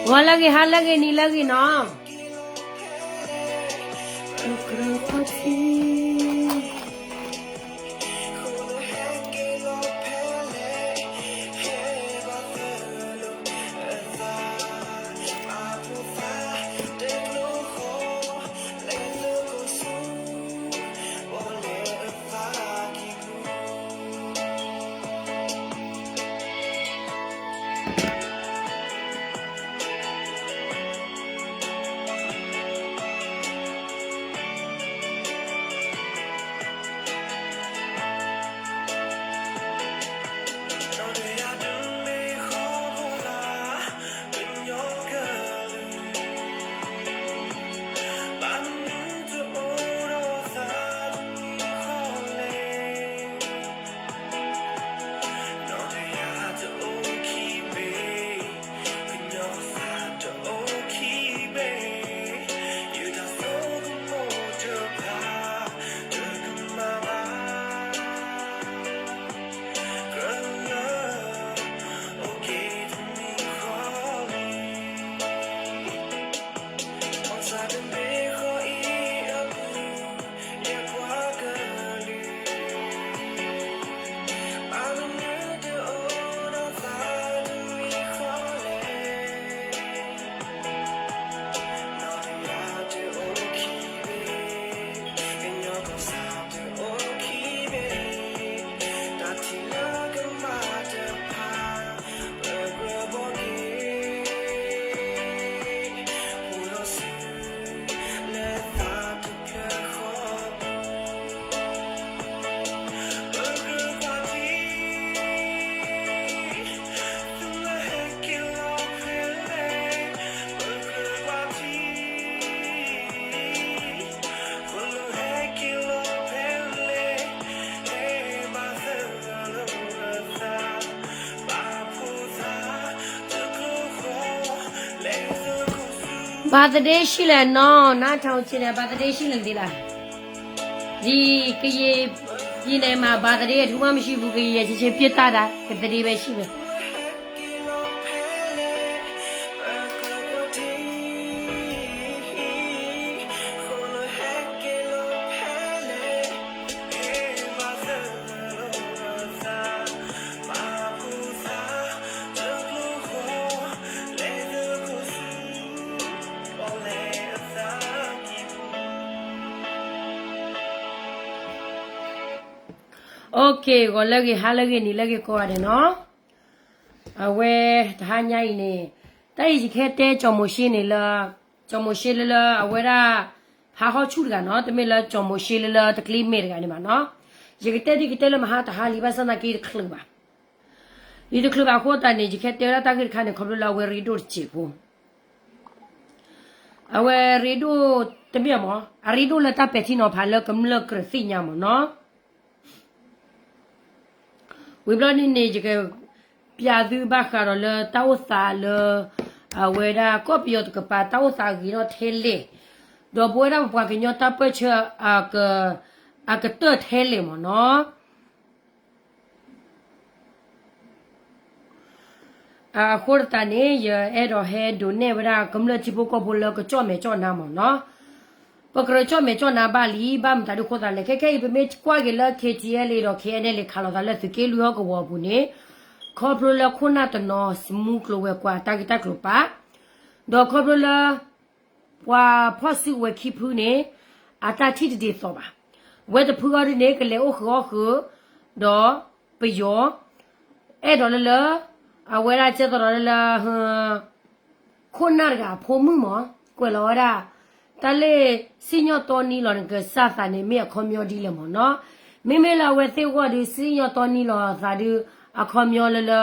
ဂီၤလၢအဂ့ၤ ဟါလၢအဂ့ၤ နံၤလၢအဂ့ၤနီၤ. ဘၣ်သဒ့ၣ်ရှံၣ်လဲၣ်နီၤ နါထီၣ်ဆ့န့ၣ် ဘၣ်သဒ့ၣ်ရှံၣ်လဲၣ်သ့လၢ်, ဒ်ကယဲၢ် ယဲၢ်န့ၣ်မး ဘၣ်သဒ့ၣ်အထူမးမ့ၢ်ရှံပူၤ ကယဲၢ်ဆ့ဆ့ပျဲတၢ်ဒၣ် ကသဒ့ၣ်ဝဲရှံၣ်ဝဲ Okay, ဂီၤလၢအဂ့ၤ ဟါလၢအဂ့ၤ နံၤလၢအဂ့ၤကိးဂၤဒဲးနီၤ. အဝဲ တဟါညါအံၤန့ၣ် တၢ်အံၤယကဟဲတဲကၠီၤမိၤၡ့န့ၣ်လၢ ကၠီၤမိၤၡ့လၢလၢအဝဲဒၣ် ဟးဟီၣ်ဆူၣ်တဂၤနီၤ, တမ့ၢ်လၢကၠီၤမိၤၡ့လၢလၢတကျ့မဲာ်တဂၤန့ၣ်ဘၣ်နီၤ. ယကတဲဒ်ကတဲလၢမဟါတဟါလံ ဘၣ်ဆၣ်သနာ်က့တချုးဘၣ်. ယတချုးဘၣ်အဃိသတးန့ၣ် ယကဟဲတဲဝဲဒၣ်တၢ်ဂ့ၢ်တခါန့ၣ် ခီဖျိလၢအဝဲရ့ဒိၣ်တစဲးဖိ အဝဲရ့ဒိၣ်တမ့ၢ်မး အရ့ဒိၣ်လၢတၢ်ပဲာ်ထံနီၤဖးလၢကမျၢၢ်ကြၢးသ့ၣ်ညါမးနီၤ. ဝံၤဘျီန့ၣ်န့ၣ် ယကပျးသုဘၣ်ဃးဒီးလၢတၢ်အိၣ်သးလၢ အဝဲဒၣ်ကီၢ်ပယီၤတကပၤ တၢ်အိၣ်သးဂ့ၤထီၣ်ထဲလဲၣ်, ဒီးပဝဲဒၣ်ပပှၤကညီတၢ်ပၢၢ်ဆၢ အကတၢၢ်ထဲလဲၣ်မးနီၤ. အဃိသတးန့ၣ် ယအဲၣ်ဒိးဟဲဒုးနဲၣ်ဝဲဒၣ်ကမျၢၢ်ထံဖိကီၢ်ဖိလၢကကၠီၣ်မဲာ်ကၠီၣ်နါမးနီၤ. ပကြၢးကၠီၣ်မဲာ်ကၠီၣ်နါဘၣ်လံ ဘၣ်မတၤဒ်အဃိသတးလဲၣ်, ခဲခဲအံၤ ပမ့ၢ်ကွၢ်က့ၤလၢ KTLA ဒီး KNLA ခးလိာ်သးလၢသုးက့လွံၢ်ဟီၣ်ကဝီၤအပူၤန့ၣ် ခီဖျိလၢခိၣ်နၢ်တနီၤ စမူကျိၤဝဲၤကွာ်တၢ်ဂ့ၢ်တၢ်ကျိၤပာ်, ဒီးခီဖျိလၢ ပှၤဖီၣ်စုကဝဲၤခံဖုန့ၣ် အတၢ်ထံၣ်တဒ်သိးဘၣ်. ဝဲတဖုအံၤဒ်န့ၣ် ကလဲၤအိၣ်ဃုာ်အီၣ်ဃုာ် ဒီးပယီၤ အဲၣ်ဒိးလၢလၢ အဝဲဒၣ်ကဲသိးဒီးလၢလၢ ခိၣ်နၢ်တဂၤအဖိမုၣ်မး ကွဲးလီၤဝဲဒၣ် တၢ်လၢ စံၣ်ညီၣ်တီနံလီၤနကစၢ်သးန့ၣ် မ့ၢ်အခီပညီဒ်လဲၣ်မးနီၤ. မ့မ့ၢ်လၢအဝဲသ့ၣ်အဂီၢ်ဒီး စံၣ်ညီၣ်တီနံလီၤသးဒီး အခီပညီလၢလၢ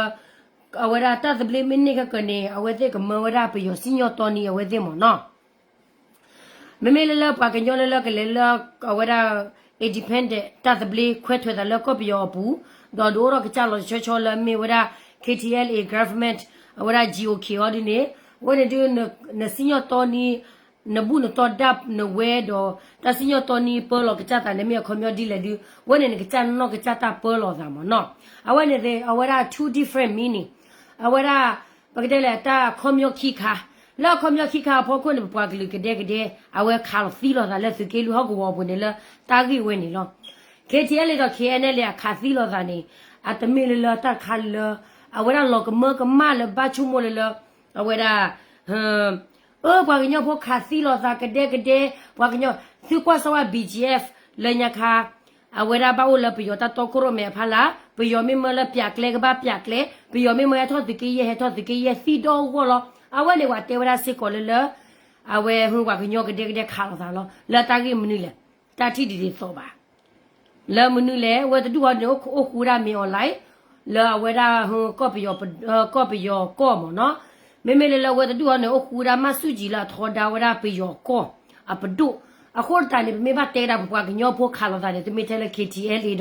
အဝဲဒၣ်တၢ်သဘျ့မ့ၢ်န့ၢ်ခဲကၢန့ၣ် အဝဲသ့ၣ်ကမၢဝဲဒၣ်ပယီၤစံၣ်ညီၣ်တီနံအဝဲသ့ၣ်မးနီၤ. မ့မ့ၢ်လၢလၢပှၤကညီလၢလၢကလဲၤလၢ အဝဲဒၣ် independent တၢ်သဘျ့ခွဲးထွဲသးလၢကီၢ်ပယီၤအပူၤ, ဒီးဒုးအိၣ်ထီၣ်ကစၢ်လီၤဆီဆီလၢမ့ၢ်ဝဲဒၣ် KTLA government အဝဲဒၣ် GOK အံၤဒ်န့ၣ်, အဝဲန့ၣ်ဒုး နစံၣ်ညီၣ်တီနံ နဘူၣ်နတီၢ်ဒၣ်နဝဲဒီး တၢ်စံၣ်ညီၣ်တီနံပၢလီၤကစၢ်သးန့ၣ် မ့ၢ်အခီပညီဒ်လဲၣ်ဒုး အဝဲန့ၣ်နကစၢ်နီၢ်ကစၢ်တၢ်ပၢလီၤသးမးနီၤ. အဝဲန့ၣ် အဝဲဒၣ် two different meaning အဝဲဒၣ် ပကတဲလဲၣ် တၢ်အခီပညီခံခါ လၢအခီပညီခံခါအဖီခိၣ်န့ၣ် ပပှၤကလုာ်ကဒဲကဒဲ အဝဲခးလီၤသံလိာ်သးလၢသုးက့လွံၢ်ဟီၣ်ကဝီၤပူၤန့ၣ်လၢတၢ်ဂ့ၢ်ဝဲန့ၣ်လီၤ. ခဲထံအဲလ့ဒီး ခဲအံၤန့ၣ်လ့ အခးသံလိာ်သးန့ၣ် အတမ့ၢ်လၢလၢတၢ်တခါလၢ အဝဲဒၣ်လီၤကမၢကမၣ်လၢဘၣ်ဆိကမိၣ်လၢလၢ အဝဲဒၣ် အၢ ပှၤကညီဖိခးသံလိာ်သးကဒဲကဒဲ ပှၤကညီ သုကွၢ်စၢ်ဝဲ BGF လၢညါခါ အဝဲဒၣ်ဘၣ်အိၣ်လၢပယီၤတၢ်တီခိၣ်ရိၣ်မဲအဖီလာ်, ပယီၤမ့ၢ်မၢလၢပၠးကျဲကဘၣ်ပၠးကျဲ, ပယီၤမ့ၢ်မၢဟဲထီၣ်သုးက့ယဲၢ် ဟဲထီၣ်သုးက့ယဲၢ် သံဒီဂီၢ်လီၤ. အဝဲန့ၣ်ပှၤတဲဝဲဒၣ်စ့ၢ်ကီးလၢလၢ အဝဲဟ့ၣ်ပှၤကညီကဒဲကဒဲခးလိာ်သးလီၤ. လၢတၢ်ဂ့ၢ်မနုၤလဲၣ်, တၢ်ထံၣ်တဒ်သိးဘၣ်. လၢမနုၤလဲၣ်, ဝဲတဒူၣ်အီၤန့ၣ် အိၣ်ဃူဝဲဒၣ်မ့ၢ် online လၢအဝဲဒၣ် ကီၢ်ပယီၤ ကီၢ်ပယီၤကီၢ်မ့ၢ်နီၤ, မ့မ့ၢ်လၢလၢဝဲတဒူၣ်အီၤန့ၣ် အိၣ်ဃူဝဲဒၣ်မၣ်ဆူၣ်ကၠံၤလၢအထီဒါဝဲဒၣ်ပယီၤကီၢ်အပဒိၣ်. အဃိသတးန့ၣ် ပမ့ၢ်ဘၣ်တဲဒၣ်ပပှၤကညီဖိခးလိာ်သးန့ၣ် တမ့ၢ်ထဲလၢ KTLA ဒီး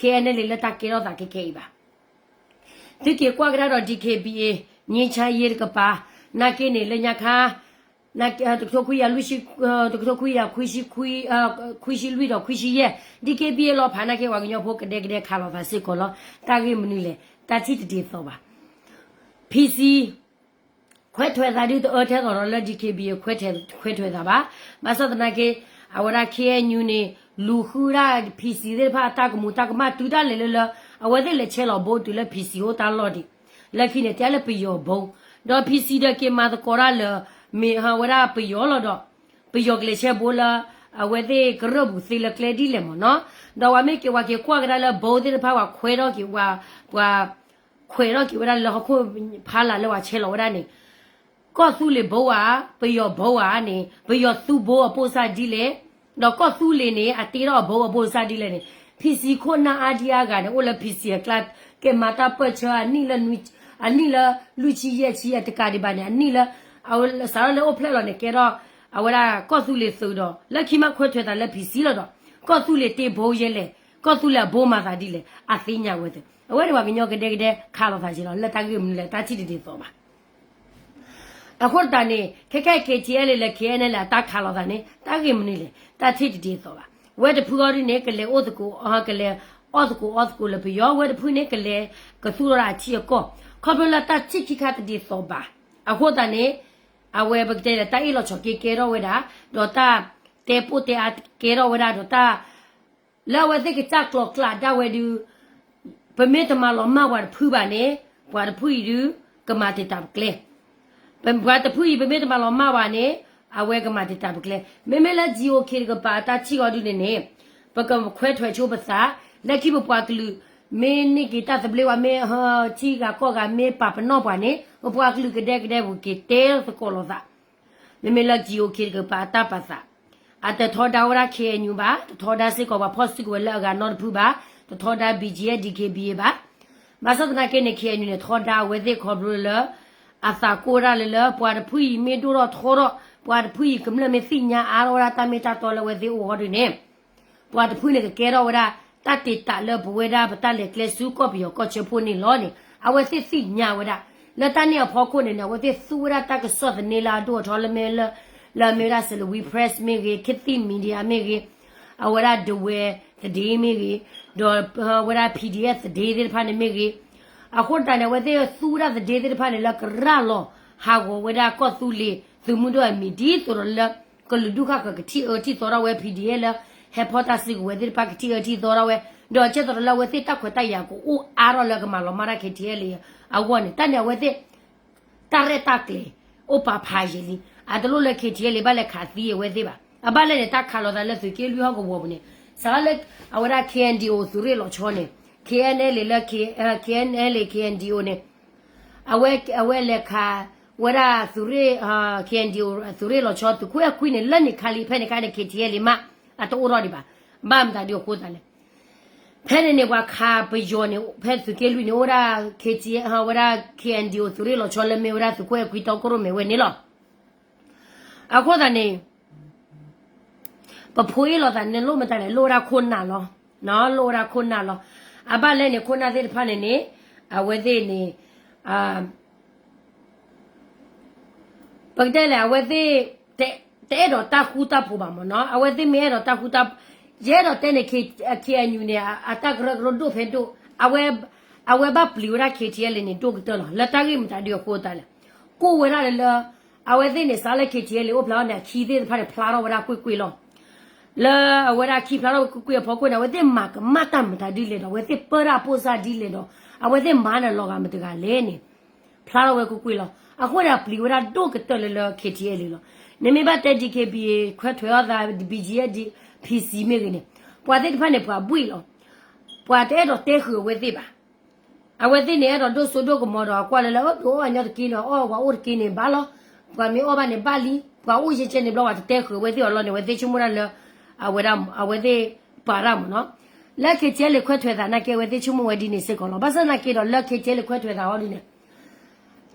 KNLA လၢတၢ်ကဲထီၣ်သးခဲခဲအံၤဘၣ်. သုက့ၤကွၢ်ကဒါဒီး DKBA ငြိမ်းချမ်းရေးတကပၤ နာ်က့န့ၣ် လၢညါခါ တကထိခွံကယၤလွံၢ်ဆံ, တကထိခွံကယၤခွံဆံ, ခွံဆံလွံၢ်ဒီးခွံဆံယဲၢ် DKBA လီၤဖးနာ်က့ ပှၤကညီဖိကဒဲကဒဲခးလိာ်သးစ့ၢ်ကီးလီၤ. တၢ်ဂ့ၢ်မနုၤလဲၣ်, တၢ်ထံၣ်တဒ်သိးဘၣ်. PC ခွဲးထွဲးသးဒုးတအၢထဲသိးဒီးလၢ DKBA ခွဲးထွဲးသးဘၣ်. ဘၣ်ဆၣ်သနာ်က့ အဝဲဒၣ် KNU န့ၣ် လူၤဃုဒၣ် PC သ့ၣ်တဖၣ်အတၢ်ကမူၤတၢ်ကမၣ်တုၤဒၣ်လဲာ်လၢလၢ အဝဲသ့ၣ်လဲၤဆဲးလီၤဘိတုၤလၢ PC အိၣ်တၢ်လီၢ်ဒံး, လၢခံန့ၣ် တဲလၢပယီၤဘိ, ဒီး PC ဒီးက့ၤမၤသကိးတၢ်လၢ မ့ၢ်ဝဲဒၣ်ပယီၤလီၤဒီး ပယီၤကလဲၤဆဲးဘိလၢ အဝဲသ့ၣ်ကရၢၢ်ပူၤသ့လၢကျဲဒ်လဲၣ်မ့ၢ်နီၤ. ဒီးပှၤမ့ၢ်က့ၤ ပှၤက့ၤကွၢ်ကဒါလၢဘိသ့ၣ်တဖၣ် ပှၤခွဲးထီၣ်က့ၤ ပှၤခွဲးထီၣ်က့ၤဝဲဒၣ်လၢဟီၣ်ခိၣ်ဖီလာ်လၢပှၤဆဲးလီၤဝဲဒၣ်န့ၣ် ကီၢ်သူလ့ၤဘိဧါ, ပယီၤဘိဧါန့ၣ် ပယီၤသူဘိအပိၢ်စၢ်ဒ်လဲၣ်, ဒီးကီၢ်သူလ့ၤန့ၣ် အတ့ထီၣ်အဘိအပိၢ်စၢ်ဒ်လဲၣ်န့ၣ် PC ခိၣ်နၢ်အါဒံအါဂၤန့ၣ် အိၣ်လၢ PC အကျါ က့ၤမၤတၢ်ပၢၢ်ဆၢ အနံၣ်လၢ အနံၣ်လၢလွံၢ်ဆံယဲၢ်ဆံအတကးဒံးဘၣ်န့ၣ် အနံၣ်လၢ အဝဲစးထီၣ်လၢအိၣ်ဖျဲၣ်လီၤန့ၣ် ကဲထီၣ် အဝဲဒၣ်ကီၢ်သူလ့ၤသုးဒီး လၢခံမးခွဲးထွဲးသးလၢ PC လီၤဒီး ကီၢ်သူလ့ၤတ့ဘိယဲလဲၣ်, ကီၢ်သူလ့ၤအဘိမၤသးဒ်လဲၣ် အသ့ၣ်ညါဝဲသ့ၣ်. အဝဲန့ၣ်ပှၤကညီကဒဲကဒဲခးလိာ်သးက့ၤလီၤ လၢတၢ်ဂ့ၢ်မနုၤလဲၣ် တၢ်ထံၣ်တဒ်သိးဘၣ်. အဃိသတးန့ၣ် ခဲခဲ KTLA လၢ KNLA အတၢ်ခးလိာ်သးန့ၣ် တၢ်ဂ့ၢ်မနုၤလဲၣ် တၢ်ထံၣ်တဒ်သိးဘၣ်. ဝဲတဖုအီၤဒ်န့ၣ် ကလဲၤအိၣ်သကိး ကလဲၤအီၣ်သကိးအီသကိးလၢပယီၤ, ဝဲတဖုန့ၣ် ကလဲၤကသူၣ်ထီၣ်ဒၣ်အထံအကီၢ် ခီဖျိလၢတၢ်ထံၣ်ခံခါတဒ်သိးဘၣ်. အဃိသတးန့ၣ် အဝဲပကတဲလၢတၢ်အ့ၣ်လိာ်ဆိးက့ကဲထီၣ်ဝဲဒၣ်, ဒီးတၢ်တဲပိၢ်တဲအါကဲထီၣ်ဝဲဒၣ်, ဒီးတၢ် လၢအဝဲသ့ၣ်ကစၢ်ကျိးကျးဒၣ်ဝဲဒုး ပမ့ၢ်တမၤလီၤမၢ်ပှၤတဖုဘၣ်န့ၣ် ပှၤတဖုအံၤဒုး ကမၤတ့ၢ်တၢ်ပကျဲ, ပှၤတဖုအံၤ ပမ့ၢ်တမၤလီၤမၢ်ဘၣ်န့ၣ် အဝဲကမၤတ့ၢ်တၢ်ပကျဲ. မ့မ့ၢ်လၢ GOK တကပၤအတၢ်ထံၣ်အီၤဒုးန့ၣ်န့ၣ် ပကခွဲးထွဲးဆိပသး, လၢခံပပှၤကလုာ် မ့ၢ်န့ၢ်က့ၤတၢ်သဘျ့ဝဲ မ့ၢ်ဟထံဂၤကီၢ်ဂၤ မ့ၢ်ပာ်ပနီၣ်ပှၤန့ၣ် ပပှၤကလုာ်ကဒဲကဒဲပက့ၤတဲသကိးလိာ်သး မ့မ့ၢ်လၢ GOK တကပၤအတၢ်ပာ်သး, အတထီဒါဝဲဒၣ် KNU ဘၣ်, တထီဒါစ့ၢ်ကီးပှၤဖီၣ်စုကဝဲၤလၢအဂၤနီတဖုဘၣ်, တထီဒါ BGF DKBA ဘၣ်. ဘၣ်ဆၣ်သနာ်က့န့ၣ် KNU န့ၣ် ထီဒါအဝဲသ့ၣ်ခီဖျိလၢ အသးကိၢ်ဒၣ်လၢလၢ ပှၤတဖုအံၤမ့ၢ်ဒိၣ်ထီၣ်ထီထီၣ်, ပှၤတဖုအံၤကမျၢၢ်မ့ၢ်သ့ၣ်ညါအါထီၣ်ဝဲဒၣ်တၢ်မ့ၢ်တၢ်တီလၢအဝဲသ့ၣ်အိၣ်အီၤဒုးန့ၣ် ပှၤတဖုန့ၣ်ကကဲထီၣ်ဝဲဒၣ် တၢ်တ့ၢ်တၢ်လၢပဝဲဒၣ်ပတၢ်လဲၤကျဲဆူကီၢ်ပယီၤကီၢ်ဆၢဖိန့ၣ်လီၤန့ၣ် အဝဲသ့ၣ်သ့ၣ်ညါဝဲဒၣ်. လၢတၢ်န့ၣ်အဖီခိၣ်န့ၣ်န့ၣ် အဝဲသ့ၣ်သူဝဲဒၣ်တၢ်ကစီၣ်သန့လၢအဒိၣ်အထီလၢမ့ၢ်လၢ လၢအမ့ၢ်ဝဲဒၣ် Salween Press မ့ၢ်ဂ့ၤ, Khit Thit Media မ့ၢ်ဂ့ၤ, အဝဲဒၣ် ဒဝဲသဒ့မ့ၢ်ဂ့ၤ, ဒီးဝဲဒၣ် PDF သဒ့သ့ၣ်တဖၣ်န့ၣ်မ့ၢ်ဂ့ၤ, အဃိတၢ်န့ၣ် အဝဲသ့ၣ်သူဝဲဒၣ်သဒ့သ့ၣ်တဖၣ်န့ၣ် လၢကရၤလီၤဟးဂီၤဝဲဒၣ်ကီၢ်သူလ့ၤသုးမုၢ်ဒိၣ်အမံၤ ဒ်သိးဒီးလၢ ကလုာ်ဒူၣ်ဃၣ်ဃၢၤကထံၣ်အၢထံၣ်သီထီၣ်ဝဲ PDF လၢဟဲဖီၣ်တၢ်စုကဝဲၤသ့ၣ်တဖၣ်ကထံၣ်အၢထံၣ်သီထီၣ်ဝဲ, ဒီးကဲသိးဒီးလၢအဝဲသ့ၣ်တၢ်ခွဲးတၢ်ယာ်ကအိၣ်အါထီၣ်လၢကမၤလီၤမၢ်တၢ် KTLA အဂီၢ်န့ၣ် တၢ်န့ၣ်အဝဲသ့ၣ် တၢ်ရဲၣ်တၢ်ကျဲၤ အိၣ်ပာ်ဖးယံာ်လံ, အတလိၣ်လၢ KTLA ဘၣ်လဲၤခးသံအဝဲသ့ၣ်ဘၣ်. အဘၣ်လဲၣ်န့ၣ် တၢ်ခးလိာ်သးလၢသုးက့လွံၢ်ဟီၣ်ကဝီၤပူၤန့ၣ် စးထီၣ်လၢ အဝဲဒၣ် KNDO သုးရ့ၣ်လီၤဆီန့ၣ် KNLA လၢ KNLA KNDO န့ၣ် အဝဲ အဝဲလဲၤခးဝဲဒၣ်သုးရ့ၣ် KNDO သုးရ့ၣ်လီၤဆီ သုးခိၣ်အဲၣ်ခွံန့ၣ် လၢန့ၣ်ခါလံ ဖဲန့ၣ်ခါန့ၣ် KTLA မး အတအိၣ်ထီၣ်ဒံးဘၣ်. ဘၣ်မတၤဒ်အဃိသတးလဲၣ် ဖဲန့ၣ်န့ၣ် ပှၤခးပယီၤန့ၣ် ဖဲသုးက့လွံၢ်န့ၣ် အိၣ်ဝဲဒၣ် KTLA ဝဲဒၣ် KNDO သုးရ့ၣ်လီၤဆီလၢမ့ၢ်ဝဲဒၣ်သုးခိၣ်အဲၣ်ခွံတီခိၣ်ရိၣ်မဲာ်ဝဲန့ၣ်လီၤ. အဃိသတးန့ၣ် ပဖိအ့ၣ်လိာ်သးန့ၣ် လိၣ်မတၤလဲၣ် လိၣ်ဝဲဒၣ်ခိၣ်နၢ်လီၤ. လိၣ်ဝဲဒၣ်ခိၣ်နၢ်လီၤ. အဘၣ်လဲၣ်န့ၣ် ခိၣ်နၢ်သ့ၣ်တဖၣ်န့ၣ်န့ၣ် အဝဲသ့ၣ်န့ၣ် ပကတဲလဲၣ် အဝဲသ့ၣ် တအဲၣ်ဒိးတၢ်ဃူတၢ်ဖိးဘၣ်မ့ၢ်နီၤ. အဝဲသ့ၣ်မ့ၢ်အဲၣ်ဒိးတၢ်ဃူတၢ်ဖိး ယအဲၣ်ဒိးတဲန့ၣ် KNU န့ၣ် အတၢ်ကရၢကရိဒိၣ်ဖဲဒိၣ် အဝဲဘၣ်ပျံၤဝဲဒၣ် KTLA န့ၣ် ဒိၣ်ကတၢၢ်လီၤ. လၢတၢ်ဂ့ၢ်မတၤဒုအဃိသတးလဲၣ် ကိၢ်ဝဲဒၣ်လၢလၢ အဝဲသ့ၣ်န့ၣ် စးလၢ KTLA အိၣ်ဖျါထီၣ်န့ၣ် အခံသ့ၣ်တဖၣ်န့ၣ် ဖျါထီၣ်ဝဲဒၣ်ကွ့ၢ်ကွ့ၢ်လီၤ. လၢအဝဲဒၣ်အခံဖျါထီၣ်ကွ့ၢ်ကွ့ၢ်အဖီခိၣ်န့ၣ် အဝဲသ့ၣ်မၤကမၣ်တၢ်မတၤဒ်လဲၣ်ဒီး အဝဲသ့ၣ်ပၢတၢ်အပိၢ်စၢ်ဒ်လဲၣ်ဒီး အဝဲသ့ၣ်မၤနၢၤလီၤဂာ်မတၤတဂၤလဲၣ်န့ၣ် ဖျါထီၣ်ဝဲကွ့ၢ်ကွ့ၢ်လီၤ. အဃိန့ၣ် အပျံၤဝဲဒၣ်ဒိၣ်ကတၢၢ်လၢလၢ KTLA လီၤ. နမ့ၢ်ဘၣ်တဲ DKBA ခွဲထွက်အသး BGF PC မ့ၢ်ဂ့ၤန့ၣ် ပှၤသ့ၣ်တဖၣ်န့ၣ် ပှၤဘှံးလီၤ. ပှၤတအဲၣ်ဒိးတဲဃုာ်အဝဲသ့ၣ်ဘၣ်. အဝဲသ့ၣ်န့ၣ် အဲၣ်ဒိးဒိၣ်စိဒိၣ်ကမီၤဒီး အကွၢ်လၢလၢ အၢ ဒုးအီၣ်အညီတက့ၢ်ဒီး အီၣ်ဝဲအိၣ်တက့ၢ်န့ၣ် ဘၣ်လီၤ. ပှၤမ့ၢ်အီၣ်ဘၣ်န့ၣ် ဘၣ်လံ. ပှၤအိၣ်ယဲကဲန့ၣ်ဘျီ ပှၤတတဲဃုာ်အဝဲသ့ၣ်အီၤလီၤန့ၣ် အဝဲသ့ၣ်ဆိကမိၣ်ဒၣ်လၢ အဝဲဒၣ် အဝဲသ့ၣ်ပာ်တၢ်မ့ၢ်နီၤ. လၢ KTLA ခွဲထွက်သးနာ်က့ အဝဲသ့ၣ်ဆိကမိၣ်ဝဲဒ်န့ၣ်စ့ၢ်ကီးလီၤ. ဘၣ်ဆၣ်နာ်က့ဒီး လၢ KTLA ခွဲထွက်သးအီၤဒ်န့ၣ်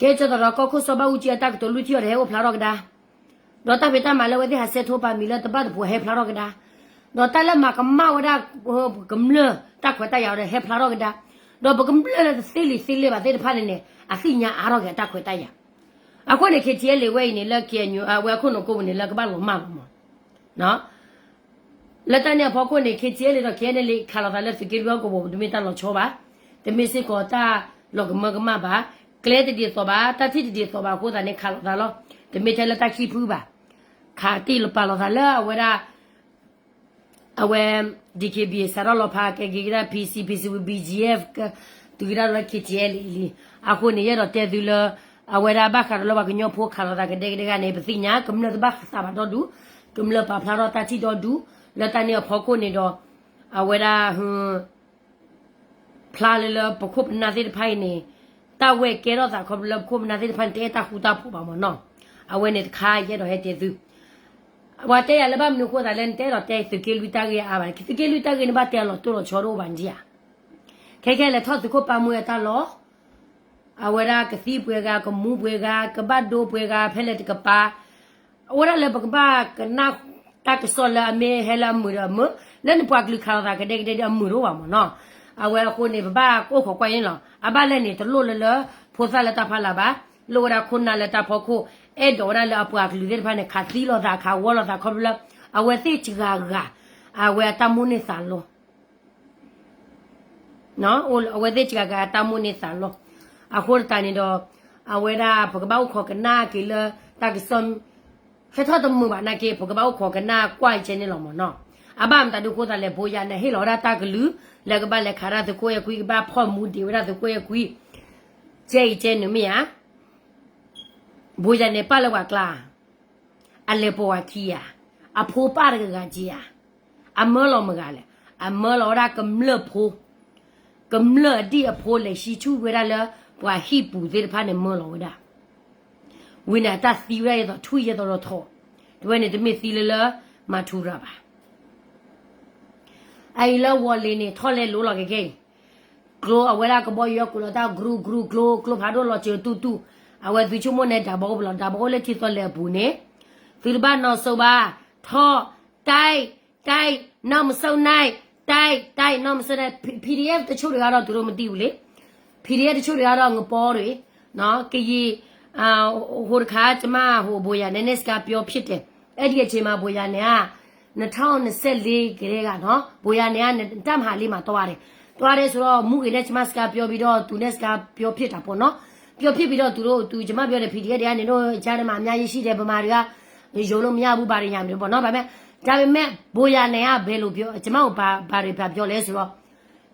ကဲကၢၤသရီးကီၢ်ခိၣ်စီၤဘၣ်အူကၠံအတၢ်ကတိၤလွံၢ်ထံၣ်အီၤဒီး ဟဲအိၣ်ဖျါထီၣ်ကဒါ ဒီးတၢ်ဖံးတၢ်မၤလၢအဝဲသ့ၣ်ဟးဆဲးထိးပာ်မံၤလၢတဘၣ်တပှဲၤဟဲဖျါထီၣ်ကဒါ, ဒီးတၢ်လၢမၤကမၣ်ဝဲဒၣ် ကမျၢၢ်တၢ်ခွဲးတၢ်ယာ်ဒီးဟဲဖျါထီၣ်ကဒါ, ဒီးပကမျၢၢ်လၢတသ့လံာ်သ့လဲၢ်ဘၣ်သ့ၣ်တဖၣ်န့ၣ်န့ၣ် အသ့ၣ်ညါအါထီၣ်က့ၤအတၢ်ခွဲးတၢ်ယာ်. အဃိန့ၣ် KTLA ဝဲအံၤန့ၣ်လၢ KNU အဝဲအခိၣ်နူာ်ကိးပူၤန့ၣ် လၢကဘၣ်လီၤမၢ်လီၤမၢ် လၢတၢ်န့ၣ်အဖီခိၣ်န့ၣ် KTLA ဒီး KNLA ခးလိာ်သးလၢသုးက့လွံၢ်ဟီၣ်ကဝီၤပူၤ တမ့ၢ်တၢ်လီၤဆီဘၣ်, တမ့ၢ်စ့ၢ်ကီးတၢ်လီၤကမၢကမၣ်ဘၣ်, ကျဲတဒ်သိးဘၣ်, တၢ်ထံၣ်တဒ်သိးဘၣ်အဃိသတးန့ၣ် ခးလိာ်သးလီၤ. တမ့ၢ်ထဲလၢတၢ်ခံဖုဘၣ်, ခးတံၢ်လီၤပာ်လိာ်သးလၢအဝဲဒၣ် အဝဲ DKBA စးထီၣ်လီၤဖးကဲက့ၤကဒါ PC, PC with BGF က တုၤကဒါလၢ KTLA လံ. အဃိန့ၣ် ယအဲၣ်ဒိးတဲသုလၢ အဝဲဒၣ်ဘၣ်ဃးဒီးလၢပှၤကညီဖိခးလိာ်သးကဒဲကဒဲဂၤန့ၣ် ပသ့ၣ်ညါ ကမျၢၢ်တဘၣ်သးဘၣ်ဒီဒူၣ်, ကမျၢၢ်ပာ်ဖျါထီၣ်တၢ်ထံၣ်ဒီဒူၣ်, လၢတၢ်န့ၣ်အဖီခိၣ်န့ၣ်ဒီး အဝဲဒၣ် ဖျါလၢလၢပခိၣ်ပနၢ်သ့ၣ်တဖၣ်အံၤန့ၣ် တၢ်ဝဲကဲထီၣ်သးခီဖျိလၢပခိၣ်ပနၢ်သ့ၣ်တဖၣ်န့ၣ် တအဲၣ်တၢ်ဃူတၢ်ဖိးဘၣ်မ့ၢ်နီၤ. အဝဲန့ၣ်တခါယအဲၣ်ဒိးဟဲတဲသု, ပှၤတဲယၤလၢဘၣ်မနုၤအဃိသးလဲၣ် နတအဲၣ်ဒိးတဲသုးက့လွံၢ်တၢ်ဂ့ၢ်အါဘၣ်လဲၣ်, သုးက့လွံၢ်တၢ်ဂ့ၢ်န့ၣ် ဘၣ်တဲအလီၤတိၢ်လီၤဆီတအိၣ်ဘၣ်န့ၣ်ဧါ. ခဲခဲလဲၤထီၣ်သုးခိၣ်ပၢ်မူအတၢ်လီၢ် အဝဲဒၣ်ကသံပှဲၤဂၤ ကမူပှဲၤဂၤ ကဘၣ်ဒိပှဲၤဂၤ ဖဲလဲၣ်တကပၤ အဝဲဒၣ်လၢပကဘၣ်ကနၣ်တၢ်ကစီၣ်လၢအမ့ၢ်ဟဲလၢအမုာ်ဒီးအမုာ်, လၢနပှၤကလုာ်ခးလိာ်သးကဒဲကဒဲဒီးအမုာ်တအိၣ်ဘၣ်မ့ၢ်နီၤ. အဝဲအဃိန့ၣ် ပဘၣ်ကအိၣ်ခိးကွၢ်န့ၣ်လီၤ. အဘၣ်လဲၣ်န့ၣ် တလိၣ်လၢလၢ ဖိသၣ်လၢတၢ်ဖီလာ်ဘၣ်, လိၣ်ဝဲဒၣ်ခိၣ်နၢ်လၢတၢ်ဖီခိၣ်, အဲၣ်ဒိးဝဲဒၣ်လၢအပှၤကလုာ်သ့ၣ်တဖၣ်န့ၣ် ခးသံလိာ်သး ခးဝီလိာ်သးခီဖျိလၢ အဝဲသ့ၣ်စှၤဂၤ အဝဲအတၢ်မိၣ်န့ၢ်သးလီ အဝဲသ့ၣ်စှၤဂၤအတၢ်မိၣ်န့ၢ်သးလီ. အဃိသတးန့ၣ်ဒီး အဝဲဒၣ်ပကဘၣ်အိၣ်ခိးကနၣ်က့ၤလၢတၢ်ကစီၣ် ဟဲထီၣ်တမုာ်ဘၣ်နာ်က့ ပကဘၣ်အိၣ်ခိးကနၣ်ကွၢ်အံၤကဲန့ၣ်လီၤမ့ၢ်နီၤ. အဘၣ်မတၤဒုးအဃိသတးလဲၣ် ဘိယၤန့ၣ် ဟ့ၣ်လီၤဝဲဒၣ်တၢ်ကလုၢ် လၢကဘၣ်လဲၤခးဒၣ်သုးခိၣ်အဲၣ်ခွံ ကဘၣ်ဖီၣ်မူဒံးဝဲဒၣ်သုးခိၣ်အဲၣ်ခွံ ကဲအံၤကဲနုာ်မ့ၢ်ဧါ. ဘိယၤန့ၣ်ပၢ်လၢပှၤကျါ အလဲၤပိာ်ဝဲခံဧါ, အဖိပၢ်တဂၤဂၤက့ဧါ, အမၢလီၤမတၤတဂၤလဲၣ်, အမၢလီၤဝဲဒၣ်ကမျၢၢ်ဖိ, ကမျၢၢ်အဒံၣ်အဖိလဲၤဟံးဆူၣ်ဝဲဒၣ်လၢ ပှၤဟံၣ်ပူၤသ့ၣ်တဖၣ်န့ၣ်မၢလီၤဝဲဒၣ်. ဝံၤန့ၣ်အတၢ်သံဝဲဒၣ်ယဲသိးထူၣ်ယဲသိးဒီးထီၣ်, တဝဲန့ၣ်တမ့ၢ်သံလၢလၢ မၤထူရၤဘၣ်. အအံၤလၢဝီၤလ့ၤန့ၣ် ထီၣ်လဲလိၤလီၤကဲကဲအံၤ ကျိအဝဲဒၣ်ကဘီယူၤအီၣ်ကူးလီၤတၢ် ကရူၢ်ကရူၢ်ကျိ ကျိဖးဒိၣ်လီၤစၢၤတူၢ်တူၢ်, အဝဲသုဆိကမိၣ်န့ၣ် ဒၣ်ဘီအိၣ်ပလီၢ် ဒၣ်ဘီအိၣ်လၢထံသီလဲၢ်အပူၤန့ၣ်, သုတဘၣ်နီၢ်ဆိဘၣ်, ထီၣ်, တၢ်, တၢ်, နီၢ်မဆၢၣ်နဲၣ်, တၢ်, တၢ်, နီၢ်မဆၢၣ်နဲၣ်, PDF တဆိၣ်တဂၤဒီးတုၤဒိၣ်မတံၢ်ဘူးလံ, PDF တဆိၣ်တဂၤဒီးငပီရ့ၣ်, ကယံာ်, ဟိတခါ ကမၣ်ဟိဘိယၤန့ၣ် န့ၣ်စကါပျီဖြစ်တယ်, အဲဒီအချိန်မှာ ဘိယၤန့ၣ် နှစ်ထောင့်နှစ်ဆယ့်လေးကတည်းကနော်, ဘိယၤန့ၣ် တၢ်မဟါလံမး သွားတယ်, သွားတယ်ဆိုတော့ မူးဂ့ၤန့ၣ် ကျမစကားပြောပြီးတော့ သူနဲ့စကားပြောဖြစ်တာပေါ့နော်, ပြောဖြစ်ပြီးတော့ သူတို့ သူ ကျမပြောတယ် PDF တွေကနေတော့ ကြားထဲမှာ အများကြီးရှိတယ် ဗမာတွေက ယုံလို့မရဘူး ဘာတွေညာတွေပေါ့နော်, ဒါပေမဲ့ ဒါပေမဲ့ ဘိုယၤနယ်က ဘယ်လိုပြော ကျမကို ဘာ ဘာတွေ ဘာပြောလဲဆိုတော့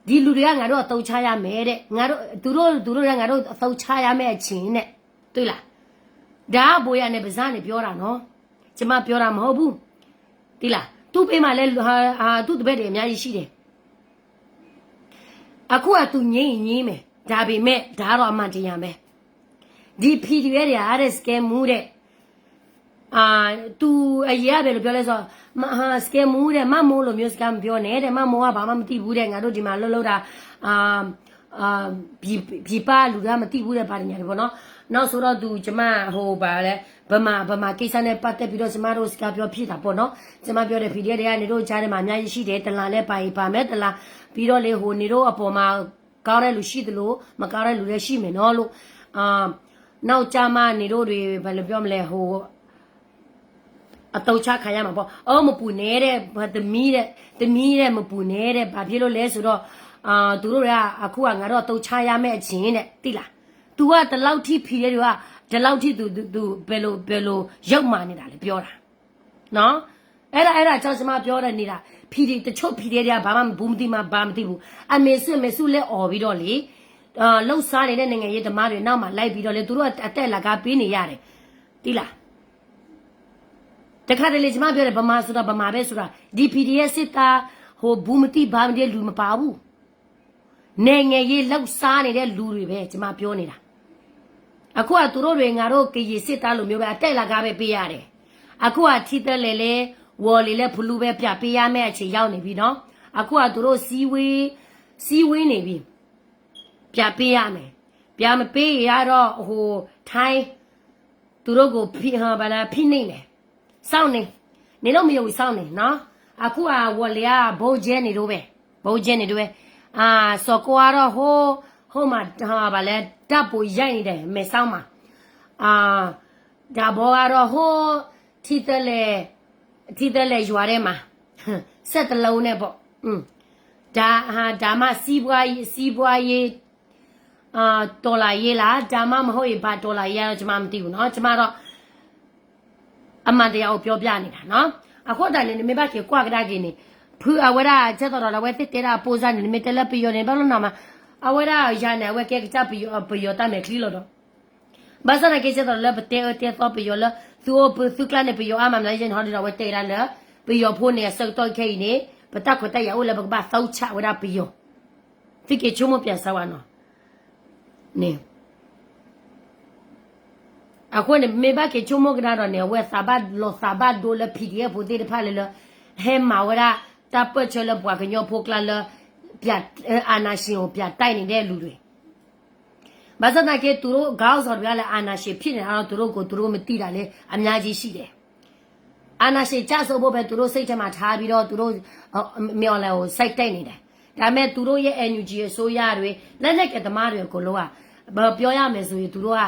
ဒီလူတွေက ငါတို့ အသုံးချရမယ်တဲ့, ငါတို့ သူတို့ သူတို့တွေက ငါတို့ အသုံးချရမယ့်အချိန်နဲ့ တွေ့လား, ဒါက ဘိုယၤနယ် ပါးစပ်ကနေ ပြောတာနော်, ကျမ ပြောတာမဟုတ်ဘူး, သိလား, သူ့ဖက်မှာလည်း ဟာ ဟာ သူ့တပည့်တွေ အများကြီးရှိတယ်, အခုက သူ ငြင်းရင် ငြင်းမယ်, ဒါပေမဲ့ ဒါကတော့ အမှန်တရားပဲ, ဒီ PDF တွေက တဲ့ scam မှုတဲ့ အာ, သူအရင်က ဘယ်လိုပြောလဲဆိုတော့ မ- အာ, scam မှုတဲ့ မမိုးလိုမျိုး စကားမပြောနဲ့တဲ့, မမိုးက ဘာမှမသိဘူးတဲ့, ငါတို့ဒီမှာ လှုပ်လှုပ်တာ အာ, အာ, ပြည်- ပြည်ပလူတွေက မသိဘူးတဲ့ ဘာညာတွေပေါ့နော်, နောက်ဆိုတော့ သူ ကျမ ဟို ဘာလဲ ဗမာ- ဗမာကိစ္စနဲ့ ပတ်သက်ပြီးတော့ ကျမတို့ စကားပြောဖြစ်တာပေါ့နော်, ကျမပြောတယ် PDF တွေကနေတို့ ကြားထဲမှာ အများကြီးရှိတယ်, တလန်လည်း ပါရင်ပါမယ်, တလန် ပြီးတော့လေ ဟို နေတို့အပေါ်မှာ ကောင်းတဲ့လူရှိသလို မကောင်းတဲ့လူလည်းရှိမယ်နော်လို့, အာ, နောက်ကျမှ နေတို့တွေ ဘယ်လိုပြောမလဲ ဟို အသုံးချခံရမှာပေါ့, အမပူနဲ့တဲ့, သမီးတဲ့, သမီးတဲ့ မပူနဲ့တဲ့, ဘာဖြစ်လို့လဲဆိုတော့ အာ, သူတို့က အခုက ငါတို့ အသုံးချရမယ့်အချိန်နဲ့ သိလား, သူက ဒီလောက်ထိ PDF တွေက ဒီလောက်ထိသူ သူ ဘယ်လို ဘယ်လို ယုတ်မာနေတာလဲ ပြောတာနော်. အဲ့ဒါ အဲ့ဒါကြောင့် ကျွန်မပြောတဲ့နေတာ PD တချို့ PDF တွေက ဘာမှ ဘူးမသိမှ ဘာမသိဘူး အမေစု အမေစု လက်အော်ပြီးတော့လေ လှုပ်ရှားနေတဲ့ နိုင်ငံရေးသမားတွေ နောက်မှာ လိုက်ပြီးတော့လေ သူတို့ အတက်အလကား ပေးနေရတယ် သိလား. တခါတလေ ကျွန်မပြောတယ် ဗမာဆိုတာ ဗမာပဲဆိုတာ ဒီ PDF စစ်သား ဟို ဘူးမသိ ဘာမသိ လူမပါဘူး နိုင်ငံရေးလှုပ်ရှားနေတဲ့ လူတွေပဲ ကျွန်မပြောနေတာ. အခုက သူတို့တွေ ငါတို့ ကရင်စစ်သားလိုမျိုးပဲ အတက်အလကားပဲ ပေးရတယ်. အခုက ထီသလဲလဲ ဝေါ်လီလဲ ဖလူပဲ ပြပေးရမယ့် အချိန်ရောက်နေပြီနော်. အခုက သူတို့ စည်းဝေး စည်းဝေးနေပြီ ပြပေးရမယ်. ပြမပေးရတော့ ဟို ထိုင်း သူတို့ကို ဖိ- ဟို ဘာလဲ ဖိနှိပ်မယ်. စောင့်နေ. နင်တို့ မယုံ စောင့်နေနော်. အခုက ဝေါ်လီက ဗုံးကြဲနေတုန်းပဲ. ဗုံးကြဲနေတုန်းပဲ. အာ စော်ကွါတော့ ဟို ဟိုမှာ ဟို ဘာလဲ ဓာတ်ပုံရိုက်နေတယ် မဲဆောက်မှာ. အာ ဒါဘောကတော့ ဟို ထီသလဲ ထီသလဲ ရွာထဲမှာ စက်တစ်လုံးနဲ့ပေါ့. ဒါ ဟာ ဒါမှ စီးပွားရေး စီးပွားရေး အာ တော်လှန်ရေးလား ဒါမှမဟုတ်ရင် ဘာတော်လှန်ရေးလဲတော့ ကျွန်မမသိဘူးနော်. ကျွန်မတော့ အမှန်တရားကို ပြောပြနေတာနော်. အဃိသတးန့ၣ် နမ့ၢ်ဘၣ်က့ၤကွၢ်ကဒါက့ၤန့ၣ် ဖုအဝဲဒၣ် ကဲသိးဒီး အဝဲသ့ၣ်တဲဒၣ်အပိစၢ်န့ၣ် နမ့ၢ်တဲလၢပယီၤန့ၣ် ဘၣ်လီၤနီၤမး အဝဲဒၣ်ယၤန့ၣ် အဝဲကဲကစၢ်ပယီၤ ပယီၤတၢ်မဲာ်ချံလီၤဒီး ဘၣ်ဆၣ်သနာ်က့ ကဲသိးဒီးလၢပတဲအၢတဲသီပယီၤလၢ သုအိၣ်သုကျါန့ၣ် ပယီၤအါမးမး ယဲန့ၣ်ဟီဒီး အဝဲတဲဒၣ်လၢ ပယီၤဖိန့ၣ် အဆၢကတီၢ်ခဲအံၤန့ၣ် ပတၢ်ခွဲးတၢ်ယာ်အိၣ်လၢပကဘၣ်သုးဆးဝဲဒၣ်ပယီၤ သုက့ၤဆိကမိၣ်ပၠးစၢၤဝဲနီၤ. န့ၣ် အဃိန့ၣ် မ့ၢ်ဘၣ်က့ၤဆိကမိၣ်ကဒါဒီးန့ၣ် အဝဲသးဘၣ်လီၤသးဘၣ်ဒိလၢ PDF ဖိသ့ၣ်တဖၣ်လၢလၢ ဟဲမၤဝဲဒၣ် တၢ်ပၢၢ်ဆၢလၢပှၤကညီဖိကျါလၢ ပြ- အာဏာရှင်ကို ပြတိုက်နေတဲ့လူတွေ ဘၣ်ဆၣ်သနာ်က့ သူတို့ ခေါင်းဆောင်တွေကလည်း အာဏာရှင်ဖြစ်နေတာတော့ သူတို့ကိုယ်သူတို့ မသိတာလည်း အများကြီးရှိတယ်. အာဏာရှင်ကျဆုံးဖို့ပဲ သူတို့စိတ်ထဲမှာထားပြီးတော့ သူတို့ မင်းအောင်လှိုင်ကို စိုက်တိုက်နေတယ်. ဒါပေမဲ့ သူတို့ရဲ့ NUG အစိုးရတွေ လက်နက်ကိုင်သမားတွေ အကုန်လုံးက ပြောရမယ်ဆိုရင် သူတို့က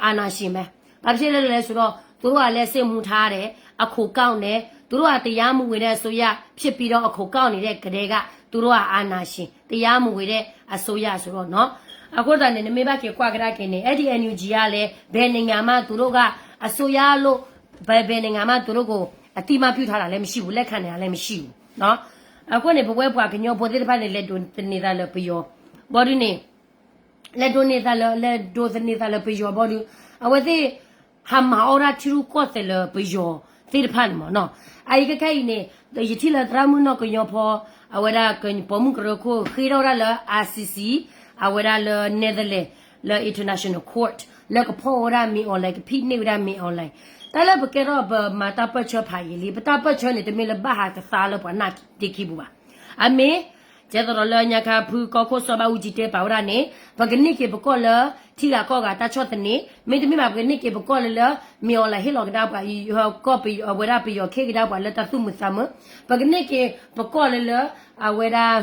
အာဏာရှင်ပဲ. ဘာဖြစ်လို့လဲဆိုတော့ သူတို့ကလည်း စစ်မှုထမ်းတယ်၊ အခွန်ကောက်တယ်၊ သူတို့က တရားမဝင်တဲ့အစိုးရ ဖြစ်ပြီးတော့ အခွန်ကောက်နေတဲ့ကတည်းက သူတို့က အာဏာရှင် တရားမဝင်တဲ့အစိုးရဆိုတော့နော်. အဃိသတးန့ၣ် နမ့ၢ်ဘၣ်က့ၤကွၢ်ကဒါက့ၤန့ၣ် အဲ့ဒီ NUG ကလည်း ဘယ်နိုင်ငံမှ သူတို့က အစိုးရလို့ ဘယ်ဘယ်နိုင်ငံမှ သူတို့ကို အသိအမှတ်ပြုထားတာလည်း မရှိဘူး၊ လက်ခံနေတာလည်း မရှိဘူးနော်. အဃိန့ၣ် ပဝဲပှၤကညီဖိသ့ၣ်တဖၣ်န့ၣ် လဲၤဒိးသန့ၤသးလၢပယီၤဘီဒုန့ၣ် လဲၤဒိးန့ၢ်သးလၢ လဲၤဒိးသန့ၤသးလၢပယီၤဘီဒု အဝဲသ့ၣ် ဟးမၤအီၣ်ဒၣ်ထံရူၢ်ကီၢ်သဲးလၢပယီၤသ့ၣ်တဖၣ်န့ၣ်မးနီၤ. အအံၤခဲခဲအံၤန့ၣ် ယထံၣ်လၢသရၣ်မုၣ်နီၢ်ကညီဖီ အဝဲဒၣ်ပိာ်မုၣ်ကရၢခိၣ် ဃ့ထီၣ်ဝဲဒၣ်လၢ ICC အဝဲဒၣ်လၢ Netherlands လၢ International Court လၢကဖီၣ်ဝဲဒၣ်မင်းအောင်လှိုင် ကဖိနှိပ်ဝဲဒၣ်မင်းအောင်လှိုင် တၢ်လၢပကဲထီၣ်ပမၤတၢ်ပၢၢ်ဆၢဖးယံာ်လံ ပတၢ်ပၢၢ်ဆၢန့ၣ် တမ့ၢ်လၢဘၣ်ဟးကသါလၢပှၤနၢ်ဒ့ခံပူၤဘၣ်. အမ့ၢ် ကဲသိးဒီးလၢညါခါဖုကီၢ်ခိၣ်စီၤဘၣ်အူကၠံတဲပာ်ဝဲဒၣ်န့ၣ် ပကန့ၢ်က့ၤပကီၢ်လၢ ထံဂၤကီၢ်ဂၤတၢ်ဆီၣ်သနံး မ့တမ့ၢ်ဘၣ် ပကန့ၢ်က့ၤပကီၢ်လၢလၢ မင်းအောင်လှိုင် ဟ့ၣ်လီၤကဒါပှၤ ကီၢ်ပယီၤ အဝဲဒၣ်ပယီၤခ့ကဒါပှၤလၢတၢ်သူၣ်မုာ်သးမုာ် ပကန့ၢ်က့ၤပကီၢ်လၢလၢ အဝဲဒၣ်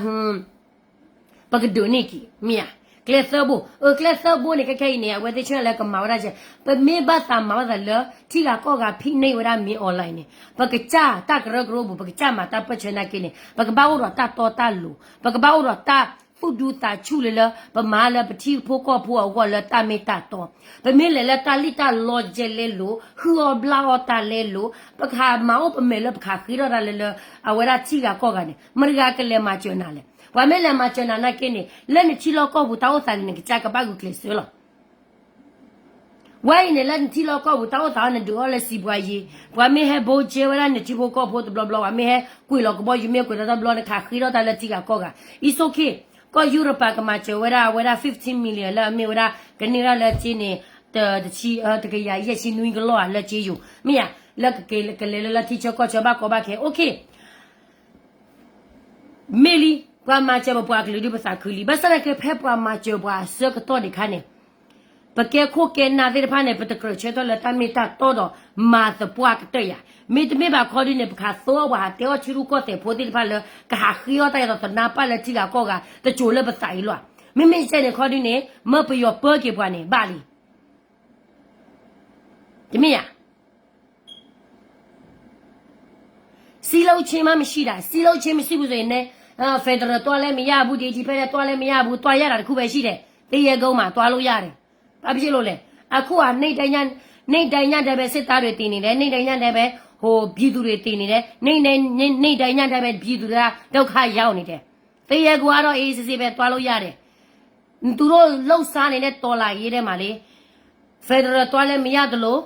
ပကဒုးန့ၢ်က့ၤ မ့ၢ်ဧါ. ကျဲသၢဘိ အကျဲသၢဘိန့ၣ် ခဲခဲအံၤန့ၣ် အဝဲသ့ၣ်ဆၢလၢကမၤဝဲဒၣ်ကဲ ပမ့ၢ်ဘၣ်သးမၤဘၣ်သးလၢ ထံဂၤကီၢ်ဂၤဖိနှိပ်ဝဲဒၣ်မင်းအောင်လှိုင်န့ၣ် ပကစၢ်တၢ်ကရၢကရိပူၤ ပကစၢ်မၤတၢ်ပၢၢ်ဆၢနာ်က့န့ၣ် ပကဘၣ်အိၣ်ဒီးတၢ်တီတၢ်လိၤ ပကဘၣ်အိၣ်ဒီးတၢ်သူၣ်ဒူသးဆူၣ်လၢလၢ ပမၤလၢပထံဖိကီၢ်ဖိအဂီၢ်လၢတၢ်မ့ၢ်တၢ်တီ ပမ့ၢ်လဲၤလၢတၢ်လံၣ်တၢ်လီကဲလဲလိၤ ဟုၣ်အီၣ်ဘျၣ်အီၣ်တၢ်လဲလိၤ ပကဟးမၤအိၣ်ပမဲာ်လၢပကဟးဃ့ထီၣ်တၢ်လၢလၢ အဝဲဒၣ်ထံဂၤကီၢ်ဂၤန့ၣ် မတၤတဂၤကလဲၤမၤစၢၤနၤလဲၣ်. ပှၤမ့ၢ်လဲၤမၤစၢၤနၤနာ်က့န့ၣ် လၢနထံလီၢ်ကီၢ်ပူၤတၢ်အိၣ်သးန့ၣ် နကစၢ်ကဘၣ်ဂုာ်ကျဲးစၢးလီၤ. ဝဲအံၤန့ၣ် လၢနထံလီၢ်ကီၢ်ပူၤတၢ်အိၣ်သးအီၤ နဒုးအီၣ်လၢစံးပှၤယ့ၤ ပှၤမ့ၢ်ဟဲဘိကဲဝဲဒၣ်နထံဖိကီၢ်ဖိတဘျီဘျီ ပှၤမ့ၢ်ဟဲကွံာ်လီၤကဘီယူၤ မ့ၢ်ကွံာ်တၢ်တဘျီ နကဟးဃ့ထီၣ်တၢ်လၢထံဂၤကီၢ်ဂၤ it's okay ကီၢ်ယူရပၤကမၤစၢၤဝဲဒၣ် အဝဲဒၣ် fifteen million လၢအမ့ၢ်ဝဲဒၣ် ကန့ၢ်ဒၣ်လၢက့န့ၣ် တဆံ တကယၤယဲၢ်ဆံနွံကလီၢ်ဧါ လၢက့ယိၤ မ့ၢ်ဧါ လၢကလဲၤလၢလၢထံဆၢကီၢ်ဆၢဘၣ်ကီဘၣ်ခဲ okay မ့ၢ်လံ ပှၤမၤစၢၤပပှၤကလုာ်ဒုးပသးခုလံ ဘၣ်ဆၣ်သနာ်က့ ဖဲပှၤမၤစၢၤပှၤအဆၢကတီၢ်ဒံးခါန့ၣ် ပကဲခိၣ်ကဲနၢ်သ့ၣ်တဖၣ်န့ၣ် ပတကြၢးဆၢထၢၣ်လၢတၢ်မ့ၢ်တၢ်တီဒီး မၤသပှၢ်ကတၢၢ်ယၤ မ့တမ့ၢ်ဘၣ်ခီဒုန့ၣ် ပကဟးသိအီၣ်ပှၤဟးတဲအီၣ်ထံရူၢ်ကီၢ်သဲးဖိသ့ၣ်တဖၣ်လၢ ကဟးဃ့အီၣ်တၢ်ယၤဒီးသနါပၢ်လၢထံဂၤကီၢ်ဂၤ တစိၤလၢပသးအံၤလီၤ. မ့မ့ၢ်ကဲန့ၣ်ခီဒုန့ၣ် မၢပယီၤပၢက့ၤပှၤန့ၣ် ဘၣ်လံ တမ့ၢ်ဧါ စည်းလုံးခြင်းမှမရှိတာ စည်းလုံးခြင်းမရှိဘူးဆိုရင် federal သွားလည်းမရဘူး ဒီ independent သွားလည်းမရဘူး သွားရတာတစ်ခုပဲရှိတယ် သင်္ယေကုန်းမှာ သွားလို့ရတယ် ဘာဖြစ်လို့လဲ အခုဟာ နေ့တိုင်းည နေ့တိုင်းညတိုင်းပဲ စစ်သားတွေသေနေတယ်၊ နေ့တိုင်းညတိုင်းပဲ ဟို ပြည်သူတွေသေနေတယ်၊ နေ့တိုင်းညတိုင်းပဲ ပြည်သူတွေက ဒုက္ခရောက်နေတယ်။ သရက်ကွားတော့ အေးအေးဆေးဆေးပဲ သွားလို့ရတယ်။ သူတို့လှုပ်ရှားနေတဲ့ တော်လှန်ရေးထဲမှာလေ federal သွားလည်းမရသလို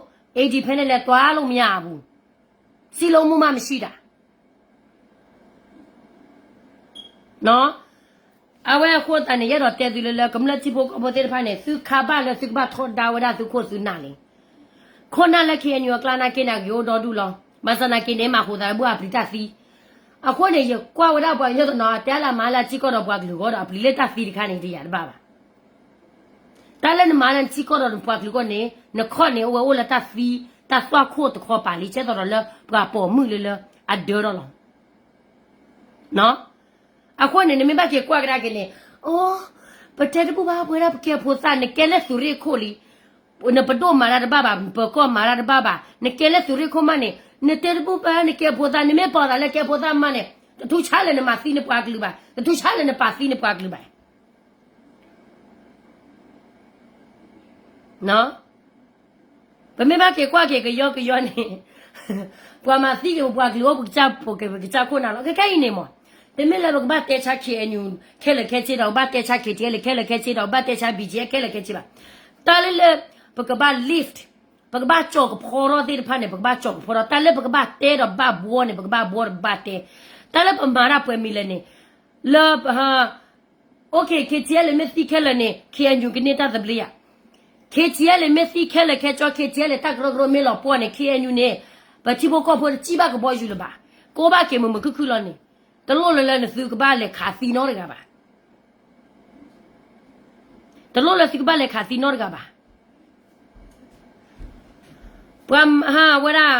independent လည်းသွားလို့မရဘူး။ စည်းလုံးမှုမှမရှိတာ နော်။ အဝဲအဃိသတးန့ၣ် ယအဲၣ်ဒိးတဲသုလၢ လၢကမျၢၢ်ထံဖိကီၢ်ဖိသ့ၣ်တဖၣ်န့ၣ် သုခါဘၣ်လၢသုကဘၣ်ထီဒါဝဲဒၣ်သုခိၣ်သုနၢ်လံ. ခိၣ်နၢ်လၢ ခ့ၣ်အဲၣ်ယူၣ် အကျါနာ်က့န့ၣ် အဂ့ၤအိၣ်ဒီဒူၣ်လီၤ. ဘၣ်ဆၣ်နာ်က့န့ၣ် မၤဃိးသးဘၣ်အပျံၤတၢ်သံ. အဃိန့ၣ် ယကွၢ်ဝဲဒၣ်ပှၤကညီတနီၤ တဲလၢမၤလၢထံကီၢ်ဒီးပှၤကလုာ်အဂီၢ်ဒီး အပျံၤလၢတၢ်သံတခါန့ၣ် တယာ်တဘၣ်ဘၣ်. တၢ်လၢနမၤလၢနထံကီၢ်ဒီးနပှၤကလုာ်အဂီၢ်န့ၣ် နခီၣ်န့ၣ် အဝဲအိၣ်လၢတၢ်သံ တၢ်သွၣ်ခိၣ်တခီပၤလံ ကဲသိးဒီးလၢပှၤပိာ်မုၣ်လၢလၢအဒၢထီၣ်လီၤ. အဃိန့ၣ် နမ့ၢ်ဘၣ်က့ၤကွၢ်ကဒါက့ၤန့ၣ် အိ ပတဲတဘူၣ်ဘၣ် ပဝဲဒၣ်ပကဲဖိသၣ် နကဲလၢသုးရ့ၣ်ခိၣ်လံ. နပဒိၣ်မၤတၢ်တဘၣ်ဘၣ်, ပကီၢ်မၤတၢ်တဘၣ်ဘၣ်, နကဲလၢသုးရ့ၣ်ခိၣ်မးန့ၣ် နတဲတဘူၣ်ဘၣ် နကဲဖိသၣ်, နမ့ၢ်ပိာ်သးလၢကဲဖိသၣ်မးန့ၣ် တထူးဆါလၢနမၤသံနပှၤကလုာ်ဘၣ်, တထူးဆါလၢနပာ်သံနပှၤကလုာ်ဘၣ်. ပမ့ၢ်ဘၣ်က့ၤကွၢ်က့ၤကယီကယီန့ၣ် ပှၤမၤသံက့ၤပပှၤကလုာ်အိၣ် ပကစၢ်ဖိက့ၤ ပကစၢ်ခိၣ်နၢ်လီၤ. ခဲခဲအံၤန့ၣ်မး တမ့ၢ်လၢပကဘၣ်တဲဆါ ခ့ၣ်အဲၣ်ယူၣ် ခဲလၢာ်ခဲဆ့ဒီး ပဘၣ်တဲဆါ ခ့ၣ်ထံၣ်အဲလ်အ့ ခဲလၢာ်ခဲဆ့ဒီး ပဘၣ်တဲဆါ ဘံၣ်ကၠံၣ်အဲ ခဲလၢာ်ခဲဆ့ဘၣ်. တၢ်လၢလၢ ပကဘၣ် lift ပကဘၣ်ကၠီၣ်ကဖီထီၣ်သ့ၣ်တဖၣ်န့ၣ် ပကဘၣ်ကၠီၣ်ကဖီထီၣ်, တၢ်လၢပကဘၣ်တဲဒီးဘၣ်ဘှီန့ၣ် ပကဘၣ်ဘှီဒီးပဘၣ်တဲ, တၢ်လၢပမၤတၢ်ပှဲၤမံၤလဲၣ်န့ၣ် လၢ OK, ခ့ၣ်ထံၣ်အဲလ့ မ့ၢ်သံခဲလၢာ်န့ၣ် ခ့ၣ်အဲၣ်ယူၣ် ကန့ၢ်တၢ်သဘျ့ဧါ. ခ့ၣ်ထံၣ်အဲလ့ မ့ၢ်သံခဲလၢာ်ခဲဆ့ ခ့ၣ်ထံၣ်အဲလ့ တၢ်ကရၢကရိမ့ၢ်လီၤပှီၢ်န့ၣ် ခ့ၣ်အဲၣ်ယူၣ် န့ၣ် ပထံဖိကီၢ်ဖိတစံၣ်ဘၣ်ကဘီယူၤလၢၤဘၣ်. ကအိၣ်ဘၣ်က့ၤမုာ်မုာ်ခုၣ်ခုၣ်လီၤန့ၣ် တလိၣ်လၢလၢနသုကဘၣ်လဲၤခးသံနီတဂၤဘၣ်. တလိၣ်လၢသုကဘၣ်လဲၤခးသံနီတဂၤဘၣ်. ပှၤဟးဝဲဒၣ်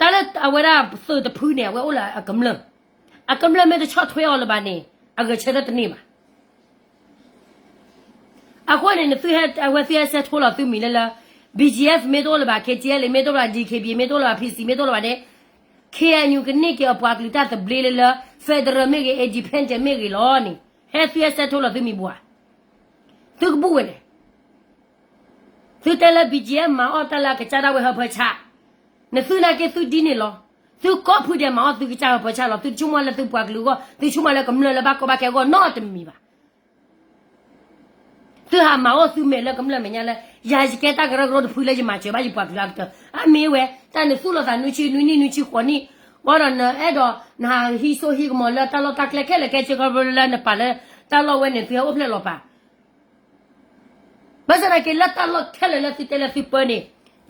တၢ်လၢအဝဲဒၣ်သုးတဖုန့ၣ် အဝဲအိၣ်လၢအကမျၢၢ်, အကမျၢၢ်မ့ၢ်တဆီၣ်ထွဲအီၤလၢၤဘၣ်န့ၣ် အဂဲၤဆၢထၢၣ်တန့ၢ်ဘၣ်. အဃိန့ၣ် နသုဟဲ အဝဲသုဟဲဆဲးထီၣ်လီၤသုမံၤလၢလၢ BGF မ့ၢ်တအိၣ်လၢၤဘၣ်, KTLA မ့ၢ်တအိၣ်လၢၤဘၣ်, DKBA မ့ၢ်တအိၣ်လၢၤဘၣ်, PC မ့ၢ်တအိၣ်လၢၤဘၣ်န့ၣ် KNU ကန့ၢ်က့ၤအပှၤကလုာ်တၢ်သဘျ့လၢလၢ federal မ့ၢ်ဂ့ၤ independent မ့ၢ်ဂ့ၤလီၤန့ၣ် ဟဲသုဟဲဆဲးထီၣ်လီၤသုမံၤဘၣ်ဧါ. သုကဘူၣ်ဝဲလဲၣ်. သုတဲလၢ BGF မၤအီၣ်တၢ်လၢအကစၢ်ဒၣ်ဝဲဟၢဖၢဆး, နသုနာ်က့သုဒ်န့ၣ်လီၤ. သုကိးဖုဒဲးမၤအီၣ်သုကစၢ်ဟၢဖၢဆးလီၤ. သုတဆိကမိၣ်လၢသုပှၤကလုာ်အဂီၢ်, သုဆိကမိၣ်လၢကမျၢၢ်လၢဘၣ်ကီဘၣ်ခဲအဂီၢ်နီတမံၤဘၣ်. သုဟးမၤအီၣ်သုမဲာ်လၢကမျၢၢ်မဲာ်ညါလၢ ယၤယကဲတၢ်ကရၢကရိတဖုလၢယမၤစၢၤဘၣ်ယပှၤကလုာ်အကတၢၢ်, အမ့ၢ်ဝဲ တၢ်နသုလိာ်သးနွံဆံနွံနံၣ်နွံဆံဃိးနံၣ်, ဘၣ်ဒီးနအဲၣ်ဒိးနဟးဟံးစိဟံးကမီၤလၢတၢ်လီၢ်တၢ်ကျဲခဲလၢာ်ခဲဆ့ခီဖျိလၢနပာ်လၢတၢ်လီၢ်ဝဲန့ၣ် သုဟဲအိၣ်ဖျဲၣ်လီၤပာ် ဘၣ်ဆၣ်သနာ်က့လၢတၢ်လီၢ်ခဲလၢာ်လၢသုတဲလၢသုပၢန့ၣ်,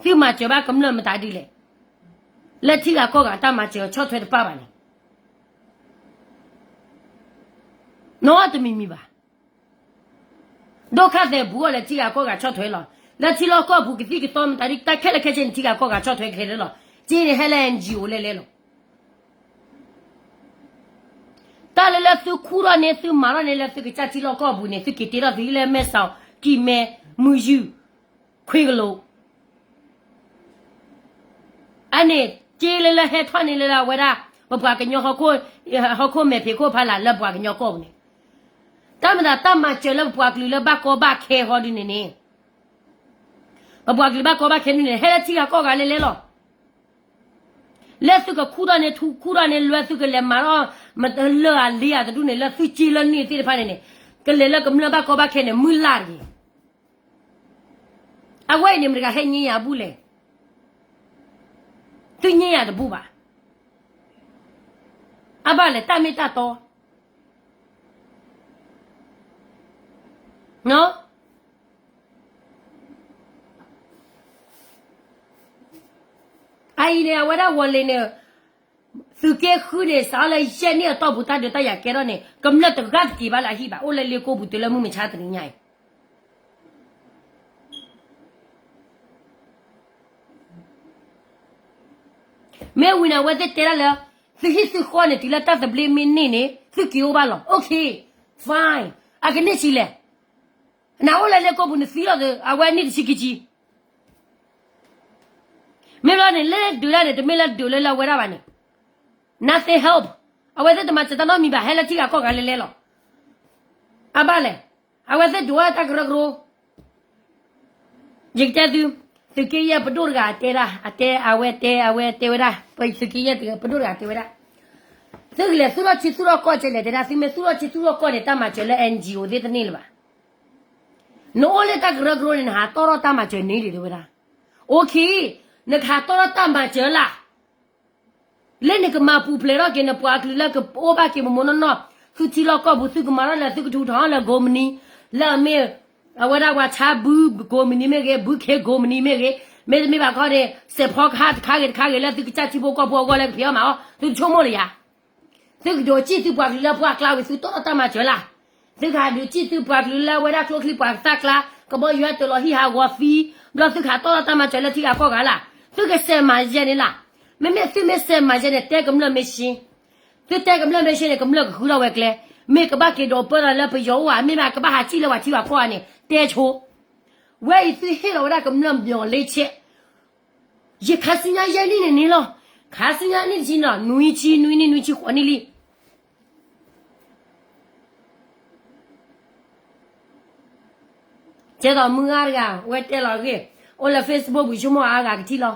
သုမၤစၢၤဘၣ်ကမျၢၢ်မတၤဒ်လဲၣ်. လၢထံဂၤကီၢ်ဂၤတၢ်မၤစၢၤဆီၣ်ထွဲတပၣ်ဘၣ်န့ၣ်, နီတမံၤမံၤဘၣ်. ဒိၣ်ခါသဲးဘူးအီၤလၢထံဂၤကီၢ်ဂၤဆီၣ်ထွဲလီၤ. လၢထံလီၢ်ကီၢ်ပူၤကသံၣ်ကသီမတၤဒ်တၢ်ခဲလၢာ်ခဲဆ့န့ၣ် ထံဂၤကီၢ်ဂၤဆီၣ်ထွဲခဲလၢာ်လီၤ. က့န့ၣ်ဟဲလၢ NGO လဲၤလဲၤလီၤ. တၢ်လၢလၢသုခူၣ်ထီၣ်န့ၢ်သုမၤထီၣ်န့ၢ်လၢသုကစၢ်ထံလီၢ်ကီၢ်ပူၤန့ၣ် သုက့ၤတ့ထီၣ်သုလၢမဲၢ်စီၤ, ကံၢ်မဲ, မုၢ်ယုၢ်, ခွ့ကလိာ် အန့ၣ် က့လၢလၢဟဲထီၣ်န့ၢ်လၢလၢအဝဲဒၣ် ပပှၤကညီ ဟီၣ်ခိၣ်မဲာ်ဖံးခိၣ်ဖးလၢ်လၢပှၤကညီကီၢ်ပူၤန့ၣ်, တၢ်မၤသးတၢ်မၤစၢၤလၢပပှၤကလုာ်လၢဘၣ်ကီဘၣ်ခဲဃီဒ်န့ၣ်န့ၣ်, ပပှၤကလုာ်ဘၣ်ကီဘၣ်ခဲဒ်န့ၣ် ဟဲလၢထံဂၤကီၢ်ဂၤလဲၤလဲၤလီၤ. လၢသုကခူၣ်ထီၣ်န့ၢ်ထူခူၣ်ထီၣ်န့ၢ်လွဲသုကလဲၤမၤထီၣ် လၢအလံအတဒူၣ်န့ၣ် လၢသုက့လၢန့ၣ်သ့ၣ်တဖၣ်န့ၣ်န့ၣ်, ကလဲၤလၢကမျၢၢ်ဘၣ်ကီဘၣ်ခဲန့ၣ် မုၢ်လၢ်တဂ့ၤ. အဝဲအံၤန့ၣ် မတၤတဂၤဟဲညံယၤဘူၣ်လဲၣ်. သုညံယၤတဘူၣ်ဘၣ်. အဘၣ်လဲၣ် တၢ်မ့ၢ်တၢ်တီ အအံၤန့ၣ် အဝဲဒၣ်ဝီၤလ့ၤန့ၣ် သုးက့ဃုန့ၣ် စးလၢယဲၢ်နံၣ်အတီၢ်ပူၤ တၢ်ဒုးတၢ်ယၤကဲထီၣ်န့ၣ် ကမျၢၢ်တဂၤတက့ၤဘၣ်လၢအဟံၣ်ဘၣ် အိၣ်လၢလ့ကိပူၤတုၤလၢမုၢ်မဆါတနံၤညါအံၤ မ့ၢ်ဝံၤန့ၣ် အဝဲသ့ၣ်တဲဒၣ်လၢ သုဟံၣ်သုဃီန့ၣ် တုၤလၢတၢ်သဘျ့မ့ၢ်န့ၢ်န့ၣ် သုက့ၤအိၣ်ဘၣ်လီၤ. Okay, fine. အကန့ၢ်ဆံးလဲၣ်. နအိၣ်လၢလ့ကိပူၤ နသံလီၤသး အဝဲနံၣ်တဆံခံဆံ မ့ၢ်ဘျီန့ၣ် လၢဒုးတၢ်န့ၣ် တမ့ၢ်လၢဒုးလၢလၢအဝဲဒၣ်ဘၣ်န့ၣ် nothing help. အဝဲသ့ၣ်တမၤစၢၤတၢ်နီတမံၤဘၣ် ဟဲလၢထံဂၤကီၢ်ဂၤလဲၤလဲၤလီၤ. အဘၣ်လဲၣ်. အဝဲသ့ၣ်ဒုးဝဲတၢ်ကရၢကရိ ယကတဲသု, သုးက့ယဲၢ်ပဒိၣ်တဂၤတဲဒၣ်, အတဲအဝဲတဲ အဝဲတဲဝဲဒၣ်, ပသုးက့ယဲၢ်ပဒိၣ်တဂၤတဲဝဲဒၣ်, သုကလဲၤသူၣ်ထီၣ်ဆံသူၣ်ထီၣ်ကီၢ်ကလဲၣ်တဲဒၣ်, သုမ့ၢ်သူၣ်ထီၣ်ဆံသူၣ်ထီၣ်ကီၢ်န့ၣ် တၢ်မၤစၢၤလၢ N G O သ့ၣ်တန့ၢ်လၢၤဘၣ်. နအိၣ်လၢတၢ်ကရၢကရိန့ၣ် နဟးတီၣ်ထီၣ်တၢ်မၤစၢၤန့ၣ်လံတဲဝဲဒၣ်. အိၣ်ခ့, နကဟးတီၣ်ထီၣ်တၢ်မၤစၢၤလၢ် လၢနကမၤပူၤဖျဲးထီၣ်က့ၤနပှၤကလုာ်လၢကအိၣ်ဘၣ်က့ၤမိၢ်မိၢ်နီၢ်နီၢ်, သုထံလီၢ်ကီၢ်ပူၤ သုကမၤထီၣ်လၢသုကထူးထီၣ်လၢကိးမုၢ်နံၤ, လၢအမ့ၢ် အဝဲဒၣ်ပှၤဆါဘုကိးမုၢ်နံၤမ့ၢ်ဂ့ၤ, ဘုခ့ကိးမုၢ်နံၤမ့ၢ်ဂ့ၤ, မ့တမ့ၢ်ဘၣ်ခီန့ၣ် စဲးဖီကဟၣ်တခါဂ့ၤတခါဂ့ၤလၢသုကစၢ်ထံဖိကီၢ်ဖိအဂီၢ်လၢကဖံးအီၣ်မၤအီၣ် သုကဆိကမိၣ်လၢယၤ သုကဒိးစံၣ်သုပှၤကလုာ်လၢပှၢ်ကျါဝံၤ သုတီၣ်ထီၣ်တၢ်မၤစၢၤလၢ်. သုကဟးဒုးစံၣ်သုပှၤကလုာ်လၢဝဲဒၣ်ကျိချံပှၤကသၣ်ကျါ, ကဘီယူၤဟဲတၢၤလီၤဟံၣ်ဟးဂီၤသံ, ဘျီသုကဟးတီၣ်ထီၣ်တၢ်မၤစၢၤလၢထံဂၤကီၢ်ဂၤလၢ်. သုကစဲးမၤယဲန့ၣ်လၢ်. မ့မ့ၢ်သုမ့ၢ်စဲးမၤယဲန့ၣ် တဲကမျၢၢ်မ့ၢ်ရှ့, သုတဲကမျၢၢ်မ့ၢ်ရှ့န့ၣ် ကမျၢၢ်ကဃုထီၣ်ဝဲကျဲ, မ့ၢ်ကဘၣ်က့ၤဒိးပၢလီၤလၢပယီၤအိၣ်ဧါ, မ့ၢ်မ့ၢ်ကဘၣ်ဟးစံၣ်လၢပှၤထံပှၤကီၢ်ဧါန့ၣ် တဲဆိ ဝဲအံၤသုဟ့ၣ်လီၤဝဲဒၣ်ကမျၢၢ်မျီၤလ့ဆဲး, ယခါဆူညါယဲၢ်နံၣ်န့ၣ်န့ၣ်လီၤ. ခါဆူညါနံၣ်တဆံန့ၣ်လီၤ, နွံဆံ နွံနံၣ် နွံဆံဃိးနံၣ်လံ. ကဲသိးမုၢ်ဂၤတဂၤ ဝဲတဲလီၤဂ့ၢ်, အိၣ်လၢ Facebook ပူၤဆိကမိၣ်အါဂၤကထံၣ်လီၤ.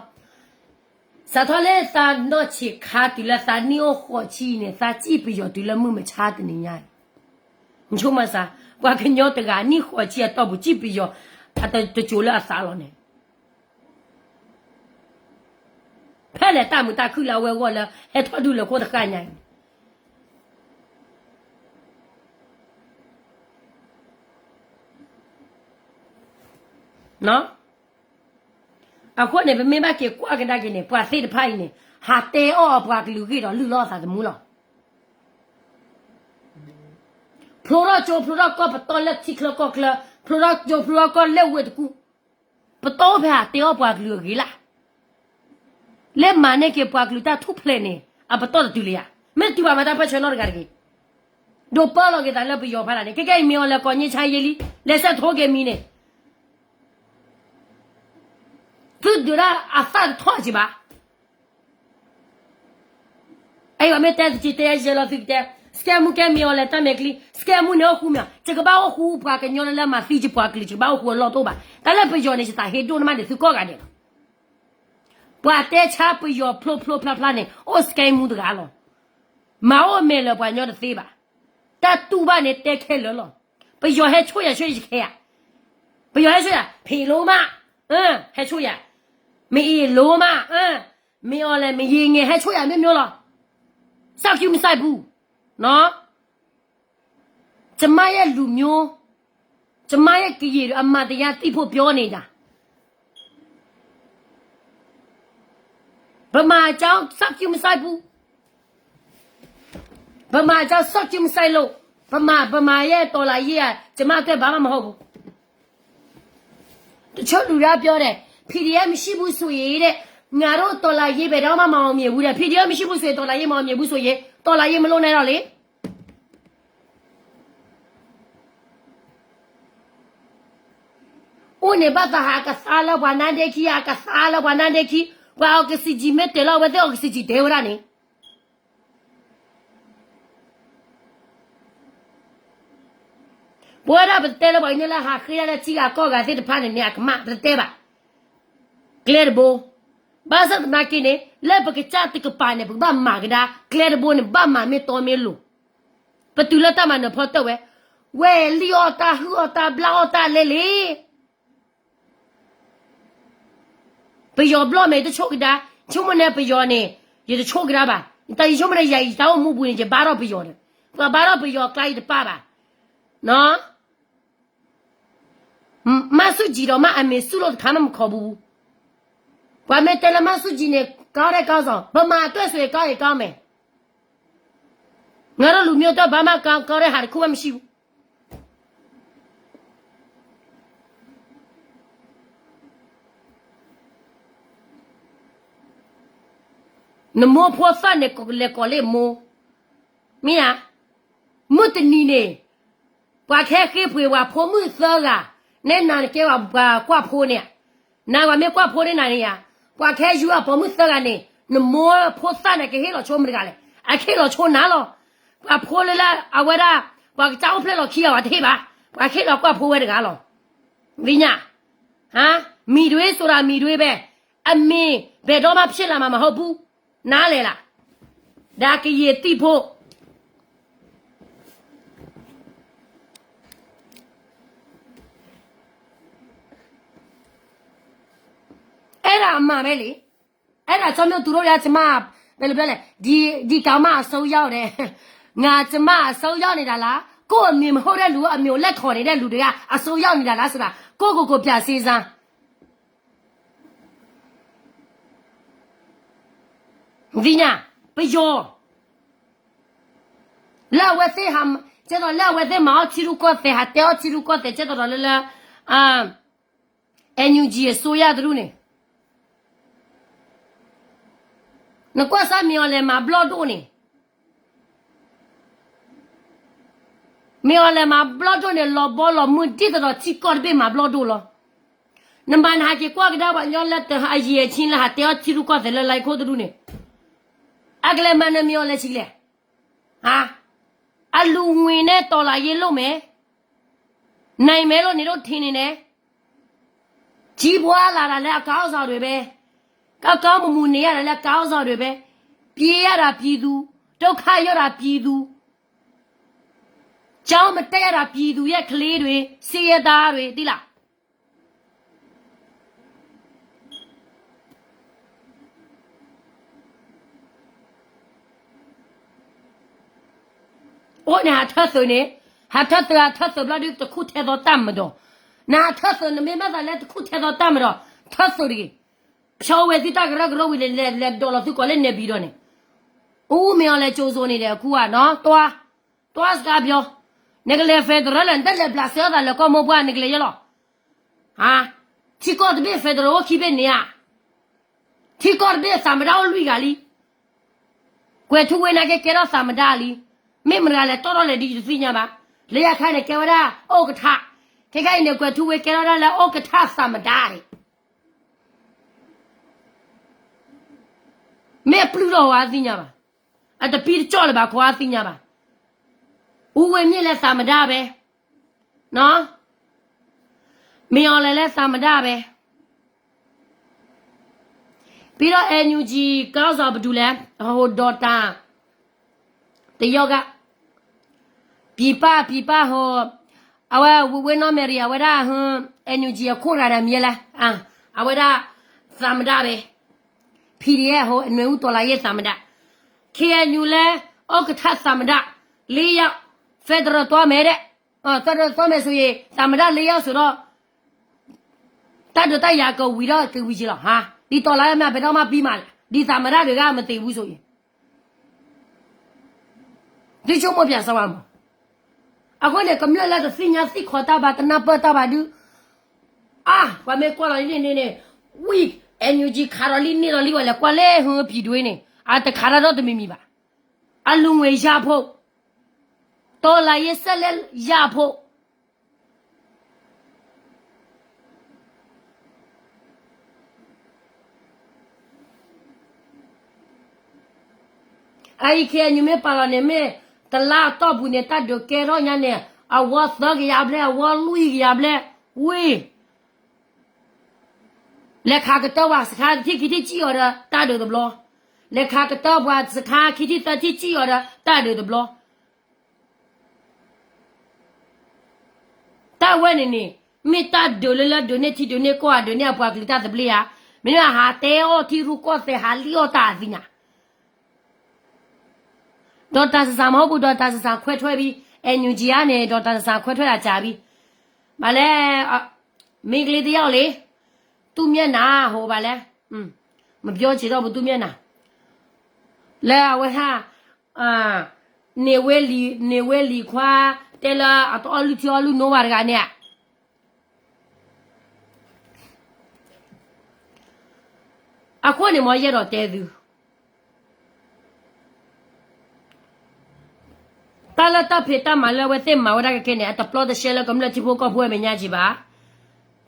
စးထီၣ်လၢသးနီၢ်ဆံးခါတုၤလၢသးနံၣ်အိၣ်ဃိးဆံအံၤန့ၣ် သးစံၣ်ပယီၤတုၤလၢမုၢ်မဆါတနံၤညါအံၤ, နဆိကမိၣ်စး, ပှၤကညီတဂၤနံၣ်ဃိးဆံအတီၢ်ပူၤ စံၣ်ပယီၤ အတစိၤလၢအသးလီၤန့ၣ် ဖဲလဲၣ်တၢ်မုာ်တၢ်ခုၣ်လၢအဝဲအဂီၢ်လၢ ဟဲထီၣ်ဒုးလၢခိၣ်တဃၣ်ညါအံၤန့ၣ် အဃိန့ၣ် ပမ့ၢ်ဘၣ်က့ၤကွၢ်ကဒါက့ၤန့ၣ် ပှၤသ့ၣ်တဖၣ်အံၤန့ၣ် ဟးတဲအီၣ်အပှၤကလုာ်ဂ့ၢ်ဒီးလုၢ်လီၤအသးသမူလီၤ. ဖျိထီၣ်ကၠိဖျိထီၣ်ကီၢ်ပတီၢ်လၢထံချၢကီၢ်ချၢ, ဖျိထီၣ်ကၠိဖျိထီၣ်ကီၢ်လၢဝ့ၢ်တကူၣ်, ပတီၢ်အိၣ်ဖဲဟးတဲအီၣ်ပှၤကလုာ်အဂ့ၢ်လၢ် လၢမၤန့ၢ်က့ၤပှၤကလုာ်တၢ်ထူၣ်ဖျဲးန့ၣ် အပတီၢ်တတုၤလၢၤယၤ, မ့ၢ်တတုၤဘၣ်မၤတၢ်ပၢၢ်ဆၢနီတဂၤတဂ့ၤ, ဒိးပၢလီၤက့ၤသးလၢပယီၤဖးဒၣ်န့ၣ် ကဲကဲအံၤမ့ၢ်အီၤလဲၤကိးညါဆါယဲလံ, လဲၤဆဲးထိက့ၤမံၤန့ၣ် သုဒုးဒၣ်အသၣ်တထီၣ်က့ၤဘၣ်. အဲၣ်မ့ၢ်တဲတက့ၢ်တဲယဲလီၤသုကတဲ, စကဲမူကဲမ့ၢ်အီၤလဲၤတၢ်မဲာ်ချံ, စကဲမူန့ၣ်အိၣ်ဃူမ့ၢ်, ယကဘၣ်အိၣ်ဃူပှၤကညီလၢမၤသံယပှၤကလုာ် ယကဘၣ်အိၣ်ဃူအလီၢ်တအိၣ်ဘၣ်. တၢ်လၢပယီၤန့ၣ် ယသးဟ့ဒိၣ်န့ၢ်မးန့ၣ် သုကီၢ်ဂၤဒဲးလီၤ. ပှၤတဲဆါပယီၤဖျိဖျိဖျါဖျါန့ၣ် အိၣ်စကဲမူတဂၤလီၤ. မၤအိၣ်မဲာ်လၢပှၤကညီတသ့ဘၣ်. တၢ်တူၢ်ဘၣ်န့ၣ်တဲခဲလၢာ်လီၤ. ပယီၤဟဲဆိၣ်ယၤဆိၣ်ယၤယခဲယၤ, ပယီၤဟဲဆိၣ်ယၤ ဖံးလိမး, ဟဲဆိၣ်ယၤ, မ့ၢ်အ့ၣ်လိမး, မ့ၢ်အီၤလဲၣ် မ့ၢ်ယံၤငဲၤ ဟဲဆိၣ်ယၤမ့ၢ်မ့ၢ်လီၤ. စၢ်ကၠူမုၢ်စၢ်ပူၤ, ကျမရဲ့လူမျိုး, ကျမရဲ့ကရင်တွေ အမှန်တရားသိဖို့ပြောနေတာ ဗမာကျောင်း စောင့်ကြည့်မစိုက်ဘူး, ဗမာကျောင်း စောင့်ကြည့်မစိုက်လို့, ဗမာ, ဗမာရဲ့တော်လှန်ရေးက ကျမအတွက်ဘာမှမဟုတ်ဘူး. တချို့လူတွေကပြောတယ်, PDF မရှိဘူးဆိုရင်တဲ့, ငါတို့တော်လှန်ရေးဘယ်တော့မှမအောင်မြင်ဘူးတဲ့, PDF မရှိဘူးဆိုရင် တော်လှန်ရေးမအောင်မြင်ဘူးဆိုရင် တော်လှန်ရေးမလုပ်နဲ့တော့လေ. အိၣ်န့ၣ်ဘၣ်သးဟးကသါလၢပှၤနါဒ့ခံ, ဟးကသါလၢပှၤနါဒ့ခံ, ပှၤ oxygen မ့ၢ်တဲာ်လီၤ အဝဲသ့ၣ် oxygen တဲဝဲဒၣ်န့ၣ် ပဝဲဒၣ်ပတတဲလၢပှၤကညီလၢဟးဃ့တၢ်လၢထံဂၤကီၢ်ဂၤသ့ၣ်တဖၣ်န့ၣ်န့ၣ် အကမၣ် ပတတဲဘၣ်. ကျဲတဘိ, ဘၣ်ဆၣ်သနာ်က့န့ၣ် လၢပကစၢ်တကပၤန့ၣ် ပကဘၣ်မၤကဒါ, ကျဲတဘိန့ၣ် ဘၣ်မၤမ့ၢ်တီမ့ၢ်လိၤ, ပတုၤလၢတၢ်မၤနၢၤဖီတၢၣ်ဝဲ, ဝဲလံၣ်အီၣ်တၢ်ဟုၣ်အီၣ်တၢ်ဘျၣ်အီၣ်တၢ်လဲလဲၣ် ပယီၤဘျီၣ်မ့ၢ်တဆိၣ်ကဒါ, ဆိကမိၣ်န့ၣ်ပယီၤန့ၣ် ယတဆိၣ်ကဒါဘၣ်. တၢ်ယဆိကမိၣ်န့ၣ် ယၤယတၢ်အိၣ်မူပူၤန့ၣ် ယဘါထီၣ်ပယီၤဒီး, ပှၤဘါထီၣ်ပယီၤကျါယတပၣ်ဘၣ်. မန်းစုကြည်ဒီးမ့ၢ်အမေစုလို့တခါမှမခေါ်ဘူး. ပှၤမ့ၢ်တဲလၢမန်းစုကြည်န့ၣ် ကောင်းတဲ့ခေါင်းဆောင်, ဗမာအတွက်ဆိုရင်ကောင်းရင်ကောင်းမယ်. ငါတို့လူမျိုးအတွက်ဘာမှကောင်းတဲ့ဟာတစ်ခုမှမရှိဘူး. နမိၢ်ဖိသၣ်န့ၣ် လဲၤကိးလၢမိၢ်, မ့ၢ်ဧါ. မုၢ်တနံၤန့ၣ် ပှၤခဲဃ့ပှ့ၤဝဲဖိမုၣ်သၢဂၤ, နဲနၤနကဲဝဲပှၤကွၢ်ဖိန့ၣ်ဧါ, နၤပှၤမ့ၢ်ကွၢ်ဖိန့ၢ်နၤန့ၣ်ဧါ, ပှၤခဲယူၤအပိာ်မုၣ်သၢဂၤန့ၣ် နမိၢ်ဖိသၣ်န့ၣ် ကဟ့ၣ်လီၤဆိမတၤတဂၤလဲၣ်, အကဟ့ၣ်လီၤဆိနၤလီၤ. ပှၤဖိလၢလၢအဝဲဒၣ် ပှၤကစၢ်အိၣ်ဖျဲၣ်လီၤခံဂၤဝဲတဟ့ၣ်ဘၣ်, ပှၤဟ့ၣ်လီၤကွၢ်ဖိဝဲတဂၤလီၤ. သ့ၣ်ညါ, ဟါ, မံၤဒွ့ ဆိုတာ မံၤဒွ့ပဲ, အမ့ၢ်ဘယ်တော့မှ ဖြစ်လာမှာမဟုတ်ဘူး, နားလည်လား, ဒါကရင်သံဖိ အဲ့ဒါအမှန်ပဲလေ, အဲ့ဒါကြောင့်မို့သူတို့ကကျမ, ဘယ်လိုပြောလဲ, ဒီ, ဒီကောင်မအစိမ်းရောက်တယ်, ငါကျမအစိမ်းရောက်နေတာလား, ကိုယ့်အမည်မဟုတ်တဲ့လူအမည်ကိုလက်ခံနေတဲ့လူတွေကအစိမ်းရောက်နေတာလားဆိုတာ ကိုယ့်ကိုယ်ကိုပြန်စဉ်းစား မသိညာ, ပယီၤ, လၢအဝဲသ့ၣ်ဟး, ကဲသိးလၢအဝဲသ့ၣ်မၤအီၣ်ထံရူၢ်ကီၢ်သဲး ဟးတဲအီၣ်ထံရူၢ်ကီၢ်သဲး ကဲသိးဒီးလၢလၢ, အ, NUG အစိုးရတရူၢ်န့ၣ်, နကွၢ်စၢ်မ့ၢ်အီၤလဲၤမၤဘျီၣ်ဒိၣ်န့ၣ် မ့ၢ်အီၤလဲၤမၤဘျီၣ်ဒိၣ်န့ၣ် လီၤဘီလီၤမုၢ်ဒ်သိးဒီးထံကီၢ်တဘ့ၣ်မၤဘျီၣ်ဒိၣ်လီၤ. နမၤနဟးက့ၤကွၢ်ကဒါပှၤကညီလၢတဟးယံာ်အဆံလၢဟးတဲအီၣ်ထံရူၢ်ကီၢ်သဲးလၢလါခိၣ်တဒူၣ်န့ၣ်, အကလဲၤမၤနမ့ၢ်အီၤလဲၤဆံးလဲၣ်, အလူၤဝံၤန့ၣ် တော်လှန်ရေးလုပ်မယ်, နိုင်မယ်လို့ နင်တို့ထင်နေတယ်. ကြီးပွားလာတာလည်း အကောင်းဆောင်တွေပဲ, ကောင်းကောင်းမွန်မွန်နေရတယ်လည်း အကောင်းဆောင်တွေပဲ, ပြေးရတာပြည်သူ, ဒုက္ခရောက်တာပြည်သူ, ကျောင်းမတက်ရတာပြည်သူရဲ့ကလေးတွေ, ဆင်းရဲသားတွေ, သိလား. အိၣ်န့ၣ် ဟးထၢသုးန့ၣ်, ဟးထၢသုး ဟးထၢသုးဘျီဒုး တခူၣ်ထဲသောတပ်မတော်, နဟးထၢသုး နမ့ၢ်ဘၣ်သးလၢတခူၣ်ထဲသောတပ်မတော်, ထၢသုးတဂ့ၤ, ဖျိဝဲသုတၢ်ကရၢကရိဝံၤန့ၣ် လဲၤဒိးလီၤသုကိးလၢနဲပံၤဒီးန့ၣ်, အူမ့ၢ်အီၤလဲၤကၠိၤစိၤန့ၣ်ဒီး အခူၣ်ဧါနီၤ, တွါ, တွါစကားပြော, နကလဲၤ federal လၢ နတလဲၤဘျးစဲအသးလၢကီၢ်မိၢ်ပှၢ် နကလဲၤယဲလီၤ. ထံကီၢ်တဘ့ၣ် federal အိၣ်ခံဘ့ၣ်န့ၣ်ဧါ, ထံကီၢ်တဘ့ၣ် သမ္မတအိၣ်လွံၢ်ဂၤလံ. ကွဲၤထူဝ့နာ်က့ ကဲထီၣ်သမ္မတလံ. မ့ၢ်မတၤလဲၤတီၢ်ထီၣ်လဲၤဒ်ယတသ့ၣ်ညါဘၣ်. လၢယခါန့ၣ် ကဲဝဲဒၣ် ဥက္ကဋ္ဌ, ခဲခါအံၤန့ၣ် ကွဲၤထူဝ့ကဲထီၣ်ဒၣ်လၢ ဥက္ကဋ္ဌသမ္မတန့ၣ် မ့ၢ်အပျုၢ်ထီၣ်ဝဲသ့ၣ်ညါဘၣ်. အတပံတကၠီၣ်လၢၤဘၣ် ခိးအသ့ၣ်ညါဘၣ်. ဦးဝင်းမြင့်လည်း သမ္မတပဲ, မ့ၢ်အီၤလဲၤလၢ သမ္မတပဲ. ပြီးတော့ NUG ခေါင်းဆောင်ဘယ်သူလဲ, ဟို ဒေါက်တာ တယောက်က ပြည်ပ ပြည်ပ ဟို အဝဲ ဝ့ၢ်နီၢ်မဲရံ အဝဲဒၣ် NUG အခိၣ်ရၤန့ၣ် မ့ၢ်လဲၣ်, အဝဲဒၣ် သမ္မတပဲ, PDF ဟို နွေဦးတော်လှန်ရေး သမ္မတ, KNU လည်း ဥက္ကဋ္ဌ သမ္မတ လေးယောက် federal သွားမယ်တဲ့, federal သွားမယ်ဆိုရင် သမ္မတ လေးယောက်ဆိုတော့ တၢ်ဒုးတၢ်ယၤကဝံၤဒီးကဝံၤက့ၤလီၤ. ဒီတော်လှန်ရေးမှာ ဘယ်တော့မှပြီးမှာလဲ, ဒီသမ္မတတွေက မသေဘူးဆိုရင် ဒုချို့မို့ပြန်စဝါမး. အဃိန့ၣ် ကမျၢၢ်လၢတသ့ၣ်ညါသံၣ်ခီတၢ်ဘၣ် တနၢ်ပၢၢ်တၢ်ဘၣ်ဒုး, အါ ပှၤမ့ၢ်ကွၢ်လီၤလံန့ၣ်န့ၣ်, ဝံ NUG ခးဒီးလံန့ၢ်ဒီးလံဝဲလဲၤကွၢ်လဲၣ် ဟၢဖံးဒွဲန့ၣ် အတခးတၢ်ဒီးတမံၤမံၤဘၣ်. အလူၤငွေရဖို့, တော်လှန်ရေးဆက်လက်ရဖို့ အအံၤ KNU မ့ၢ်ပာ်လီၤန့ၣ် မ့ၢ်တလါအတီၢ်ပူၤန့ၣ် တၢ်ဒုးကဲထီၣ်ညါန့ၣ် အဝီသၢကယၤဘျဲၣ် အဝီလွံၢ်ကယၤဘျဲၣ်, ဝံၤ လဲၤခးကတၢၢ်ပှၤစခါခံထံၣ်ခံထံၣ်စံၣ်အီၤဒီးတၢ်ဒုးတဘျီ, လဲၤခးကတၢၢ်ပှၤစခါခံထံၣ်သၢထံၣ်စံၣ်အီၤဒီးတၢ်ဒုးတဘျီ. တၢ်ဝဲန့ၣ်န့ၣ် မ့ၢ်တၢ်ဒုးလၢလၢဒုးန့ၢ်ထံဒုးန့ၢ်ကီၢ် အဒုးန့ၢ်အပှၤကလုာ်တၢ်သဘျ့ဧါ, မ့ၢ်ဟးတဲအီၣ်ထံရူၢ်ကီၢ်သဲး ဟးလံၣ်အီၣ်တၢ်အသ့ၣ်ညါ ဒေါက်တာဆဆာ မဟုတ်ဘူး, ဒေါက်တာဆဆာ ခွဲထွက်ပြီ, NUG ကနေ ဒေါက်တာဆဆာ ခွဲထွက်တာကြာပြီ. ဘာလဲ, မိန်းကလေးတစ်ယောက်လေ, သူ့မျက်နှာ ဟို ဘာလဲ, မပြောချင်တော့ဘူး သူ့မျက်နှာ. လၢအဝဲဟး, နေဝင်းလီ, နေဝင်းလီခွါ, တဲလၢအတအီၣ်လုၢ်ထံအီၣ်လုၢ်နိဘၣ်တဂၤန့ၣ် အဃိန့ၣ် မ်ယအဲၣ်ဒိးတဲသု, တၢ်လၢတၢ်ဖံးတၢ်မၤလၢအဝဲသ့ၣ်မၤဝဲဒၣ်ခဲခဲန့ၣ် အတပျီတရှဲလၢကမျၢၢ်ထံဖိကီၢ်ဖိအမဲာ်ညါက့ၤဘၣ်.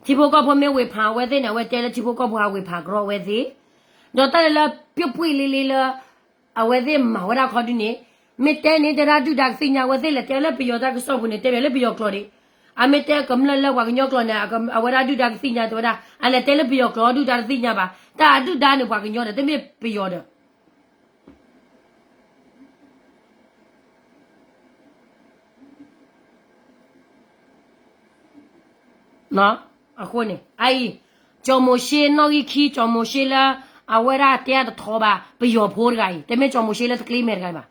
ထံဖိကီၢ်ဖိမ့ၢ်ဝ့ၤဖးအဝဲသ့ၣ်န့ၣ် အဝဲတဲလၢထံဖိကီၢ်ဖိဟးဝ့ၤဖးကရီအဝဲသ့ၣ်, ဒီးတၢ်လၢလၢပျုၢ်ပှ့ၢ်လံလံလၢ အဝဲသ့ၣ်မၤဝဲဒၣ်ခီဒုန့ၣ်, မ့ၢ်တဲန့ၣ် တဲဒၣ်ဒုၣ်ဒါကသ့ၣ်ညါ အဝဲသ့ၣ်လဲၤတဲလၢပယီၤတၢ်ကစီၣ်ပူၤန့ၣ် တဲဘၣ်လၢပယီၤကျိာ်ဒံး, အမ့ၢ်တဲကမျၢၢ်လၢပှၤကညီကျိာ်န့ၣ် အဝဲဒၣ်ဒုၣ်ဒါကသ့ၣ်ညါတဲဝဲဒၣ် အလဲၤတဲလၢပယီၤကျိာ်ဒုၣ်ဒါတသ့ၣ်ညါဘၣ်. တၢ်အဒုၣ်ဒါန့ၣ် ပှၤကညီဒီး တမ့ၢ်ပယီၤဒီး အဃိန့ၣ် အအံၤ ကၠီၤမိၤၡ့ နီၣ်ဂံၢ်ခံ ကၠီၤမိၤၡ့လၢ အဝဲဒၣ်တဲအတထီဘၣ် ပယီၤဖိတဂၤအံၤ တမ့ၢ်ကၠီၤမိၤၡ့လၢတကျ့မဲာ်တဂၤဘၣ်.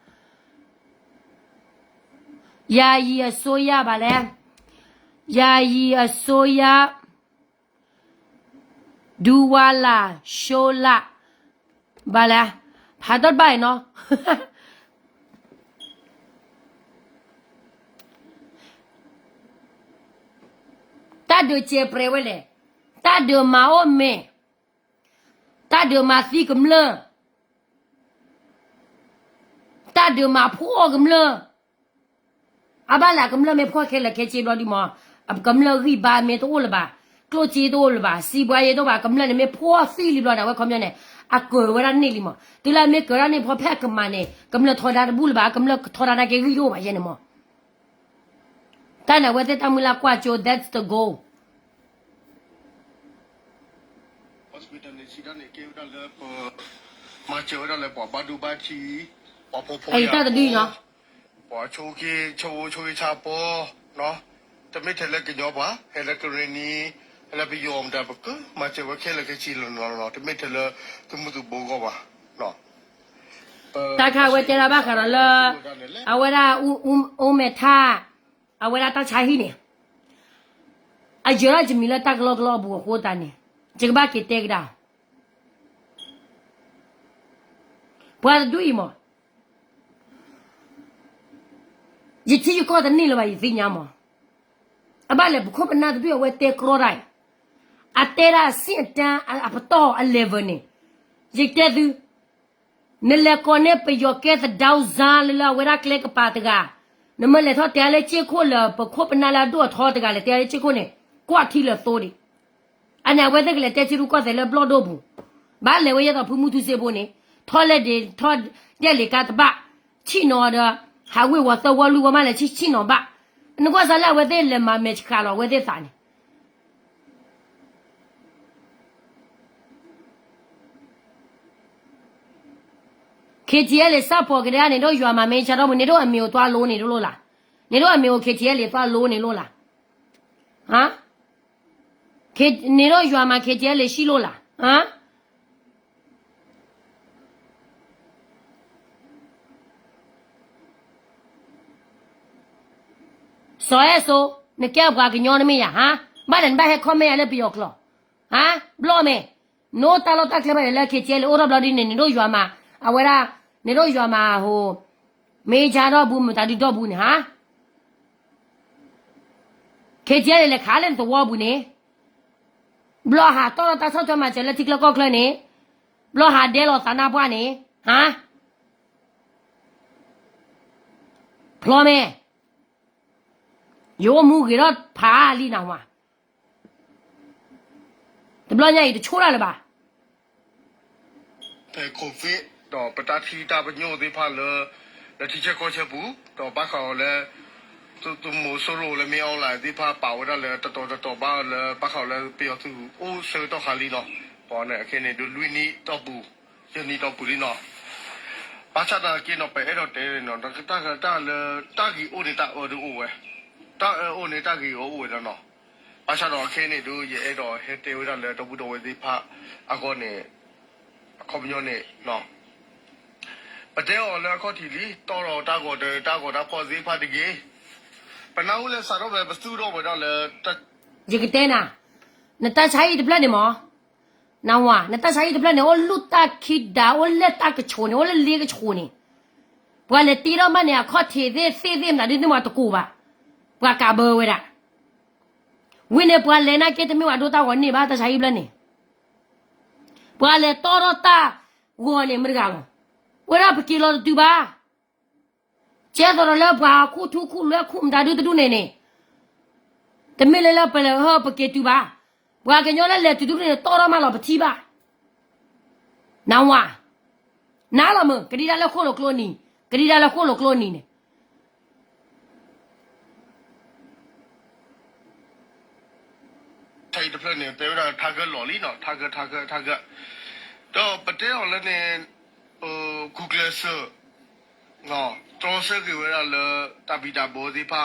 ယာယီအစိုးရ ဘၣ်လဲၣ်, ယာယီအစိုးရ ဒူဝါလၢ် ရှိလၢ် ဘၣ်လဲၣ်, ဖးတဘၣ်အံၤနီၤ တၢ်ဒုးစဲးပြဲးဝဲလဲၣ်, တၢ်ဒုးမၤအိၣ်မဲာ်, တၢ်ဒုးမၤသံကမျၢၢ်, တၢ်ဒုးမၤဖှီၣ်ကမျၢၢ်, အဘၣ်လဲၣ်ကမျၢၢ်မ့ၢ်ဖှီၣ်ခဲလၢာ်ခဲဆ့ဘျီဒ်မး, ကမျၢၢ်ဂံၢ်ဘါမ့ၢ်တအိၣ်လၢၤဘၣ်, ကျိၣ်စ့တအိၣ်လၢၤဘၣ်, စံးဘှါယဲတအိၣ်ဘၣ်, ကမျၢၢ်န့ၣ်မ့ၢ်ဖှီၣ်သံလံဘျီန့ၣ် အဝဲခီပညီန့ၣ် အကၢၤဝဲဒၣ်န့ၢ်လံမး, တုၤလၢအမ့ၢ်ကၢၤဒၣ်န့ၢ်ဖီဖဲအကမၤန့ၣ် ကမျၢၢ်ထီဒါတဘူၣ်လၢၤဘၣ်, ကမျၢၢ်ထီဒါနာ်က့ဂံၢ်တအိၣ်ဘၣ်ယဲန့ၣ်မး တၢ်န့ၣ်အဝဲသ့ၣ်တၢ်မုၢ်လၢ်ကွၢ်ကၠိ that's the goal. မၤစၢၤဝဲဒၣ်လၢပှၤဘၣ်ဒိဘၣ်ထံး, ပှၤဖိဖိယာ်ဖိ, တၢ်တဒုအံၤနီၤ, ပှၤဆိက့ဆိက့ဆါဖိ, တမ့ၢ်ထဲလၢကညီဘၣ်, ဟဲလၢကရ့ၣ်နံ, ဟဲလၢပယီၤမတၤ ပကမၤစၢၤဝဲခဲလၢာ်ခဲဆ့လီၤနီၤ, တမ့ၢ်ထဲလၢသုးမုၢ်သံၣ်ဘိအဂီၢ်ဘၣ်. တၢ်ခါအဝဲတဲဒၣ်ဘၣ်ဃးဒီးလၢ အဝဲဒၣ် အိၣ်မဲာ်ထၣ်, အဝဲဒၣ်တၢ်ဆါဟံၣ်န့ၣ်, အယၢၤထီၣ်ယမံၤလၢတၢ်ကလီကလီအပူၤအဃိသတးန့ၣ်, ယကဘၣ်က့ၤတဲကဒါ ပှၤတဒူၣ်အံၤမး, ယထံယကီၢ်တန့ၢ်လၢၤဘၣ် ယသ့ၣ်ညါမး, အဘၣ်လဲၣ် ပခိၣ်ပနၢ်တဒူၣ်အဝဲတဲကြီတၢ်အံၤ, အတဲဒၣ်အဆင့်အတန်းအပတီၢ်အ level န့ၣ်, ယတဲသု, နလဲၤကိးန့ၢ်ပယီၤကဲသဒၢစါလၢလၢအဝဲဒၣ်ကျဲကပၤတဂၤ, နမ့ၢ်လဲၤထီၣ်တဲလၢစ့ၢ်ခိၣ်လၢ ပခိၣ်ပနၢ်လၢအဒိၣ်အထီတဂၤလဲၤတဲလၢစ့ၢ်ခိၣ်န့ၣ်, ကွၢ်ထံလၢသိဒံး အန့ၣ်အဝဲသ့ၣ်ကလဲၤတဲထံရူၢ်ကီၢ်သဲးလၢဘျီၣ်ဒိၣ်ပူၤ, ဘၣ်လဲၤဝဲယဲသိးဖုမုၢ်ထူစ့ဖိန့ၣ်, ထီၣ်လဲၣ်ဒ့ၣ်ထီၣ်ဒဲၣ်လံၤကါတဘၣ်, ဆံၣ်နီၤဒီး, ဟးဝ့ၤဝီၤသၢဝီလွံၢ်ဝီမးလဲၤဆံၣ်ဆံၣ်နီၤဘၣ်, နကွၢ်စးလၢအဝဲသ့ၣ်လဲၤမၤမဲာ်ဆှးလီၤအဝဲသ့ၣ်သးန့ၣ် KTLA စးဖီၣ်ကဒါန့ၣ် ဒိၣ်ယွၤမၤမ့ၢ်ဆါထီၣ်မူ န့ၣ်ဒိၣ်အမ့ၢ်အိၣ်သွါလိန့ၣ်တလိၣ်လၢ်, န့ၣ်ဒိၣ်အမ့ၢ်အိၣ် KTLA သွါလိန့ၣ်လိၣ်လၢ်, န့ၣ်ဒိၣ်ယွၤမၤ KTLA ဆံးလိၣ်လၢ်, စီၤအဲၣ်စိ, နကဲပှၤကညီနမ့ၢ်ယၤ, ဘၣ်လဲၣ်နဘၣ်ဟဲ comment ယၤလၢပယီၤကျိာ်, ဘျီၣ်မဲာ်, နအိၣ်တၢ်လီၢ်တၢ်ကျဲဘၣ်လဲၣ်လၢ KTLA အိၣ်ထီၣ်ဘျီဒ်န့ၣ် နဒိၣ်ယွၤမၤ, အဝဲဒၣ်, နဒိၣ်ယွၤမၤဟိ, မ့ၢ်ဆါထီၣ်ပူၤ မတၤဒုးဒီပူၤန့ၣ်ဟါ, KTLA လဲၤခးလၢနသဝီပူၤန့ၣ်, ဘျီၣ်ဟးတီၣ်ထီၣ်တၢ်ဆီၣ်ထွဲမၤစၢၤလၢထံချၢကီၢ်ချၢန့ၣ်, ဘျီၣ်ဟးဒဲလီၤသးနါပှၢ်န့ၣ်, ဟါ ဖျီမဲာ်, ယအိၣ်မူဂ့ၤထီၣ်ဖးလံနၤဝၤ, တဘျီညါအံၤတဆိၣ်တၢ်လၢၤဘၣ် ဖဲ COVID ဒီးပတၢ်ထံၣ်တၢ်ပညိၣ်သ့ၣ်တဖၣ်လၢ လၢထံဆၢကီၢ်ဆၢပူၤ, ဒီးဘၣ်ဃးအီၤလၢ သုးမီၤစိရိၤလၢမ့ၢ် online သ့ၣ်တဖၣ်ပာ်ဝဲဒၣ်လၢတတီၤတတီၤဘၣ်လၢ ဘၣ်ဃးအီၤလၢပယီၤသုးအိၣ်ဆၢကတီၢ်ခါလံနီၤ, ပှၤန့ၣ်အခဲန့ၣ်ဒုးလွံၢ်နံၣ်တီၢ်ပူၤ, ယဲၢ်နံၣ်တီၢ်ပူၤလံနီၤ, ဘၣ်ဆၣ်သနာ်က့နီၤ ပအဲၣ်ဒိးတဲနီၤ တၢ်လၢ တၢ်ဂ့ၤအိၣ်န့ၣ်တၢ်အၢဒုးအိၣ်ဝဲ, တၢ်အၢအိၣ်န့ၣ်တၢ်ဂ့ၤအိၣ်ဝဲလီၤနီၤ, ဘၣ်ဆၣ်ဒီးအခဲန့ၣ်ဒုး ယအဲၣ်ဒိးဟဲတဲဝဲဒၣ်လၢဒီပုၢ်ဒီဝဲၢ်သ့ၣ်တဖၣ်အဂီၢ်န့ၣ်, အခီပညီန့ၣ် ပတဲအီၤလၢအခီၣ်ထံးလံ, တီၢ်ဒီးတၢ်ဂီၤတၢ်ဂီၤတၢ်ဖီၣ်သ့ၣ်တဖၣ်တဂ့ၤ, ပနၢ်ဟူလၢစးထီၣ်ဖဲပသူၣ်ထီၣ်ဝဲဒၣ်လၢ ယကတဲနၤ, နတၢ်ဆါဟံၣ်တဖျၢၣ်န့ၣ်မး, နဝၤ နတၢ်ဆါဟံၣ်တဖျၢၣ်န့ၣ် အိၣ်လူၢ်တၢ်ခံဒါ အိၣ်လၢတၢ်ကဆိးန့ၣ် အိၣ်လၢလ့ကဆိးန့ၣ်, ပှၤလဲၤတ့ထီၣ်ဘၣ်န့ၣ် အခီၣ်ထံးသ့ၣ်သ့ၣ်သ့ၣ်မနုၤဒ်န့ၣ်မးတကိးဘၣ်, ပှၤကးဘၢဝဲဒၣ် ဝံၤန့ၣ် ပှၤလဲၤနာ်က့တမ့ၢ်ဝဲဒိၣ်တၢ်ဂီၤန့ၢ်ဘၣ် တၢ်ဆါဟံၣ်ဖျၢၣ်န့ၣ်, ပှၤလဲၤတီၢ်ထီၣ်တၢ်ဂီၤန့ၣ် မတၤတဂၤလီၤ, ဝဲဒၣ်ပက့ၤလီၤတတုၤဘၣ်, ကဲသိးဒီးလၢပှၤခူၣ်ထူခူၣ်လွဲခူၣ်မတၤဒုတဒူၣ်န့ၣ်န့ၣ်, တမ့ၢ်လၢလၢပလဲၤဟၢပက့ၤတုၤဘၣ်, ပှၤကညီလၢလဲၤတုၤတဒူၣ်န့ၣ် တီၢ်ထီၣ်မးလီၤပထံၣ်ဘၣ်, နဝၤ, နလီၤမုၢ် ကဒံဒါလၢဃိၣ်လိာ်ကျိနံၤ, ကဒံဒါလၢဃိၣ်လိာ်ကျိနံၤန့ၣ် တဖျၢၣ်န့ၣ် တဲဝဲဒၣ်ထါကၢလီၤလံနီၤ, ထါကၢ ထါကၢ ထါကၢ, ဒီးပတဲအီၤလၢန့ၣ် ဂုာ်ကျဲးစၢး တြီဆၢက့ၤဝဲဒၣ်လၢ တၢ်ဘံၣ်တၢ်ဘၢသ့ၣ်တဖၣ်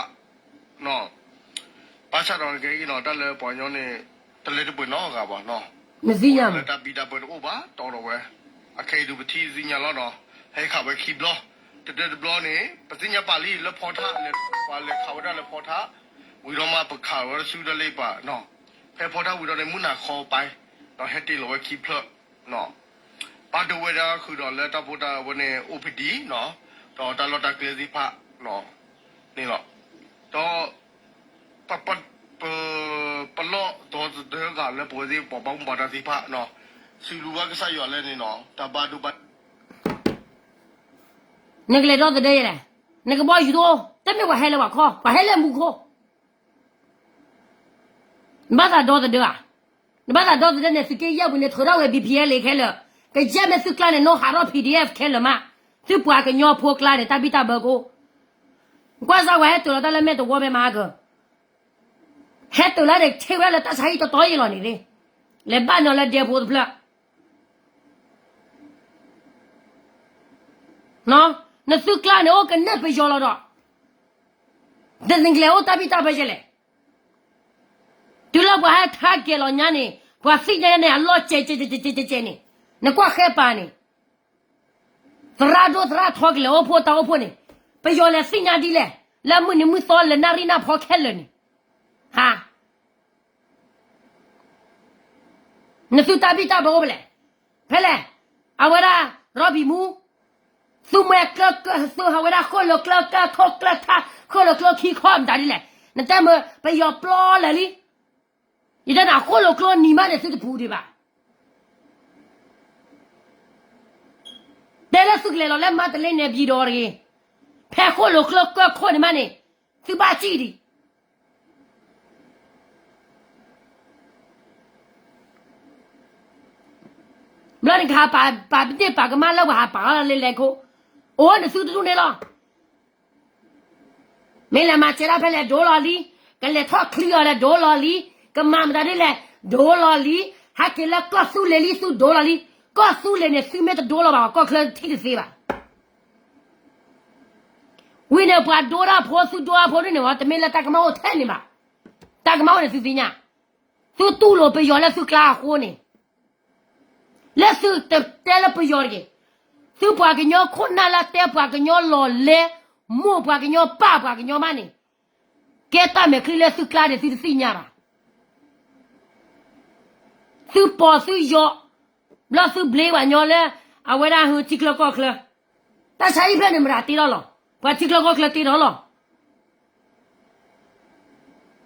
ဘၣ်ဆၣ်ဒီးကဲက့ၤနီၤ တၢ်လၢပှၤကညီန့ၣ် တလဲၤတပှဲၤနီတဂၤဘၣ်နီၤ, လၢတၢ်ဘံၣ်တၢ်ဘၢတအိၣ်ဘၣ် တီဒီးဝဲ, အခဲအံၤဒုးပထံၣ်သ့ၣ်ညါလီၤနီၤ, ဟဲခးဝဲခံဘျီ, တဒၢတဘျီန့ၣ် ပသ့ၣ်ညါပာ်လံလၢဖီထး ပှၤလဲၤခးဝဲဒၣ်လၢဖီထး, ဝံၤဒီးမးပခးဝဲဆူတၢ်လ့ပာ်နီၤ, ဖဲဖီထးဝံၤဒီးန့ၣ် မုၢ်နၤခီပၤ ဒီးဟဲတ့ၢ်လီၤဝဲခံဖျၢၣ် ပာ်ဒိၣ်ဝဲဒၣ်ဃုာ်ဒီးလၢတၢ်ဖိတၢ်ဝဲန့ၣ် အိၣ်ဖံးဒံးနီၤ, ဒီးတၢ်လီၢ်တၢ်ကျဲသ့ၣ်တဖၣ် န့ၣ်လီၤ. ဒီး ပ ပ ပလီၢ်ဒီသဒၢဂၤလၢပဝဲသ့ၣ်ပှၤဘၣ်မူဘၣ်ဒါသ့ၣ်တဖၣ်နီၤ, စံးဘျုးဘၣ်ကစၢ်ယွၤလၢန့ၣ်နီၤ တၢ်ဘၣ်ဒိဘၣ် နကလဲၤဒီသဒၢယဲလဲၣ်, နကဘီယူၤတအိၣ်, တမ့ၢ်ပှၤဟဲလၢပှၤခီ, ပှၤဟဲလၢမူခိၣ် နဘၣ်သးဒီသဒၢဧါ, နဘၣ်သးဒီသဒၢန့ၣ် သုးက့ယဲၢ်ပူၤန့ၣ် ထုးထီၣ်ဝဲ ဘံၣ်ပံၣ်အဲလ်ခဲလၢာ်, ကယဲၢ်မ့ၢ်သုကျါန့ၣ် နီၢ်ဟးထီၣ် ပီၣ်ဒံၣ်အဲၣ် ခဲလၢာ်မး, သုပှၤကညီဖိကျါန့ၣ် တၢ်ဘံၣ်တၢ်ဘၢကအိၣ်, ကွၢ်စၢ်ဝဲဟဲတုၤလီၤတၢ်လၢမဲာ်တဝီဖဲမဟါကၢၤ, ဟဲတုၤလၢန့ၣ် ထံၣ်ဝဲဒၣ်လၢတၢ်ဆါဟံၣ်တတီၤယံာ်လီၤန့ၣ်, လဲၤဘၣ်ညီလၢဒဲဖိတဖျၢၣ် နသုကျါန့ၣ် အိၣ်ကနဲၣ်ပယီၤလီၤဒီး, နကလဲၤအိၣ်တၢ်ဘံၣ်တၢ်ဘၢယဲလဲၣ်, တုၤလၢပှၤဟဲထါကဲၤလီၤညါန့ၣ် ပှၤသ့ၣ်ညါန့ၣ် အလီၢ်ကဲးကဲးကဲးကဲးန့ၣ်, နကွၢ်ဃဲပၤန့ၣ်, သရၣ်ဒိၣ်သရၣ်ထီကလဲၤအိၣ်ဖှိၣ်တၢ်အိၣ်ဖှိၣ်န့ၣ်, ပယီၤလဲၤသ့ၣ်ညါဒ်လဲၣ်, လၢမုၢ်နံၤမုၢ်သီလၢနၣ်ရံၣ်နၢ်ဖီခဲလၢာ်န့ၣ်, ဟါ နသုတၢ်ဘံၣ်တၢ်ဘၢအိၣ်ဖဲလဲၣ်, ဖဲလဲၣ်, အဝဲဒၣ် ရီဘံၣ်မူ, သုမွဲကျၢၢ်ကၢၢ် သုဟးဝဲဒၣ်ဃိၣ်လိာ်ကျၢၢ်ကၢၢ်ခိၣ်ကျၢၢ်ထါ, ဃိၣ်လိာ်ကျၢၢ်ခံခီမတၤဒ်လဲၣ်, နတဲမ့ၢ်ပယီၤပျီလၢာ်လံ, ယတဲနၤဃိၣ်လိာ်ကျၢၢ်နံၤမးန့ၣ် သုတပူၤဒံးဘၣ် တဲလၢသုကလဲၤလီၤလၢမါတလ့န့ၣ် ဘံၣ်ဒီးတဂ့ၤ, ဖဲဃိၣ်လိာ်ကျၢၢ်ကၢၢ်ခိၣ်န့ၣ်မးန့ၣ်, သုဘၣ်စံၣ်ဒံး, ဘျီန့ၣ်ကဟးပာ်ပာ်ပဒ့ၣ်ပာ်ကမၣ်လၢပှၤဟးပာ်အီၤလၢလဲၤခိၣ်, အိၣ်နသုတဒူၣ်န့ၣ်လီၤ မ့ၢ်လဲၤမၤစၢၤဒၣ်ဖဲလဲၣ်ဒိလီၤလံ, ကလဲၤထီၣ်ချံအီၤလဲၣ်ဒိလီၤလံ, ကမၤမတၤဒ်လဲၣ်ဒိလီၤလံ, ဟဲက့ၤလၢကီၢ်သူလ့ၤလံသုဒိလီၤလံ, ကီၢ်သူလ့ၤန့ၣ် သုမ့ၢ်တဒိလီၤဘၣ် ကီၢ်ချၢထံၣ်တသ့ဘၣ်. ဝံၤန့ၣ်ပှၤဒိတၢ်ဖိသုဒိတၢ်ဖိဒ်န့ၣ်ဝဲ တမ့ၢ်လၢတၢ်ကမၣ်အိၣ်ထဲန့ၣ်ဘၣ်. တၢ်ကမၣ်အိၣ်န့ၣ်သုသ့ၣ်ညါ, သုတူၢ်လိာ်ပယီၤလၢသုကျါအဃိန့ၣ် လၢသုတတဲလၢပယီၤတဂ့ၤ, သုပှၤကညီခိၣ်နၢ်လၢတဲပှၤကညီလီၤလဲ, မိၢ်ပှၤကညီပၢ်ပှၤကညီမးန့ၣ်, ကဲတၢ်မဲာ်ချံလၢသုကျါန့ၣ်သုတသ့ၣ်ညါဘၣ်. သုပိာ်သုယိာ်, ဘျီသုဘျ့ပှၤကညီလၢ အဝဲဒၣ်ဟုထံချၢကီၢ်ချၢ, တၢ်ဆါဟံၣ်ဖျၢၣ်န့ၣ်မတၤတ့ထီၣ်လီၤ, ပှၤထံချၢကီၢ်ချၢတ့ထီၣ်လီၤ.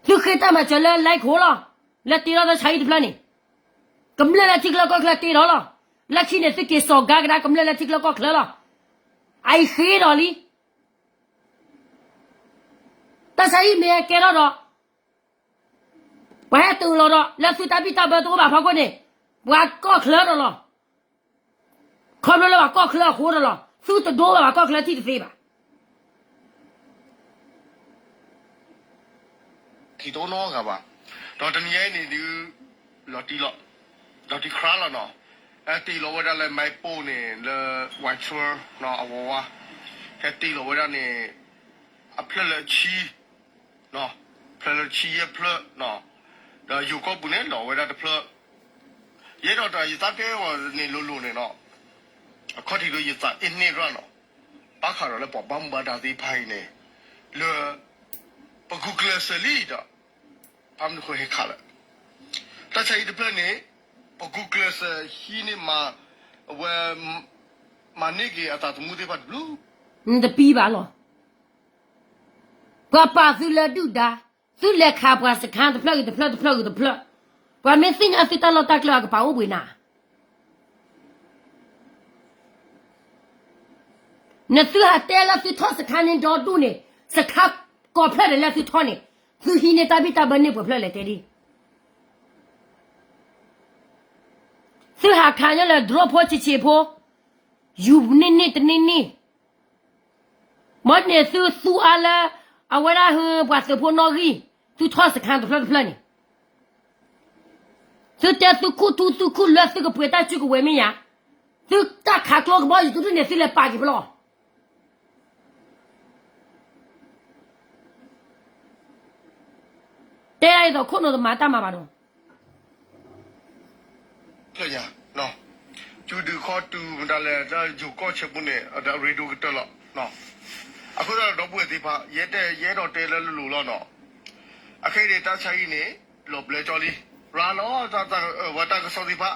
သုဃ့တၢ်မၤစၢၤလၢလဲခိၣ်လီၤ, လၢတ့ထီၣ်တၢ်ဆါဟံၣ်တဖျၢၣ်န့ၣ်, ကမျၢၢ်လၢထံချၢကီၢ်ချၢတ့ထီၣ်လီၤ. လၢခံန့ၣ်သုက့ၤစိာ်ကါကဒါကမျၢၢ်လၢထံချၢကီၢ်ချၢလီၤ. အအံၤဃ့ဒီးလံ, တၢ်ဆါဟံၣ်မ့ၢ်ဟဲကဲထီၣ်ဒီး ပှၤဟဲတုၤလီၤဒီး လၢသုတၢ်ဘံၣ်တၢ်ဘၢတအိၣ်ဘၣ်ဖီခိၣ်န့ၣ်, ပှၤကီၢ်ချၢဒီးလီၤ. ခီဖျိလၢပှၤကီၢ်ချၢအဃိဒီးလီၤ. သုတဒိဘၣ်ပှၤကီၢ်ချၢထံၣ်တသ့ဘၣ်. ထံၣ်တအိၣ်နီတဂၤဘၣ်. ဒီးတနံၤညါအံၤန့ၣ်ဒုး လီၤတံၢ်လီၤ, လီၤတံၢ်ခရါလီၤနီၤ. ဟဲတ့ၢ်လီၤဝဲဒၣ်လၢမၤပိၢ်န့ၣ် လၢဝးဆှၢနီၤ အဝၤဝါ, ဟဲတ့ၢ်လီၤဝဲဒၣ်န့ၣ် အဖျၢၣ်လၢဆံ ဖျၢၣ်လၢဆံယဲၢ်ဖျၢၣ်နီၤ, ဒီးယိၤကီၢ်ပူၤန့ၣ် လီၤဝဲဒၣ်တဖျၢၣ်. ယဲဒီးတၢ်ယသးတဲအီၤန့ၣ်လိၤလိၤန့ၣ်နီၤ, အခီၣ်ထံးဒီးယသးအ့ၣ်န့ၢ်ရၣ်နီၤ, ဘၣ်ဃးဒီးလၢပှၤဘၣ်မူဘၣ်ဒါသ့ၣ်တဖၣ်အံၤန့ၣ်, လၢ ပဂုာ်ကျဲးစၢးလံဒီး ဘၣ်မနုၤဃိဟဲခးလဲၣ်. တၢ်ဆါဟံၣ်တဖျၢၣ်န့ၣ် ပဂုာ်ကျဲးစၢးဟံးန့ၢ်မး အဝဲ မၤန့ၢ်က့ၤအသးသမူသ့ၣ်တဖၣ်တဘျုး နတပံဘၣ်လီၤ. ပှၤပာ်သုလၢဒုၣ်ဒါ, သုလဲၤခးပှၤစခါတဖျၢၣ်ဂ့ၤတဖျၢၣ်တဖျၢၣ်ဂ့ၤတဖျၢၣ်, ပှၤမ့ၢ်သ့ၣ်ညါသုတၢ်လီၢ်တၢ်ကျဲအကပာ်အိၣ်ဘှံးနၤ နသုဟးတဲလၢသုထီၣ်စခါန့ၣ်ဒီဒူၣ်န့ၣ်, စခါကိးဖျၢၣ်ဒဲးလၢသုထီၣ်န့ၣ်, သုဟံးန့ၢ်တၢ်ဘံၣ်တၢ်ဘၢန့ၢ်ပှဲၤဖျၢၣ်လဲၣ်တဲဒ်, သုဟးခးညီလၢ drone ဖိဆံးဆံးဖိ, ယူၤန့ၢ်န့ၢ်တန့ၢ်န့ၢ် မ်န့ၣ်သုသူအါလၢ အဝဲဒၣ်ဟ့ၣ်ပှၤသုးဖိနီၣ်ဂံၢ်, သုထီၣ်စခါတဖျၢၣ်တဖျၢၣ်န့ၣ်, သုတဲသုခူၣ်ထူသုခူၣ်လွဲသုကပှ့ၤတၢ်စုကဝဲၤမ့ၢ်ဧါ, သုတၢ်ခးကျိကဘီယူၤသုဒ်န့ၣ်သုလဲၤပာ်က့ၤဖျီၣ် တဲဒ်သိးခိၣ်နူာ်တမၤတၢ်မၤဘၣ်ဒီး ကၠူဒုးခီတုၤမတၤလဲၣ် တၢ်ယိၤကီၢ်ဆၢပူၤန့ၣ် အရ့ဒိၣ်ကတၢၢ်လီၤ. အဃိသတးဒီး ဒီပုၢ်ဝဲၢ်သ့ၣ်တဖၣ် ယဲဒိးတဲလၢလိၤလိၤလီၤနီၤ. အခဲအံၤန့ၣ် တၢ်ဆါဟံၣ်န့ၣ် လီၤဘျၢကၠီလံ. ရၤလီၤ ပှၤတၢ်ကစီၣ်သ့ၣ်တဖၣ်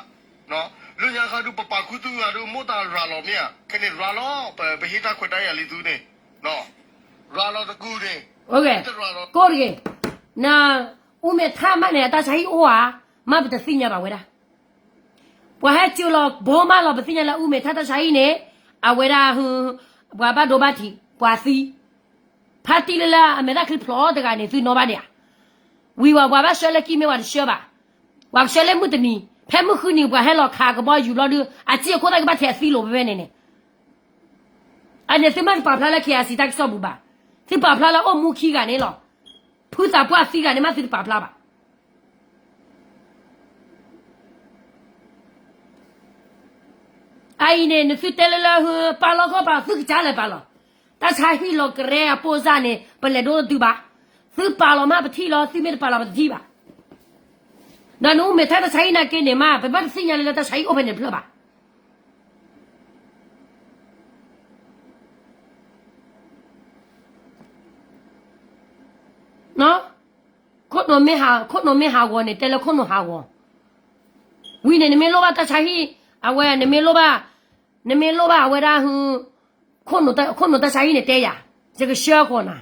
လၢညါခါဒုး ပပာ်ခူသူၣ်ဂၤဒုး မိၢ်တၢ်ရၤလီၤမ့ၢ်ဧါ, ခဲန့ၣ်ရၤလီၤ ပဟ့ၣ်တၢ်ခွဲးတၢ်ယာ်လံသုန့ၣ် ရၤလီၤတကူာ်န့ၣ် တရၤလီၤ ကိၣ်တဂ့ၤ, န အူမဲာ်ထါမးန့ၣ် အတၢ်ဆါဟံၣ်အိၣ်ဧါ, မ့ၢ်ပတသ့ၣ်ညါဘၣ်ဝဲဒၣ်. ပှၤဟဲစၢၤလီၤဘီမးလီၤ ပသ့ၣ်ညါလၢအူမဲာ်ထါတၢ်ဆါဟံၣ်န့ၣ် အဝဲဒၣ် ပှၤဘၣ်ဒိဘၣ်ထံး ပှၤသံ ဖါတံၢ်လၢလၢအမဲာ်သၣ်ချံဖျိးတဂၤန့ၣ် သုနီၣ်ဘၣ်ဒံးဧါ. ဝံၤဝဲ ပှၤဘၣ်ဆှၢလၢကံၢ်မ့ၢ်ပှၤတဆှၢဘၣ်, ပှၤကဆှၢလၢမုၢ်တနံၤ ဖဲမုၢ်ဃုနံၤ ပှၤဟဲလီၤခးကဘီယူၤဘျီဒုး အစ့အခိၣ်သၣ်ကဘၣ်ထဲအသံလိာ်ဖဲဖဲန့ၣ်န့ၣ် အန့ၣ်သုမ့ၢ်တပာ်ဖျါလၢ KIC တၢ်ကစီၣ်ပူၤဘၣ်, သုပာ်ဖျါလၢအိၣ်မူခံဂၤန့ၣ်လီၤ. ဖုသးပှၢ်သံဂၤန့ၣ်မးသုတပာ်ဖျါဘၣ်. အအံၤန့ၣ် နသုတဲလၢလၢ ပာ်လီၤကီၢ်ပာ် သုကစၢ်လဲၤပာ်လီၤ. တၢ်ဆါဟံၣ်လီၤကရဲအပိၢ်စၢ်န့ၣ် ပလဲၤဒိတဒုဘၣ်. သုပာ်လီၤမးပထံၣ်လီၤ, သုမ့ၢ်တပာ်လီၤပတထံၣ်ဘၣ်. ဒီးနအူမဲာ်ထါတၢ်ဆါဟံၣ်နာ်က့န့ၣ်မး ပဘၣ်တသ့ၣ်ညါလၢလၢတၢ်ဆါဟံၣ်အိၣ်ဖဲန့ၣ်တဖျၢၣ်ဘၣ်. ခိၣ်နူာ်မ့ၢ်ဟးဂီၤန့ၣ် တဲလၢခိၣ်နူာ်ဟးဂီၤ, ဝံၤန့ၣ် နမ့ၢ်လိၣ်ဘၣ်တၢ်ဆါဟံၣ် အဝဲ နမ့ၢ်လိၣ်ဘၣ် နမ့ၢ်လိၣ်ဘၣ်အဝဲဒၣ် ခိၣ်နူာ်တၢ်ဆါဟံၣ်န့ၣ်တဲယၤ, ယကဆှၢဃီၤနၤ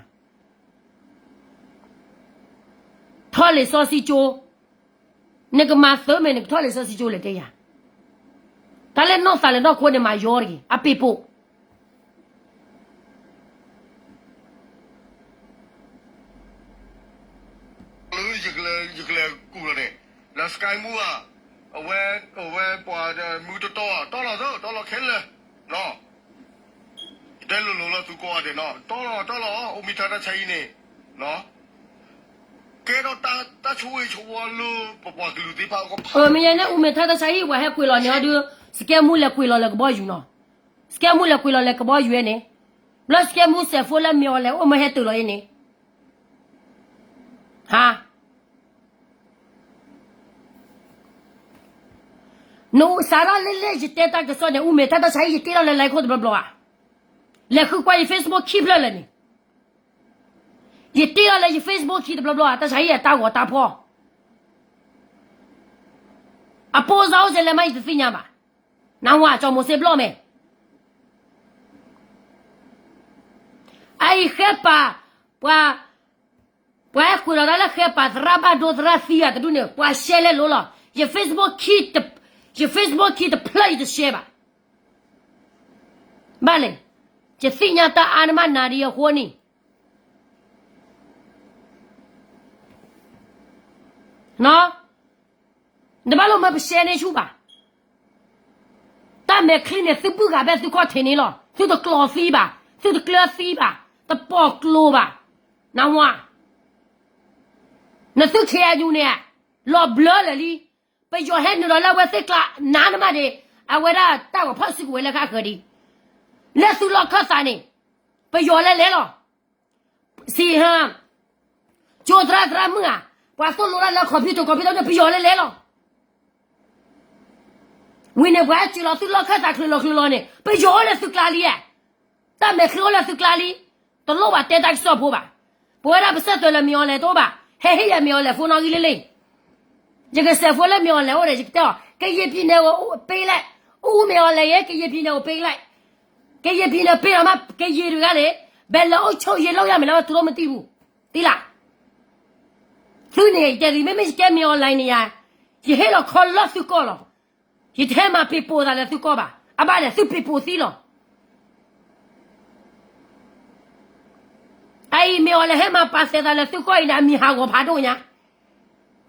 ထီၣ်လံာ်စီဆှံကၠိ, နကမၤသၢမဲာ် နကထီၣ်လံာ်စီဆှံကၠိလဲၣ်တဲယၤ, တၢ်လၢနီၢ်သးလၢနီၢ်ခိန့ၣ်မၤယီတဂ့ၤ အပ့ၤပိာ် လၢယကလဲၤကူၣ်လီၤန့ၣ် လၢ Sky မူဧါ, အဝဲ အဝဲပှၤမူတတီၤ တီလီၤသၢ တီလီၤခဲလၢာ်, ယတဲလိၤလိၤလၢသုကိးဂၤဒဲးနီၤ တီလီၤတီလီၤ အိၣ်မ့ၢ်ထါတၢ်ဆါဟံၣ်န့ၣ် ကဲထီၣ်တၢ်ဆိၣ်ဂ့ၤဆိၣ်ဝါလၢပပှၤကလုာ်သ့ၣ်တဖၣ်အဂီၢ်ဖး မ့ၢ်ယဲန့ၣ် အိၣ်မ့ၢ်ထါတၢ်ဆါဟံၣ် ပှၤဟဲကွံာ်လီၤန့ၣ်အီၤဒုး စကဲမူလဲၤကွံာ်လီၤလၢကဘီယူၤနီၤ, စကဲမူလဲၤကွံာ်လီၤလၢကဘီယူၤဝဲန့ၣ်, ဘျီစကဲမူစဲးဖိလၢမ့ၢ်အီၤလဲၤအိၣ်မ့ၢ်ဟဲတုၤလီၤယဲန့ၣ် ဟါ နအိၣ်စးထီၣ်လၢလၢယတဲတၢ်ကစီၣ်န့ၣ် အိၣ်မ့ၢ်ထါတၢ်ဆါဟံၣ် ယတ့ထီၣ်လၢ line ခိၣ်တဘျီဘျီဧါ, လဲၤဃုကွၢ်ယ Facebook ခံဖျၢၣ်လၢာ်န့ၣ်, ယတ့ထီၣ်လၢယ Facebook ခံတဘျီဘျီဧါ တၢ်ဆါဟံၣ်အတၢ်ဂီၤတၢ်ဖီၣ် အပိၢ်စၢ်အိၣ်စဲလဲၣ်မး ယတသ့ၣ်ညါဘၣ်, နဝၤကၠီၤမိၤစ့ဘျီၣ်မဲာ် အအံၤဃဲပာ် ပှၤ ပှၤဟဲကွံာ်လီၤတၢ်လၢဃဲပာ်သရၣ်ဘၣ်ဒိသရၣ်သံဂၤတဒူၣ်န့ၣ် ပှၤရှဲလဲလိၤလီၤ, ယ Facebook ခံ ယ Facebook ခံတဖျၢၣ်ယတရှဲဘၣ်, ဘၣ်လဲၣ်, ယသ့ၣ်ညါတၢ်အါနမးနၤဒံးအဃိန့ၣ် နဘၣ်လိၣ်မၢပရှဲန့ၢ်ဆူၣ်ဘၣ်, တၢ်မဲာ်ချံန့ၣ် သုဘုၣ်ဂၤဘဲၣ်သုခီၣ်ထံးန့ၣ်လီၤ, သုတကျီသံဘၣ်, သုတကျၢသံဘၣ်, တပိာ်ကျိၤဘၣ်, နဝၤ နသု ခ့အယူၤ န့ၣ် လီၤဘျၢလၢာ်လံ, ပယီၤဟဲနုာ်လီၤလၢအဝဲသ့ၣ်ကျါနၤနမးဒံး, အဝဲဒၣ်တၢ်ဂီၤဖီၣ်စုကဝဲၤလၢဃၣ်ဃၢၤဒံး, လၢသုလီၢ်ခၢၣ်သးန့ၣ်, ပယီၤလဲၤလဲၤလီၤ, စံးဟါ, ကၠိသရၣ်သရၣ်မုၣ်ဧါ, ပှၤသိၣ်လိတၢ်လၢ computer computer န့ၣ် ပယီၤလဲၤလဲၤလီၤ, ဝံၤန့ၣ်ပှၤဟဲစၢၤလီၤသုလီၢ်ခၢၣ်သးချုးလီၤချုးလီၤန့ၣ် ပယီၤအိၣ်လၢသုကျါလံဧါ, တၢ်မဲာ်ချံအိၣ်လၢသုကျါလံ, တလိၣ်ဘၣ်တဲတၢ်ကစီၣ်ဖိဘၣ်, ပဝဲဒၣ်ပစံးသွဲလၢမ့ၢ်အီၤလဲၣ်တအိၣ်ဘၣ်, ဟဲဟ့ၣ်ယၤမ့ၢ်အီၤလဲၣ်ဖိနီၣ်ဂံၢ်လံလံ, ယကစဲးဖိလၢမ့ၢ်အီၤလဲၣ်အိၣ်ဒီး ယကတဲအီၤ ကယဲၢ်ပံၤန့ၣ်အိၣ်ပ့လဲၣ်, အူမ့ၢ်အီၤလဲၣ်ယဲၢ် ကယဲၢ်ပံၤန့ၣ်အိၣ်ပ့လဲၣ်, ကယဲၢ်ပံၤန့ၣ်ပ့လီၤမး ကယဲၢ်တဂၤန့ၣ်, ဘယ်လိုအုပ်ချုပ်ရေးလုပ်ရမယ်လဲၣ် သူတို့မသိဘူး, သ့လၣ် သုန့ၣ် ယတဲသု မ့မ့ၢ်ယကဲမ့ၢ်အီၤလဲၣ်န့ၣ်ယါ, ယဟ့ၣ်လီၤခီလီၢ်သုကီၢ်လီၤ, ယတဟဲမၤပ့ၤပိာ်သးလၢသုကီၢ်ဘၣ်, အဘၣ်လဲၣ် သုပ့ၤပိာ်သံလီၤ, အအံၤမ့ၢ်အီၤလဲၣ် ဟဲမၤပာ်စဲးသးလၢသုကီၢ်အံၤန့ၣ် အမံၤဟးဂီၤဖးဒိၣ်ညါ,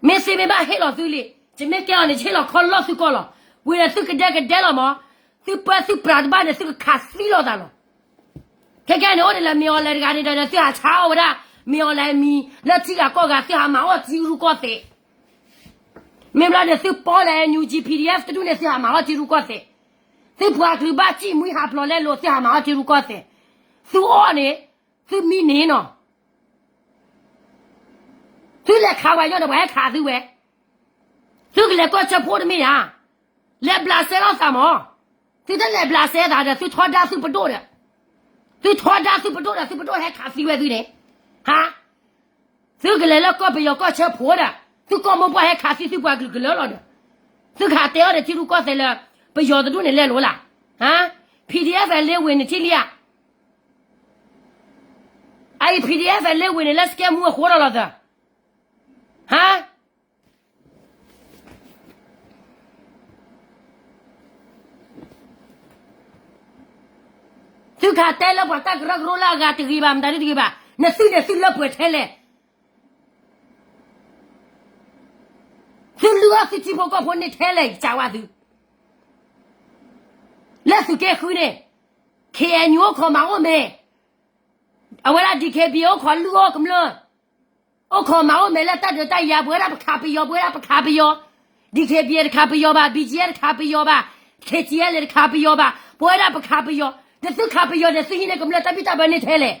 မ့ၢ်စ့မ့ၢ်ဘၣ်ဟ့ၣ်လီၤသုလံ, ယမ့ၢ်ကဲအီၤန့ၣ် ယဟ့ၣ်လီၤခီလီၢ်သုကီၢ်လီၤ, ဝံၤဒီးသုကဒဲကဒဲလီၤမး, သုပၢသုပြးတဘၣ်န့ၣ် သုကခးသံလီၤသးလီၤ ခဲကဲန့ၣ် အိၣ်ဒ်လၢမ့ၢ်အီၤလဲၣ်တဂၤန့ၣ်ဒီး သုဟးဆါအီၣ်ဝဲဒၣ် မ့ၢ်အီၤလဲၣ်အမံၤ လၢထံဂၤကီၢ်ဂၤ သုဟးမၤအီၣ်ထံရူၢ်ကီၢ်သဲး, မ့ၢ်ဘျီန့ၣ် သုပီၣ်လၢ NUG PDF တဒူၣ်န့ၣ် သုဟးမၤအီၣ်ထံရူၢ်ကီၢ်သဲး, သုပှၤကလုာ်ဘၣ်စံၣ်မှံဟးဖျိးလဲလိာ် သုဟးမၤအီၣ်ထံရူၢ်ကီၢ်သဲး, သုအီၣ်န့ၣ်, သုမံန့ၢ်နီၤ, သုလဲၤခးဝဲညီန့ၣ် ပှၤဟဲခးသုဝဲ, သုကလဲၤကီၢ်ဆၢဖိတမ့ၢ်ဧါ, လဲၤဘျးစဲလိာ်သးမး, သုတလဲၤဘျးစဲသးဒီး သုထီဒါသုပဒိၣ်ဒီး, သုထီဒါသုပဒိၣ်ဒီး သုပဒိၣ်ဟဲခးသံဝဲသုန့ၣ်, ဟါ သုကလဲၤလၢကီၢ်ပယီၤကီၢ်ဆၢဖိဒီး, သုကီၢ်မိၢ်ပှၢ်ဟဲခးသံသုပှၤကလုာ်ကလၢာ်လီၤဒီး, သုကဟးတဲအီၣ်ဒီးထံရူၢ်ကီၢ်သဲးလၢ ပယီၤတဒူၣ်န့ၣ်လဲလိာ်လၢ်, ဟါ, PDF လဲဝ့ၤန့ၣ်ထံၣ်လံဧါ, အအံၤ PDF လဲဝ့ၤန့ၣ်လၢ စကဲမူအဃိဒီးလီၤသၢ, ဟါ သုကဟးတဲလၢပှၤတၢ်ကရၢကရိလၢအဂၤတဂ့ၤဘၣ် မတၤဒ်တဂ့ၤဘၣ်, နသုန့ၣ်သုလၢပှဲၤထဲလဲၣ်, သုလုၢ်အီၣ်သုထံဖိကီၢ်ဖိန့ၣ်ထဲလဲၣ် ကစၢ်ဝဲသု, လၢသုးက့ဃုန့ၣ်, KNU အိၣ်ခိးမၤအိၣ်မဲာ်, အဝဲဒၣ် DKBA အိၣ်ခိးလုၢ်အီၣ်ကမျၢၢ်, အိၣ်ခိးမၤအိၣ်မဲာ်လၢတၢ်ဒုးတၢ်ယၤ ပဝဲဒၣ်ပခးပယီၤ ပဝဲဒၣ်ပခးပယီၤ, DKBA တခးပယီၤဘၣ် BGF တခးပယီၤဘၣ်, KTLA တခးပယီၤဘၣ် ပဝဲဒၣ်ပခးပယီၤ, ဒီးသုခးပယီၤဒီးသုဟံးန့ၢ်ကမျၢၢ်တၢ်ဘံၣ်တၢ်ဘၢန့ၣ်ထဲလဲၣ်,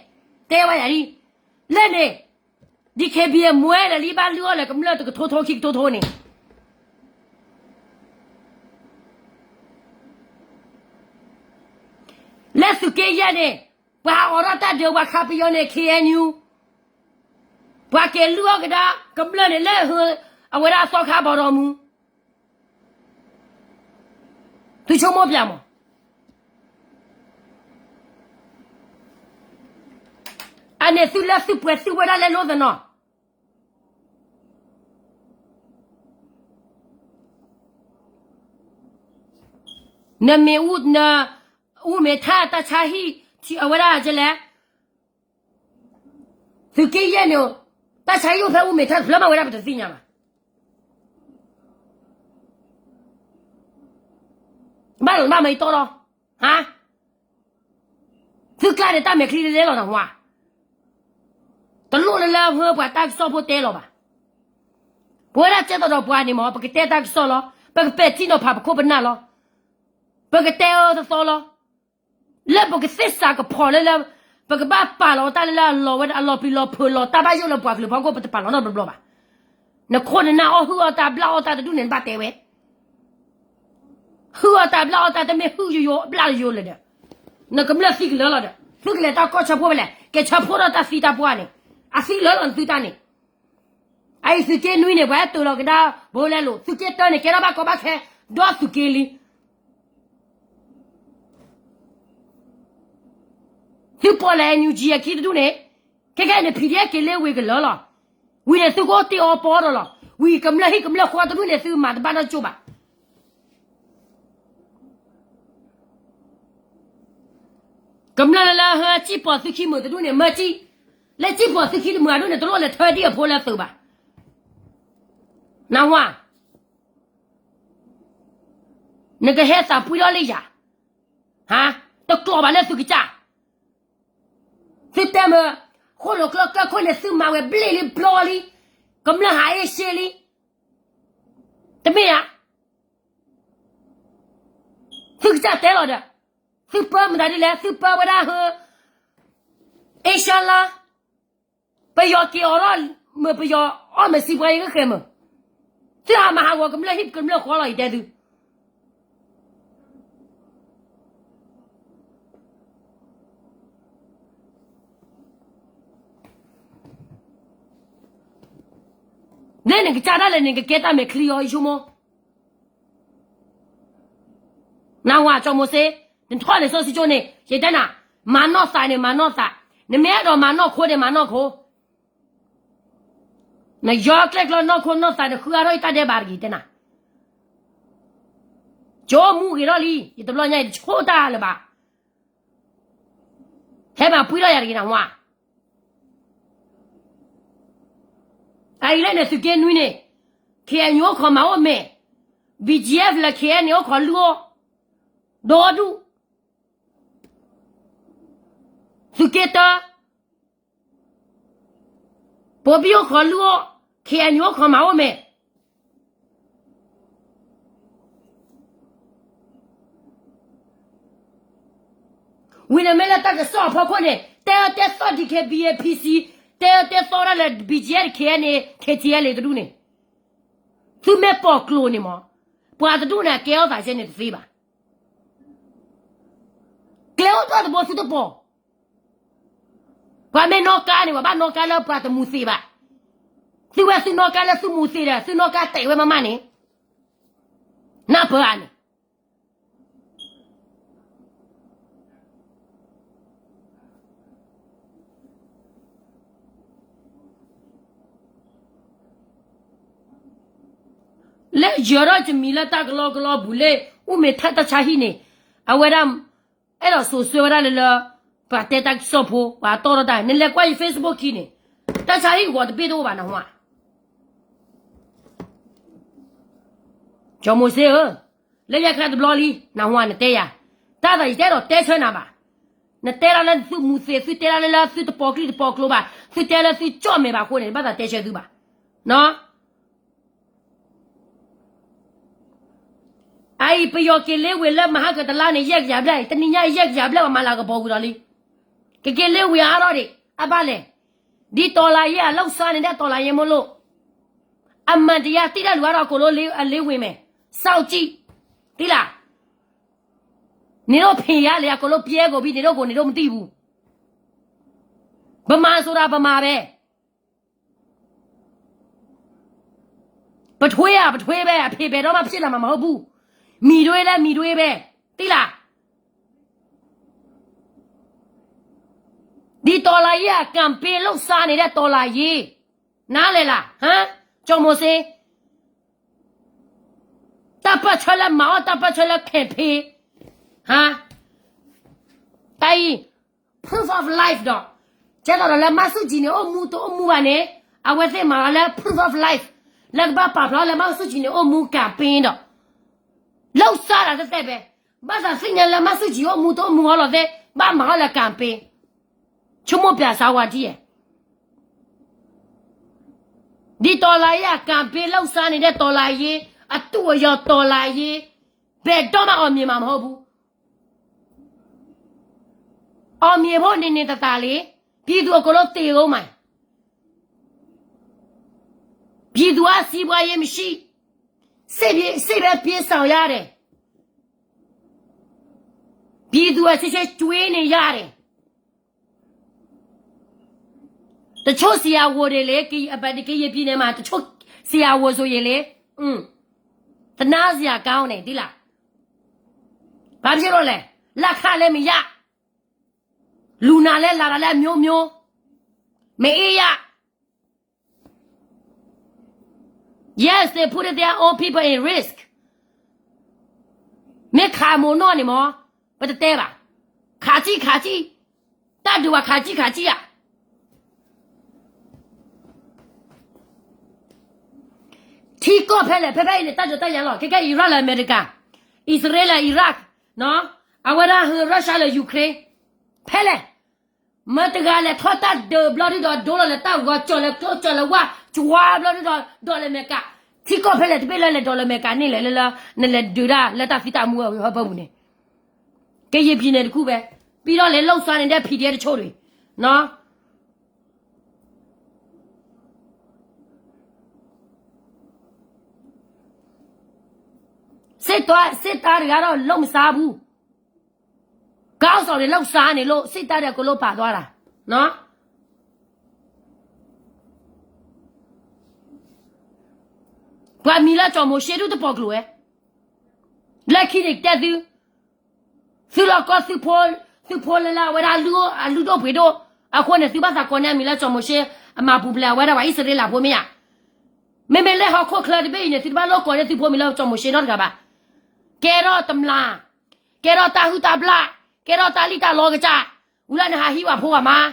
တဲဝဲယၤဒ်, လၢန့ၣ်, DKBA မွဲလၢာ်လံဘၣ်လုၢ်အီၣ်လၢကမျၢၢ်တကထိထိခံကထိထိန့ၣ် လၢသုးက့ယဲၢ်န့ၣ်, ပှၤဟးအိးထီၣ်တၢ်ဒုးပှၤခးပယီၤန့ၣ် KNU, ပှၤက့ၤလုၢ်အီၣ်ကဒါကမျၢၢ်န့ၣ်လၢ အဝဲဒၣ်အသီခါဘီဒီမူ, သုဆိကမိၣ်ပျၢ်မး, အန့ၣ်သုလၢသုပှဲၤသုဝဲဒၣ်လဲလိာ်သနီၤ နမ့ၢ်အူ, နအူမ့ၢ်ထါတၢ်ဆါဟံၣ်, ထံအဝဲဒၣ်ကလဲၣ်, သုးက့ယဲၢ်န့ၣ်, တၢ်ဆါဟံၣ်အိၣ်ဖဲအူမ့ၢ်ထါတဖျၢၣ်မးဝဲဒၣ်ပတသ့ၣ်ညါဘၣ်, ဘၣ်လီၤဘၣ်မၤအံၤတီလီၤ, ဟါ သုကျါန့ၣ်တၢ်မဲာ်ချံတလဲလီၤနဟါ, တလိၣ်လၢလၢဟၢပှၤတၢ်ကစီၣ်ဖိတဲလီၤဘၣ်, ပဝဲဒၣ်ကဲသိးဒီးပှၤန့ၣ်မး ပကတဲတၢ်ကစီၣ်လီၤ, ပကပဲာ်ထံနီၤဖးပခိၣ်ပနၢ်လီၤ, ပကတဲအၢသသီလီၤ, လၢပကသ့ၣ်စးကဖီၣ်လၢလၢ, ပကဘၣ်ပာ်လီၤတၢ်လၢလၢအလီၤဝဲအလီၤပျံၤလီၤဖုးလီၤတၢ်ဘၣ်ယိၣ်လၢပှၤကလုာ်ဖီခိၣ် ပတပာ်လီၤနီတဘျီဘၣ်, နခိၣ်နနၢ်အီၣ်ဟုၣ်အီၣ်တၢ်ဘျၣ်အီၣ်တၢ်တဒူၣ်န့ၣ် နဘၣ်တဲဝဲ ဟုၣ်အီၣ်တၢ်ဘျၣ်အီၣ်တၢ် တမ့ၢ်ဟုၣ်ယိယိဘျၣ်ယိယိလၢၤဒီး, နကမျၢၢ်သံကလၢာ်လီၤဒီး သုကလဲၤတၢ်ကီၢ်ဆၢဖိဖဲလဲၣ် ကဲဆၢဖိဒီးတၢ်သံတၢ်ပှၢ်န့ၣ်, အသံလၢာ်လီၤနသုတၢ်န့ၣ်, အအံၤသုးက့နွံန့ၣ် ပှၤဟဲတၢၤလီၤကဒါဘိလဲလိာ် သုးက့တၢန့ၣ် ကဲထီၣ်ဘၣ်ကီဘၣ်ခဲ, ဒီးသုးက့လံ သုပီၣ်လဲၣ် NUG အခံတဒူၣ်န့ၣ်, ခဲခဲအံၤန့ၣ် PDF က့ၤလၢဝ့ၤကလၢာ်လီၤ, ဝံၤန့ၣ်သုကအိၣ်တ့ၢ်အီပီဒီးလီၤ, ဝံၤကမျၢၢ်ဟံၣ်ကမျၢၢ်ဃီတဒူၣ်န့ၣ် သုမၤတဘၣ်နီတကၠိၢ်ဘၣ် ကမျၢၢ်လၢလၢဟၢစံၣ်ပီၣ်သုခံမုာ်တဒူၣ်န့ၣ် မၢစံၣ်, လၢစံၣ်ပီၣ်သုခံတမုာ်အဒူၣ်န့ၣ် တလိၣ်လဲၤထၢဒံၣ်အဖိလၢသုးဘၣ်, နဝါ, နကဟဲသးပှံထီၣ်လၢယၤ, ဟါ, တကျိးဘၣ်လၢသုကစၢ် သုတဲမ့ၢ်, ဃိၣ်လိာ်ကျၢၢ်ကၢၢ်ခိၣ်န့ၣ် သုမၤဝဲဘျ့လံဘျီလံ, ကမျၢၢ်ဟးအ့ၣ်ရှ့လံ, တမ့ၢ်ဧါ, သုကစၢ်တဲလီၤဒီး, သုပၢမတၤဒ်လဲၣ် သုပၢဝဲဒၣ်ဟၢ, အ့ၣ်ရှါလါ, ပယီၤက့ၤအိးထီၣ်, မ့ၢ်ပယီၤအီၣ်မ့ၢ်စံးပှၤယကဃဲၤမ့ၢ်, သုဟးမၤဟးဂီၤကမျၢၢ်ဟံၣ်ကမျၢၢ်ဃီလီၤ ယတဲသု လၢနကစၢ်ဒၣ်လဲာ်န့ၣ် ကကဲတၢ်မဲာ်ချံအီၤ ယဆိကမိၣ်, နဝၤကၠီမိၤစ့, နထီၣ်န့ၣ်စီဆှံကၠိန့ၣ် ယတဲနၤ, မၤနီၢ်သးန့ၣ်မၤနီၢ်သး, နမ့ၢ်အဲၣ်ဒိးမၤနီၢ်ခိန့ၣ်မၤနီၢ်ခိ နယီကျဲၣ်ကျီနီၢ်ခိနီၢ်သးန့ၣ် ဃုအါထီၣ်ယတၢ်ဒဲးဘးတဂ့ၤတဲနၤ, ကၠိမူဂ့ၤထီၣ်လံ ယတဘျီညါအံၤတဆိၣ်တၢ်လၢၤဘၣ် ဟဲမၤပှံထီၣ်ယၤတဂ့ၤနဝၤ, အအံၤလၢန့ၣ်သုးက့နွံန့ၣ်, KNU အိၣ်ခိးမၤအိၣ်မဲာ်, BGF လၢ KNU န့ၣ် အိၣ်ခိးလုၢ်အီၣ်, ဒီဒူၣ်, သုးက့တၢ ပိဘံၣ်အိၣ်ခိးလုၢ်အီၣ်, KNU အိၣ်ခိးမၤအိၣ်မဲာ်, ဝံၤန့ၣ်မ့ၢ်လၢတၢ်ကစီၣ်အဖီခိၣ်န့ၣ် တဲအၢတဲသီၣ် D K B A P C, တဲအၢတဲသီၣ်ဒၣ်လၢ B G F K N A K T L တဒူၣ်န့ၣ်, သုမ့ၢ်ပိာ်ကျိၤန့ၣ်မး, ပှၤတဒူၣ်န့ၣ် အကဲထီၣ်သးဆဲန့ၣ်တသ့ဘၣ်. ကျဲအိၣ်ထီၣ်တဘိသုတပိာ်, ပှၤမ့ၢ်နီၣ်ကါန့ၣ် ပှၤဘၣ်နီၣ်ကါလၢပှၤတမူသ့ဘၣ်. သုဝဲသုနီၣ်ကါလၢသုမူသ့ဒီး သုနီၣ်ကါတဲာ်ဝဲမးမးန့ၣ်, နၢ်ပၢၢ်ဧါန့ၣ် လၢယၢၤထီၣ်ယမံၤလၢတၢ်ကလီကလီပူၤလၢ အိၣ်မ့ၢ်ထဲတၢ်ဆါဟံၣ်န့ၣ်, အဝဲဒၣ် အဲၣ်ဒိးစိာ်ဆှၢဝဲဒၣ်လၢလၢ ပှၤတဲတၢ်ကစီၣ်ဖိ ပှၤတီၣ်ထီၣ်တၢ် နလဲၤကွၢ်ယ Facebook ခံန့ၣ်, တၢ်ဆါဟံၣ်ဂီၤတဘ့ၣ်တအိၣ်ဘၣ်နဟါ ကၠီၤမိၤၡ့ဧၢ, လၢယဲခါတဘျီလံ နဟါနတဲယၤ, တၢ်သးယတဲဒီးတဲဆၢနၤဘၣ်, နတဲဒၣ်လၢသုမူသ့ သုတဲဒၣ်လၢလၢသုတပိာ်ကျိၤတပိာ်ကျိၤဘၣ် သုတဲလၢသုကၠီၣ်မဲာ်ဘၣ်အဃိန့ၣ် ဘၣ်သးတဲဆၢသုဘၣ်, နီၢ် အအံၤ ပယီၤက့ၤလ့ဝ့ၤလၢမဟါကတလါန့ၣ် ယဲၢ်ကယၤဘျဲၣ်, တနံၤညါယဲၢ်ကယၤဘျဲၣ် ပှၤမၤလၤကပီၤဝံၤဒီးလံ, ကက့ၤလ့ဝံၤအါထီၣ်ဒံး အဘၣ်လဲၣ်, ဒ်တီၤလၤယ့အလုပ်စားန့ၣ်ဒၣ်တီၤလၤယ့မိၢ်လိၣ်, အမှန်တရားသိတတ်လူအါထီၣ် အကိးလိလ့ဝ့ၤမဲာ်, စောင့်ကြည့်, သိလၢ နင်တို့ဖင်ရလေ အကုန်လုံးပြဲကုန်ပြီ နင်တို့ကို နင်တို့မသိဘူး, ဗမာဆိုတာ ဗမာပဲ ပထွေးอ่ะ ပထွေးပဲ အဖေဘယ်တော့မှဖြစ်လာမှာမဟုတ်ဘူး, မီတွေးလည်း မီတွေးပဲ သိလား, ဒီတော်လှန်ရေးอ่ะ campaign လုပ်စားနေတဲ့ တော်လှန်ရေး နားလည်လား ဟမ် ကျော်မိုးစေး တပ်ပတ်ဆွဲလၢမၤအီၣ် တပ်ပတ်ဆွဲလၢ campaign ဟါ တၢ်အံၤ proof of life ဒီး ကဲသိးဒီးလၢမၢ်ဆူၣ်ကၠံန့ၣ် အိၣ်မူတအိၣ်မူဘၣ်န့ၣ် အဝဲသ့ၣ်မၤလီၤလၢ proof of life လၢကဘၣ်ပာ်ဖျါလၢမၢ်ဆူၣ်ကၠံန့ၣ် အိၣ်မူ campaign ဒီး လုပ်စားတာသက်သက်ပဲ ဘၣ်သးသ့ၣ်ညါလၢမၢ်ဆူၣ်ကၠံအိၣ်မူတအိၣ်မူဟီလီၤသ့ၣ် ဘၣ်မၤဟီလၢ campaign ဆိကမိၣ်ပျးစါဝါထံၣ်ဧါ ဒီတော်လှန်ရေး campaign လုပ်စားနေတဲ့ တော်လှန်ရေး အတုအယောင် တော်လှန်ရေး ဘယ်တော့မှ အောင်မြင်မှာ မဟုတ်ဘူး အောင်မြင်ဖို့ နေနေသာသာလေး ပြည်သူအကုန်လုံး သေကုန်မှာ ပြည်သူက စီးပွားရေးမရှိ စစ်ပြေး စစ်ပဲပြေးဆောင်ရတယ် ပြည်သူက ဆင်းဆင်း ကျွေးနေရတယ် တချို့ဆရာဝန်တွေလေ ကရင် အပ ကရင်ပြည်နယ်မှာ တချို့ဆရာဝန်ဆိုရင်လေ อืม သနားစရာကောင်းတယ် သိလား ဘာဖြစ်လို့လဲ လက်ခလည်းမရ လူနာလည်းလာတာလည်းအမျိုးမျိုး မအေးရ Yes, they put their own people in risk. မ့ၢ်ခးမိၢ်နီၢ်န့ၣ်မ့ၢ် ပတတဲဘၣ် ခးကံၣ်ခးကံၣ် တၢ်ဒုးဝဲခးကံၣ်ခးကံၣ်ဧါ ထံကီၢ်ဖဲလဲၣ် ဖဲဖဲအံၤန့ၣ် တၢ်ဒုးတၢ်ယၤလီၤ ခဲကဲ Iran လၢ America, Israel လၢ Iraq, အဝဲဒၣ် Russia လၢ Ukraine, ဖဲလဲၣ် မတၤတဂၤလဲၤထီၣ်တၢ်ဒုးဘျီဒုဒီး ဒိလီၤလၢတၢ်ဂီၤ ကၠီၣ်လၢကျိ ကၠီၣ်လၢဝၣ် ကၠွါဘျီဒုဒီး ဒီးလၢအမဲရကၤ ထံကီၢ်ဖဲလဲၣ်တဘ့ၣ်လၢလဲၤဒီးလၢအမဲရကၤန့ၣ် လဲၤလၢလၢ နလဲၤဒုးတၢ်လၢတၢ်သံတၢ်မူအဟၢဖၢပူၤန့ၣ် ကရင်ပြည်နယ်တခုပဲ ပြီးတော့လဲၤလှုပ်ရှားနေတဲ့ PDF တချို့တွေ နော် စစ်သား စစ်သားတွေကတော့ လုပ်မစားဘူး ခေါင်းဆောင်တွေ လုပ်စားနေလို့ စစ်သားတွေ အကုန်လုံးပါသွားတာ နော် ပှၤမံၤလၢကၠီၤမိၤၡ့ဒုတပိာ်ကျိၤဝဲ လၢခံန့ၣ်တဲသု သုလီၤကီသုဖိ သုဖိလၢလၢအဝဲဒၣ်အလုၢ်ဒိၣ်ပှ့ၤဒိၣ် အဃိန့ၣ် သုဘၣ်သးကိးန့ၢ်အမံၤလၢကၠီၤမိၤၡ့ အမၤပူၤဖျဲးအဝဲဒၣ်ပှၤအံၣ်စရ့လးဖိမ့ၢ်ဧါ မ့မ့ၢ်လၢဟီၣ်ခိၣ်ချၢတဘ့ၣ်အံၤန့ၣ် သုတဘၣ်လိၣ်ကိးန့ၢ်သုဖိမံၤလၢကၠီၤမိၤၡ့နီတဂၤဘၣ် ကဲထီၣ်တမျၢ် ကဲထီၣ်တၢ်ဟုၣ်တၢ်ဘျၣ် ကဲထီၣ်တၢ်လံၣ်တၢ်လီကစၢ် ဝံၤလၢနဟးဟံးဝဲဖိဂၤမး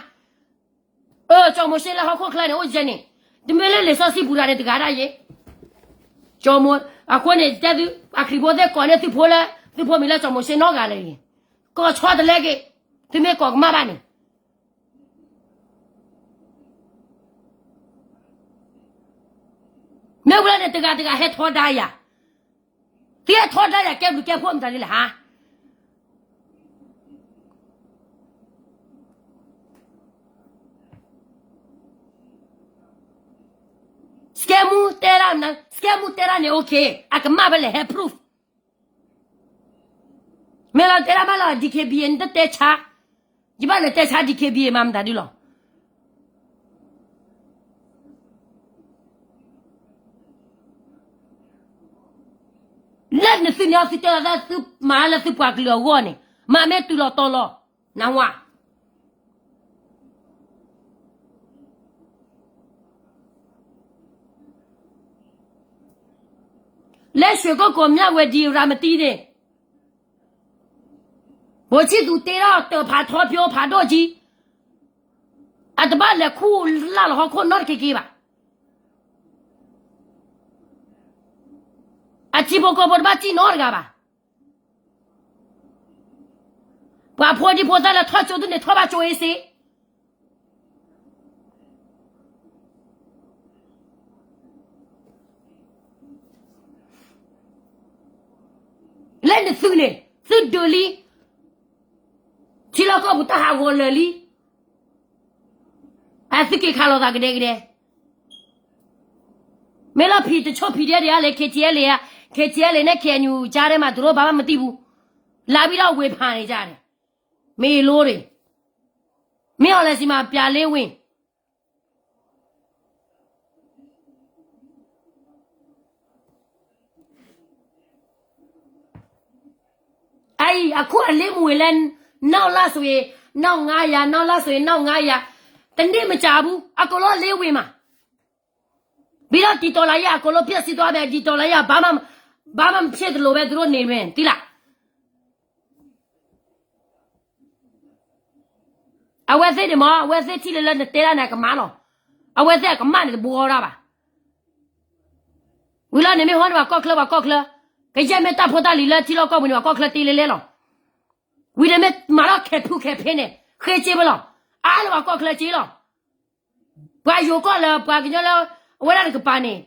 အၢ ကၠီၤမိၤၡ့လၢဟီၣ်ခိၣ်ချၢန့ၣ် အိၣ်ယဲန့ၣ် တမ့ၢ်လၢလံာ်စီဆှံပူၤတဂၤန့ၣ် တဂၤဒၣ်ယဲ ကၠီၤမိၤ အဃိန့ၣ် တဲသု အခရံာ်ဖိသ့ၣ်ကိးန့ၢ်သုဖိလၢ သုဖိမံၤလၢကၠီၤမိၤၡ့နီတဂၤလၢၤ ကိးဆီတလဲက့ၤ သုမ့ၢ်ကိးကမၣ်ဘၣ်န့ၣ် မ့ၢ်ဝဲန့ၣ် တဂၤတဂၤဟဲထီဒါယၤ သုဟဲထီဒါယၤ ကဲဘျုးကဲဖှိၣ်မတၤဒ်လဲၣ်ဟါ ကၠီၤမိၤၡ့ စကဲမူတဲဒၣ်, စကဲမူတဲဒၣ်န့ၣ် okay, အကမၣ်ဖဲလဲၣ် ဟဲ proof. မ့ၢ်လီၤတဲဒၣ်ဘၣ်လီၤ DKBA နတတဲဆါ, ယဘၣ်လဲၤတဲဆါ DKBA မၤမတၤဒုလီၤ. လၢနသုန့ၣ် သုတဲလီၤသးသုမၤလၢသုပှၤကလုာ်အဂီၢ်န့ၣ်, မၤမ့ၢ်တုၤလီၤတီၤလီၤ, နဝၤ လၢ ရွှေကုက္ကို မြဝတီ ရၤမတံန့ၣ်, ဗိုလ်ချစ်သူ တ့ထီၣ်တၢ်ဖးထီ ဖျိဖးဒိၣ်ကံ, အတဘၣ်လဲၤခူၣ်လၢ်လီၤဟီၣ်ခိၣ်နီတက့ၤက့ၤဘၣ်. အထံဖိကီၢ်ဖိတဘၣ်စံၣ်နီတဂၤဘၣ်. ပှၤဖိဒံဖိသၣ်လၢထီၣ်ကၠိသုန့ၣ် ထီၣ်ဘၣ်ကၠိအ့စ့ လၢနသုန့ၣ် သုဒုးလံ, ထံလီၢ်ကီၢ်ပူၤတၢ်ဟးဂီၤလၢာ်လံ, အသုက့ၤခးလိာ်သးကဒဲကဒဲ. မ့ၢ်လီၤဖံးတဆိၣ်ဖံးဒဲဒဲးလၢ KTLA, KTLA န့ၣ် KNU ကြားထဲမှာ သူတို့ဘာမှမသိဘူး, လာပြီးတော့ဝေဖန်နေကြတယ်, မ့ၢ်လိၤဒံး, မ့ၢ်အီၤလဲၤစံးမး ပြာလေးဝ့ၢ် အအံၤ အခုအလင်းမူဝေလၢ နောက်လဆိုရင် နောက်ငါးရာ, နောက်လဆိုရင် နောက်ငါးရာ, တစ်နှစ်မကြာဘူး, အကုန်လုံးအလင်းဝင်မှာ, ပြီးတော့ ဒီတော်လှန်ရေး အကုန်လုံးပျက်စီးသွားမယ်, ဒီတော်လှန်ရေးက ဘာမှ, ဘာမှမဖြစ်သလိုပဲ သူတို့နေမယ်, သိလား. အဝဲသ့ၣ်န့ၣ်မ့ၢ် အဝဲသ့ၣ်ထံၣ်လၢလၢနတဲဒၣ်န့ၣ် အကမၣ်လီၤ. အဝဲသ့ၣ်အကမၣ်န့ၣ် တဘှီဒၣ်ဘၣ်. ဝံၤလီၤန့ၣ်မ့ၢ်ဟီန့ၣ် ပှၤကီၢ်ချၢ ပှၤကီၢ်ချၢ, ကယဲၢ်မ့ၢ်တၢ်ဖိတၢ်လံၤလၢထံလီၢ်ကီၢ်ပူၤန့ၣ် ပှၤကီၢ်ချၢတ့လဲလဲလီၤ. ဝံၤန့ၣ်မ့ၢ်မၤထီၣ်ခဲးဖူးခဲးဖ့းန့ၣ် ဃ့က့ဘၣ်လီၤ. အါလၢပှၤကီၢ်ချၢက့လီၤ. ပှၤယိၤကီၢ်လၢပှၤကညီလၢ အဝဲဒၣ်တကပၤန့ၣ်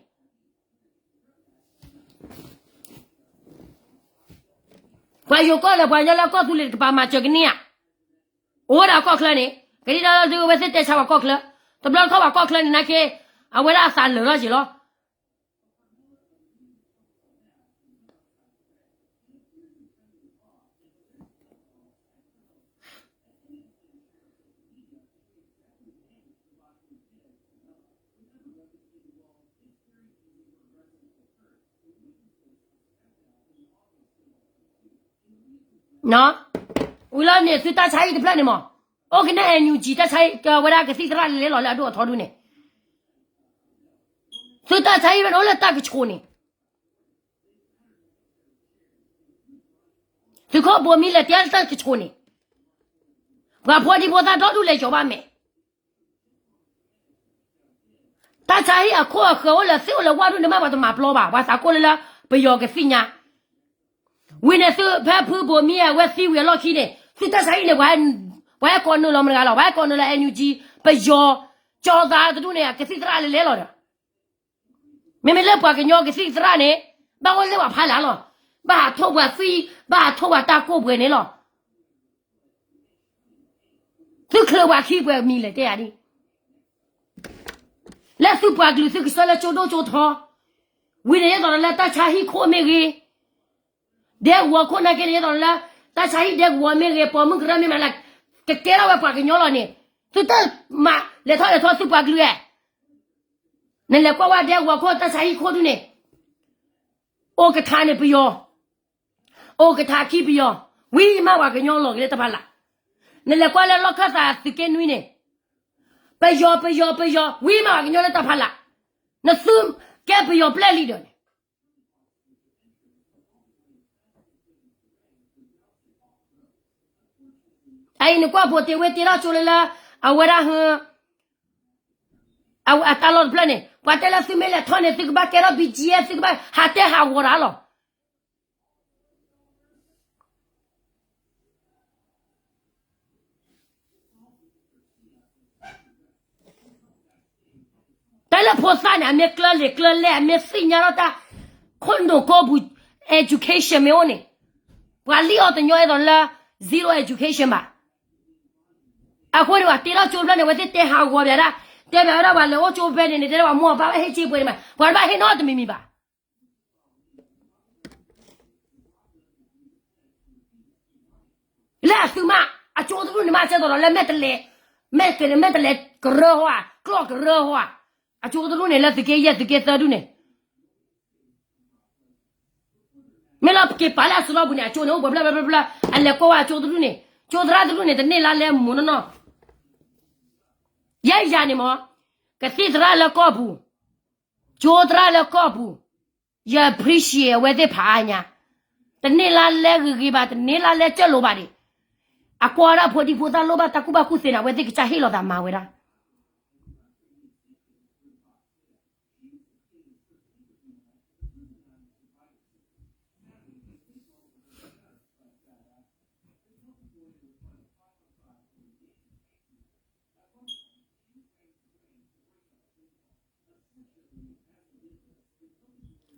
ပှၤယိၤကီၢ်လၢပှၤကညီလၢကီၢ်သူလ့ၤတကပၤမၤစၢၤကန့ၢ်ဧါ. အိၣ်ဝဲဒၣ်ကီၢ်ချၢန့ၣ် ကဒံဒီးဒုးဝဲသ့ၣ်တဲဆါပှၤကီၢ်ချၢ, တဘျီတခီၣ်ပှၤကီၢ်ချၢန့ၣ်နာ်က့ အဝဲဒၣ်အသးလၢာ်ထီၣ်က့ၤလီၤ. ဝံၤလီၤန့ၣ် သုတၢ်ဆါဟံၣ်တဖျၢၣ်န့ၣ်မ့ၢ် အိၣ်ကနဲ NUG တၢ်ဆါဟံၣ် ကဝဲဒၣ်ကသံၣ်သရၣ်လဲၤလဲၤလီၤလၢအဒိၣ်အထီဒုန့ၣ်, သုတၢ်ဆါဟံၣ်ဖဲန့ၣ်အိၣ်လၢတၢ်ကဆိးန့ၣ်, သုးခိၣ်ဘိမံလဲၤတဲလၢတၢ်ကဆိးန့ၣ်, ပှၤဖိဒံဖိသၣ်ဒီဒူၣ်လဲၤယီၤဘၣ်မဲာ် တၢ်ဆါဟံၣ်အခိၣ်အဃၢၤအိၣ်လၢသ့ၣ်အိၣ်လၢဝၣ်ဒူၣ်န့ၣ်မး ပှၤတမၤပျီဘၣ်, ပှၤသးကိၢ်လၢလၢပယီၤကသ့ၣ်ညါ, ဝံၤန့ၣ်သုဖဲဖုဘိမံအဝဲသံဝံၤအလီၢ်ခံန့ၣ် သုတၢ်ဆါဟံၣ်န့ၣ် ပှၤဟဲကိးနုာ်လီၤမတၤတဂၤလီၤ, ပှၤဟဲကိးနုာ်လၢ NUG ပယီၤ ကၠီသးတဒူၣ်န့ၣ် ကသံၣ်သရၣ်လဲၤလဲၤလီၤဒီး မ့မ့ၢ်လၢပှၤကညီကသံၣ်သရၣ်န့ၣ် ဘၣ်အိၣ်လၢပှၤဖးလၢ်လီၤ, ဘၣ်ဟးထိၣ်ပှၤသွံၣ်, ဘၣ်ဟးထိၣ်ပှၤတၢ်ကိၢ်ပှဲၤန့ၣ်လီၤ. သုချုးပှၤခံပှဲၤမံၤလဲၣ်တဲယၤဒ်, လၢသုပှၤကလုာ်သုကဆှၢလၢကၠိဒိၣ်ကၠိထီ, ဝံၤန့ၣ်ယဲသိးလၢတၢ်ဆါဟံၣ်ခိၣ်မ့ၢ်ဂ့ၤ, ဒဲကဝီၤခိၣ်နာ်က့န့ၣ် ယဲသိးလၢ တၢ်ဆါဟံၣ်ဒဲကဝီၤမ့ၢ်ဂ့ၤ ပိာ်မုၣ်ကရၢမ့ၢ်မးလၢ ကကဲထီၣ်ဝဲပှၤကညီလီၤန့ၣ်, သုတမၤလဲၤထီၣ်လဲၤထီသုပှၤကလုာ်ဧါ, နလဲၤကွၢ်ဝဲဒဲကဝီၤခိၣ်တၢ်ဆါဟံၣ်ခိၣ်ဒုန့ၣ်, အိၣ်ကထါန့ၣ်ပယီၤ အိၣ်ကထါခံပယီၤ, ဝံၤမးပှၤကညီလီၤက့ၤလၢတၢ်ဖးလၢ်, နလဲၤကွၢ်လၢလီၢ်ခၢၣ်သးသုးက့နွံန့ၣ်, ပယီၤပယီၤပယီၤ ဝံၤမးပှၤကညီလၢတၢ်ဖးလၢ်, နသုကဲပယီၤပျဲၢ်လံဒီးန့ၣ် အအံၤနကွၢ်ဖိတ့ၢ်ဝဲတ့ထီၣ်ကၠိလၢလၢ အဝဲဒၣ်ဟ, အတၢ်လီၢ်တဖျၢၣ်န့ၣ် ပှၤတဲလၢသုမ့ၢ်လဲၤထီၣ်န့ၣ် သုကဘၣ်ကဲထီၣ် ဘံၣ်ကၠံ သုကဘၣ်ဟးတဲဟးဂီၤတၢ်လီၤ. တၢ်လၢဖိသၣ်န့ၣ် အမ့ၢ်ကျၢၢ်လံၤကျၢၢ်လဲၢ် အမ့ၢ်သ့ၣ်ညါထီၣ်တၢ် ခိၣ်နူာ်ကိးပူၤ education မ့ၢ်အိၣ်န့ၣ်, ပှၤလံၣ်အီၤတညီအဲၣ်ဒိးလၢ zero education ဘၣ်. အဃိန့ၣ် ပှၤတ့ထီၣ်ကၠိတဖျၢၣ်န့ၣ် အဝဲသ့ၣ်တဲဟးဂီၤပၠးဒၣ် တဲဘၣ်ဝဲဒၣ်ပှၤလဲၤအိၣ်ကၠိဖဲန့ၣ်န့ၣ် တဲဒၣ်ပှၤမိၢ်ပၢ်ဝဲဟ့ၣ်ကၠ့ပှဲၤန့ၣ်မး ပှၤတဘၣ်ဟ့ၣ်နီတမံၤမံၤဘၣ်. လၢအသုမး အကၠိတဒူၣ်န့ၣ်မး ကဲသိးဒီးလၢမဲာ်တလဲၤ, မဲာ်က, မဲာ်တလဲၤကရၢဟီဧါ, ကျီၢ်ကရၢဟီဧါ, အကၠိတဒူၣ်န့ၣ် လၢသုးက့ယဲၢ်သုးက့သၢဒူၣ်န့ၣ် မ့ၢ်လၢပက့ၤပာ်လၢအစရီပူၤန့ၣ် အကၠိန့ၣ် အိၣ်ပှဲၤဖျၢၣ်ဖျၢၣ်ဖျၢၣ်ဖျၢၣ် အလဲၤကွၢ်ဝဲအကၠိတဒူၣ်န့ၣ် ကၠိသရၣ်တဒူၣ်န့ၣ် တန့ၢ်လါလဲမိၢ်နီၢ်နီၢ်, ယဲယၤန့ၣ်မး, ကသံၣ်သရၣ်လၢကီၢ်ပူၤ, ကၠိသရၣ်လၢကီၢ်ပူၤ, ယ appreciate အဝဲသ့ၣ်ဖးအါညါ, တန့ၢ်လါလဲဂ့ၤဂ့ၤဘၣ် တန့ၢ်လါလဲကၢၢ်လိာ်ဘၣ်ဒံး, အကွၢ်ဒၣ်ဖိဒံဖိသၣ်လိၣ်ဘၣ်တၢ်ကူၣ်ဘၣ်ကူၣ်သ့န့ၣ် အဝဲသ့ၣ်ကစၢ်ဟ့ၣ်လီၤသးမၤဝဲဒၣ်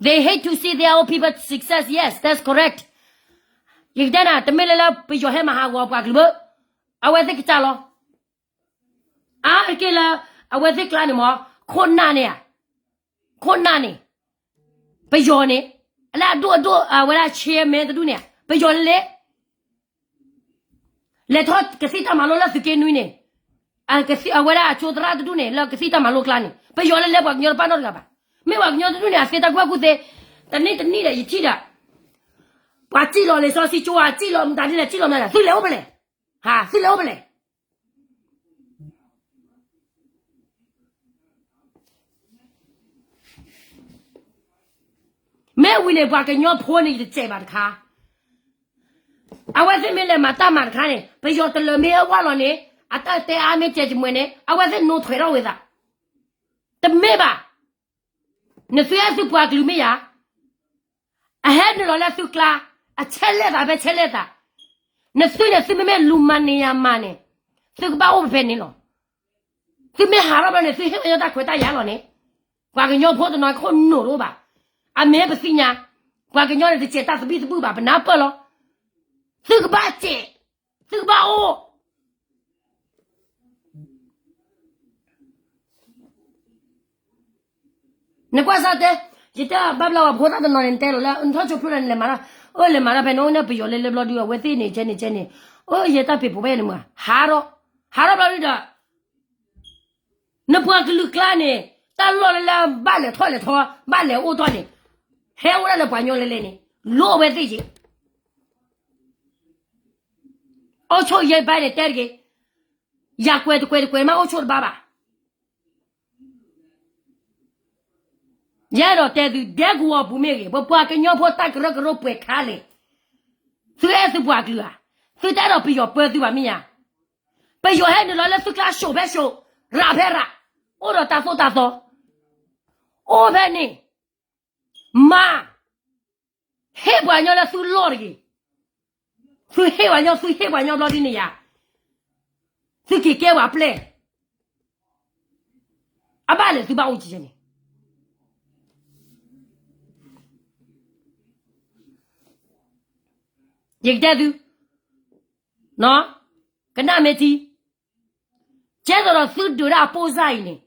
They hate to see their own people success. Yes, that's correct. ယကတဲနၤ တမ့ၢ်လၢလၢ ပယီၤဟဲမၤဟးဂီၤပှၤကလုာ်ဘၣ်, အဝဲသ့ၣ်ကစၢ်လီၤ. အါတက့ၢ်လၢ အဝဲသ့ၣ်ကျါန့ၣ်မး, ခိၣ်နၢ်န့ၣ်ဧါ, ခိၣ်နၢ်န့ၣ်, ပယီၤန့ၣ်, လၢအဒိၣ်အဒိၣ် အဝဲဒၣ် chairman တဒူၣ်န့ၣ် ပယီၤလဲၤလဲၤ လဲၤထီၣ်ကသံၣ်တၢ်မၤလိလၢသုးက့နွံန့ၣ်, အဝဲဒၣ်အကၠိသရၣ်တဒူၣ်န့ၣ် လၢကသံၣ်တၢ်မၤလိကျါန့ၣ် ပယီၤလၢလဲၤပှၤကညီတပာ်နီတဂၤဘၣ်. မ့ၢ်ပှၤကညီတဒူၣ်န့ၣ် အသ့တၢ်ကူၣ်ဘၣ်ကူၣ်သ့, တနံၣ်တနံၣ်ဒီးယထံၣ်ဒီး ပှၤစံၣ်လီၤလံာ်စီဆှံကၠိဧါ, စံၣ်လီၤမတၤဒ်လဲၣ် စံၣ်လီၤမတၤဒ်လဲၣ် သုလဲၤအိၣ်ဖဲလဲၣ်, ဟး သုလဲၤအိၣ်ဖဲလဲၣ်. မ့ၢ်ဝံၤန့ၣ် ပှၤကညီဖိန့ၣ် ယတစဲးဘၣ်တခါ, အဝဲသ့ၣ်မ့ၢ်လဲၤမၤတၢ်မၤတခါန့ၣ် ပယီၤတလၢၤမ့ၢ်ဟဲဝဲလီၤန့ၣ် အတၢ်တဲအါမ့ၢ်ကဲကမှဲန့ၣ် အဝဲသ့ၣ်နိထွဲထီၣ်ဝဲသး, တမ့ၢ်ဘၣ်. နသုအဲၣ်သုပှၤကလုာ်မ့ၢ်ယၤ, အဟဲနုာ်လီၤလၢသုကျါ, အဆဲးလဲၣ်သးဖဲဆဲးလဲၣ်သး, နသုန့ၣ် သုမ့မ့ၢ်လူၤမၤန့ၢ်ယၤမၤန့ၣ်, သုကဘၣ်အိၣ်ဖဲန့ၣ်လီၤ. သုမ့ၢ်ဟးထီၣ်ဘျီန့ၣ် သုဟ့ၣ်ဝဲညီတၢ်ခွဲးတၢ်ယာ်လီၤန့ၣ်, ပှၤကညီဖိတနီၤခိၣ်နူာ်တအိၣ်ဘၣ်, အမ့ၢ်ပသ့ၣ်ညါ, ပှၤကညီန့ၣ်တစဲးတၢ်သဘံၣ်သဘုၣ်ဘၣ် ပနၢ်ပၢၢ်လီၤ. သုကဘၣ်စဲး, သုကဘၣ်အိၣ် နကွၢ်စၢ်တဲ, ယတဲဘၣ်ဘျီဝဲဖိသၣ်တနီၤန့ၣ် နတဲလီၤလၢ နထီၣ်ကၠိဖျိလၢနလဲၤမၤတၢ်, အိၣ်လဲၤမၤတၢ်ဖဲန့ၣ် အိၣ်န့ၣ်ပယီၤလဲၤလၢဘျီဒုး အဝဲသ့ၣ်န့ၣ်ကဲန့ၣ်ကဲန့ၣ်, အိၣ်ယဲတၢ်ဖံးဖိဘၣ်ယဲန့ၣ်မး ဟးထီၣ်, ဟးထီၣ်ဘျီဒုးဒီး နပှၤကလုာ်ကျါန့ၣ် တၢ်လီၢ်လၢလၢဘၣ်လဲၤထီၣ်လဲၤထီ ဘၣ်လဲၤအိၣ်ထီၣ်န့ၣ်, ဟဲအိၣ်ဒၣ်လၢပှၤကညီလဲၤလဲၤန့ၣ် လိၣ်အဝဲသ့ၣ်က့ၤ, အိၣ်ဆိၣ်ယဲဘၣ်န့ၣ်တဲတက့ၢ်, ယၤကွဲးတကွဲးတကွဲးမးအိၣ်ဆိၣ်တဘၣ်ဘၣ်. ယအဲၣ်ဒိးတဲသု ဒဲကဝီၤပူၤမ့ၢ်ဂ့ၤ ပပှၤကညီဖိတၢ်ကရၢကရိပှဲၤခါလဲၣ်, သုအဲၣ်သုပှၤကလုာ်ဧါ, သုတအဲၣ်ဒိးပယီၤပၢသုဘၣ်မ့ၢ်ဧါ, ပယီၤဟဲနုာ်လီၤလၢသုကျါ ၡိးဖဲၡိး, ရးဖဲရး, အိၣ်ဒီးတၢ်သိၣ်တၢ်သီ, အိၣ်ဖဲန့ၣ်, မၤ ဟ့ၣ်ပှၤကညီလၢသုလီၢ်တဂ့ၤ, သုဟ့ၣ်ပှၤကညီ သုဟ့ၣ်ပှၤကညီဘျီဒ်န့ၣ်ယါ, သုက့ၤကဲပှၤပျဲၢ်, အဘၣ်လဲၣ်သုဘၣ်အိၣ်ကဲန့ၣ်, ယကတဲသု, ကနၣ်မ့ၢ်ထံ, ကဲသိးဒီးသုဒုးဒၣ်အပိၢ်စၢ်အံၤန့ၣ်,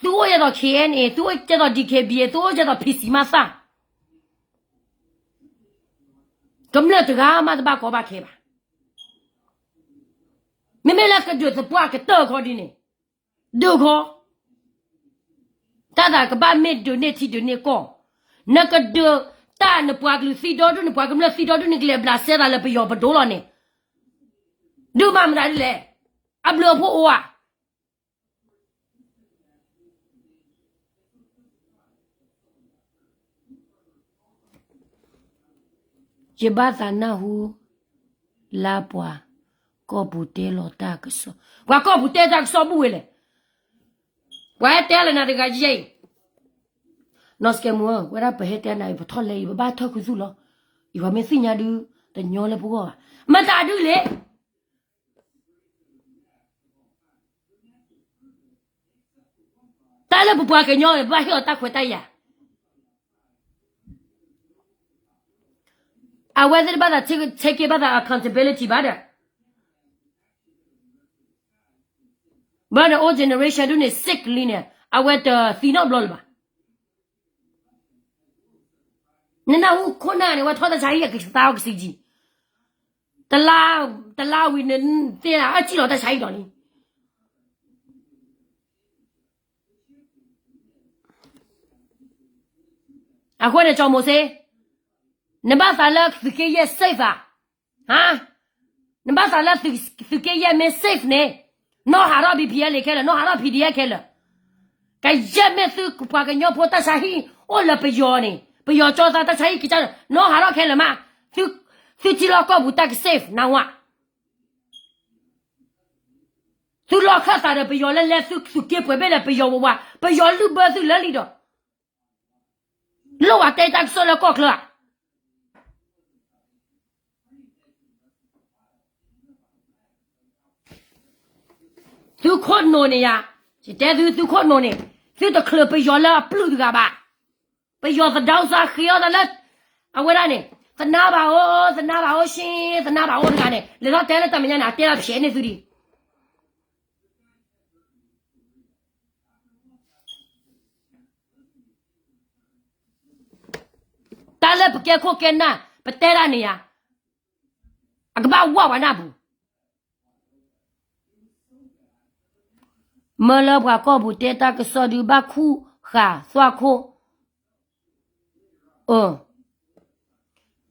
သုအိၣ်ကဲသိး ခ့ၣ်အဲၣ်အ့ၣ်, သုအိၣ်ကဲသိး ဒံၣ်ခ့ၣ်ဘံၣ်အ့ၣ်, သုအိၣ်ကဲသိး ဖံးစံးမၤသၣ်, ကမျၢၢ်တဂၤမးတဘၣ်ကီဘၣ်ခဲဘၣ်. မ့မ့ၢ်လၢကဒုးသပှၢ်ကတၢၢ်ခီဒ်န့ၣ်, ဒုးခီ, တၢ်သးကဘၣ်မ့ၢ်ဒုးန့ၢ်ထံဒုးန့ၢ်ကီၢ်, နကဒုးတၢ်နပှၤကလုာ်သံဒီဒုၣ် နပှၤကမျၢၢ်သံဒီဒုၣ် နကလဲၤဘျးစဲသးလၢပယီၤပဒိၣ်လီၤန့ၣ်, ဒုးမၤမတၤဒ်လဲၣ်, အဘျုးအဖှိၣ်အိၣ်ဧါ. ယဘၣ်သးနၢ်ဟူ လၢပှၤကီၢ်ပူၤတဲလီၤတၢ်ကစီၣ်, ပှၤကီၢ်ပူၤတဲတၢ်ကစီၣ်ဘူၣ်ဝဲလဲၣ်, ပှၤဟဲတဲလၢနၤတဂၤယဲအံၤ, နီၢ်စကဲမူဧၢ, ဝဲဒၣ်ပဟဲတဲနၤအံၤ ပထီၣ်လဲအံၤ ပဘၣ်ထၢၣ်ခုသူၣ်လီၤ, ယပှၤမ့ၢ်သ့ၣ်ညါဒုး တညီလၢပဂီၢ်ဘၣ်, မတၤဒုးလဲၣ် တၢ်လၢပပှၤကညီန့ၣ် ပဘၣ်ဟ့ၣ်အီၤတၢ်ခွဲးတၢ်ယာ်, အဝဲသ့ၣ်တဘၣ်သး take, take it ဘၣ်သး accountability ဘၣ်ဒီး ဒီးန့ၣ် old generation ဒုန့ၣ် sick လံန့ၣ် အဝဲတသံနီတဘျီလၢၤဘၣ်. နနၢ်ဟူခိၣ်နၢ်န့ၣ် ဝဲထီၣ်တၢ်ဆါဟံၣ်အကသါအီကစံးကံ, တလါဝံၤနသ့ၣ်အစံၣ်လီၤတၢ်ဆါဟံၣ်ဒီးလံ. အဃိန့ၣ် ကၠီမိၤစ့, နဘၣ်သးလၢသုးက့ယဲၢ် safe ဧါ. နဘၣ်သးလၢသုးက့ယဲၢ်မ့ၢ် safe န့ၣ်, နီၢ်ဟးထီၣ် ဘံၣ်ပံၣ်အဲလ့း ခဲလၢာ်, နီၢ်ဟးထီၣ် ပံၣ်ဒံၣ်အဲ ခဲလၢာ်. ကယဲၢ်မ့ၢ်သုပှၤကညီဖိတၢ်ဆါဟံၣ်အိၣ်လၢပယီၤန့ၣ်, ပယီၤကၠီသးတၢ်ဆါဟံၣ်ကစၢ်န့ၣ် နီၢ်ဟးထီၣ်ခဲလၢာ်မး, သုထံလီၢ်ကီၢ်ပူၤတၢ်က safe နၢ်ဟူဧါ. သုလီၢ်ခၢၣ်သးဒီးပယီၤလၢလဲၤသုသုးက့ပှဲၤဘ့ၣ်လၢပယီၤဝးဝး, ပယီၤလုၢ်ဘၢသုလၢလံဒီး လိၣ်ဝဲတဲတၢ်ကစီၣ်လၢကီၢ်ချၢဧါ. သုခိၣ်နူာ်န့ၣ်ယၤ, ယတဲသု သုခိၣ်နူာ်န့ၣ်, သုတချုးပယီၤလၢအပျုၢ်တဂၤဘၣ်. ပယီၤသဒၢစါဃ့အီၣ်သးလၢ အဝဲဒၣ်န့ၣ်, သနာ်ဘၣ်ဧိ, သနာ်ဘၣ်ဧိ, ရှ့, သနာ်ဘၣ်ဧိတဂၤန့ၣ် လဲၤထီၣ်တဲလၢတၢ်မဲာ်ညါန့ၣ် အတဲဒၣ်ဖျဲးန့ၢ်သုဒံး တၢ်လၢပကဲခိၣ်ကဲနၢ် ပတဲဒၣ်န့ၣ်ယၤ, အကဘၣ်ဝးဝးနၢ်ပူၤ. မ့ၢ်လၢပှၤကီၢ်ပူၤတဲတၢ်ကစီၣ်ဒုးဘၣ်ခူၣ်ဃာ်သွၣ်ခိၣ်,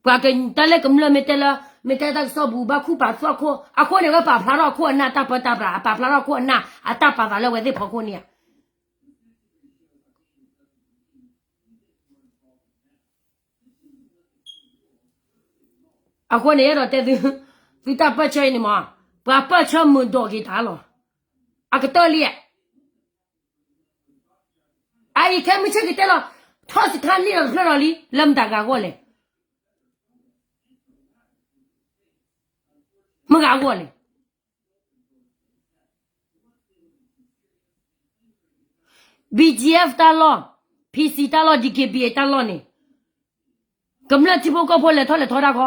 ပှၤတၢ်လၢကမျၢၢ်မ့ၢ်တဲလၢ မ့ၢ်တဲတၢ်ကစီၣ်ပူၤ ဘၣ်ခူၣ်ပာ်သွၣ်ခိၣ်, အဃိန့ၣ် ဝဲပာ်ဖျါထီၣ်အခိၣ်အနၢ်တၢ်ပၢတၢ်ပြး, အပာ်ဖျါထီၣ်အခိၣ်အနၢ်အတၢ်ပာ်သးလၢအဝဲသ့ၣ်ဖီခိၣ်န့ၣ်ဧါ. အဃိန့ၣ် အဲၣ်ဒိးတဲသု, သုတၢ်ပၢၢ်ဆၢအံၤန့ၣ်မး, ပှၤပၢၢ်ဆၢမုာ်ဒိးက့ၤတၢ်လီၤ. အကတၢၢ်လံ, အအံၤခဲမုၢ်ဆ့ၣ်ကတဲလီၤ, ထီၣ်စခါန့ၣ်ဒီးတဖျၢၣ်ဒီးလံ, လၢမတၤဂၤဂီၢ်လဲၣ်, မတၤဂၤဂီၢ်လဲၣ်. BGF တၢ်လီၢ်, PC တၢ်လီၢ်, DKBA တၢ်လီၢ်န့ၣ်, ကမျၢၢ်ထံဖိကီၢ်ဖိလဲၤထီၣ်လဲၤထီတၢ်ခီ,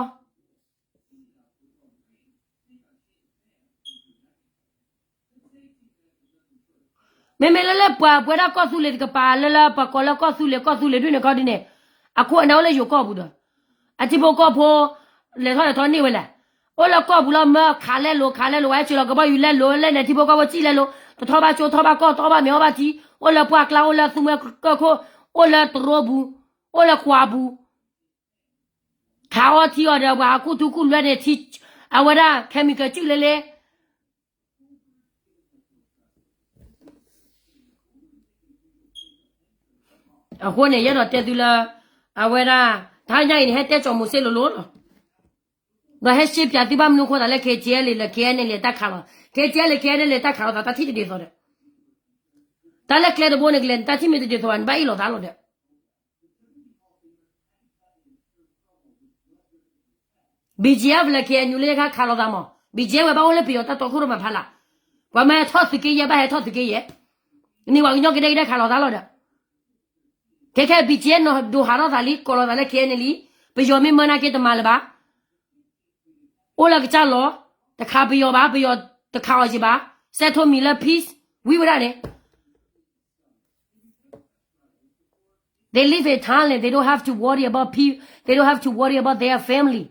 မ့မ့ၢ်လၢလၢပှၤပဝဲဒၣ်ကီၢ်သူလ့ၤတကပၤ လၢလၢပှၤကိးလၢကီၢ်သူလ့ၤ ကီၢ်သူလ့ၤဒုးန့ၣ်ခီဒုးန့ၣ်, အခိၣ်အနၢ်အိၣ်လၢယိၤကီၢ်ပူၤဒီး, အထံဖိကီၢ်ဖိ လဲၤထီၣ်လဲၤထီန့ၢ်ဝဲလဲၣ်. အိၣ်လၢကီၢ်ပူၤလီၤ မၢခးလဲလိာ် ခးလဲလိာ် ဝဲဆ့ၣ်လီၤကဘီယူၤလဲလိာ် လဲန့ၣ်ထံဖိကီၢ်ဖိစံၣ်လဲလိာ် တထီၣ်ဘၣ်ကၠိ ထီၣ်ဘၣ်ကီၢ် ထီၣ်ဘၣ်မ့ၤအီၣ်ဘၣ်ထံ, အိၣ်လၢပှၢ်ကျါ အိၣ်လၢသူမွဲကၢၢ်ခိၣ် အိၣ်လၢတရိပူၤ အိၣ်လၢကွၢ်ပူၤ ခးအီထံအီဒီးပှၤဟးခူၣ်ထူခူၣ်လွဲန့ၣ်ထံ, အဝဲဒၣ် chemical စုၣ်လဲလဲ အဃိန့ၣ် ယအဲၣ်ဒိးတဲသုလၢ အဝဲဒၣ် တဟါညါအံၤန့ၣ် ဟဲတဲကၠီမိၤစ့လိၤလိၤလီၤ. ဒီးဟဲရှဲပၠးသုဘၣ်မနုၤအဃိသးလၢ KTLA လၢ KNLA တၢ်ခးလီၤ, KTLA KNLA တၢ်ခးလိာ်သး တၢ်ထံၣ်တဒ်သိးဒီး, တၢ်လၢကျဲတဘိန့ၣ် ကလဲၤနတၢ်ထံၣ်မ့ၢ်တဒ်သိးဘၣ် နဘၣ်အ့ၣ်လိာ်သးလီၤဒီး BGF လၢ KNU လၢယခါခးလိာ်သးမး, BGF ဝဲဘၣ်အိၣ်လၢပယီၤတၢ်တီခိၣ်ရိၣ်မဲဖးလၢ်, ပှၤမ့ၢ်ဟဲထီၣ်သုးက့ယဲၢ် ဘၣ်ဟဲထီၣ်သုးက့ယဲၢ်, န့ၢ်ပှၤကညီကဒဲကဒဲခးလိာ်သးလီၤဒီး, ခဲခဲ BGF နီၢ်ဒိၣ်ဟးထီၣ်သးလံ ကိးလိာ်သးလၢ KNLA လံ, ပယီၤမ့ၢ်မၢနာ်က့တမၤလၢၤဘၣ် အိၣ်လၢကစၢ်လီၤ, တခးပယီၤဘၣ်, ပယီၤတခးအီၤယံၤဘၣ်, စဲးထိးမံၤလၢ peace ဝံၤဝဲဒၣ်န့ၣ် They live in Thailand, they don't have to worry about pe-, they don't have to worry about their family.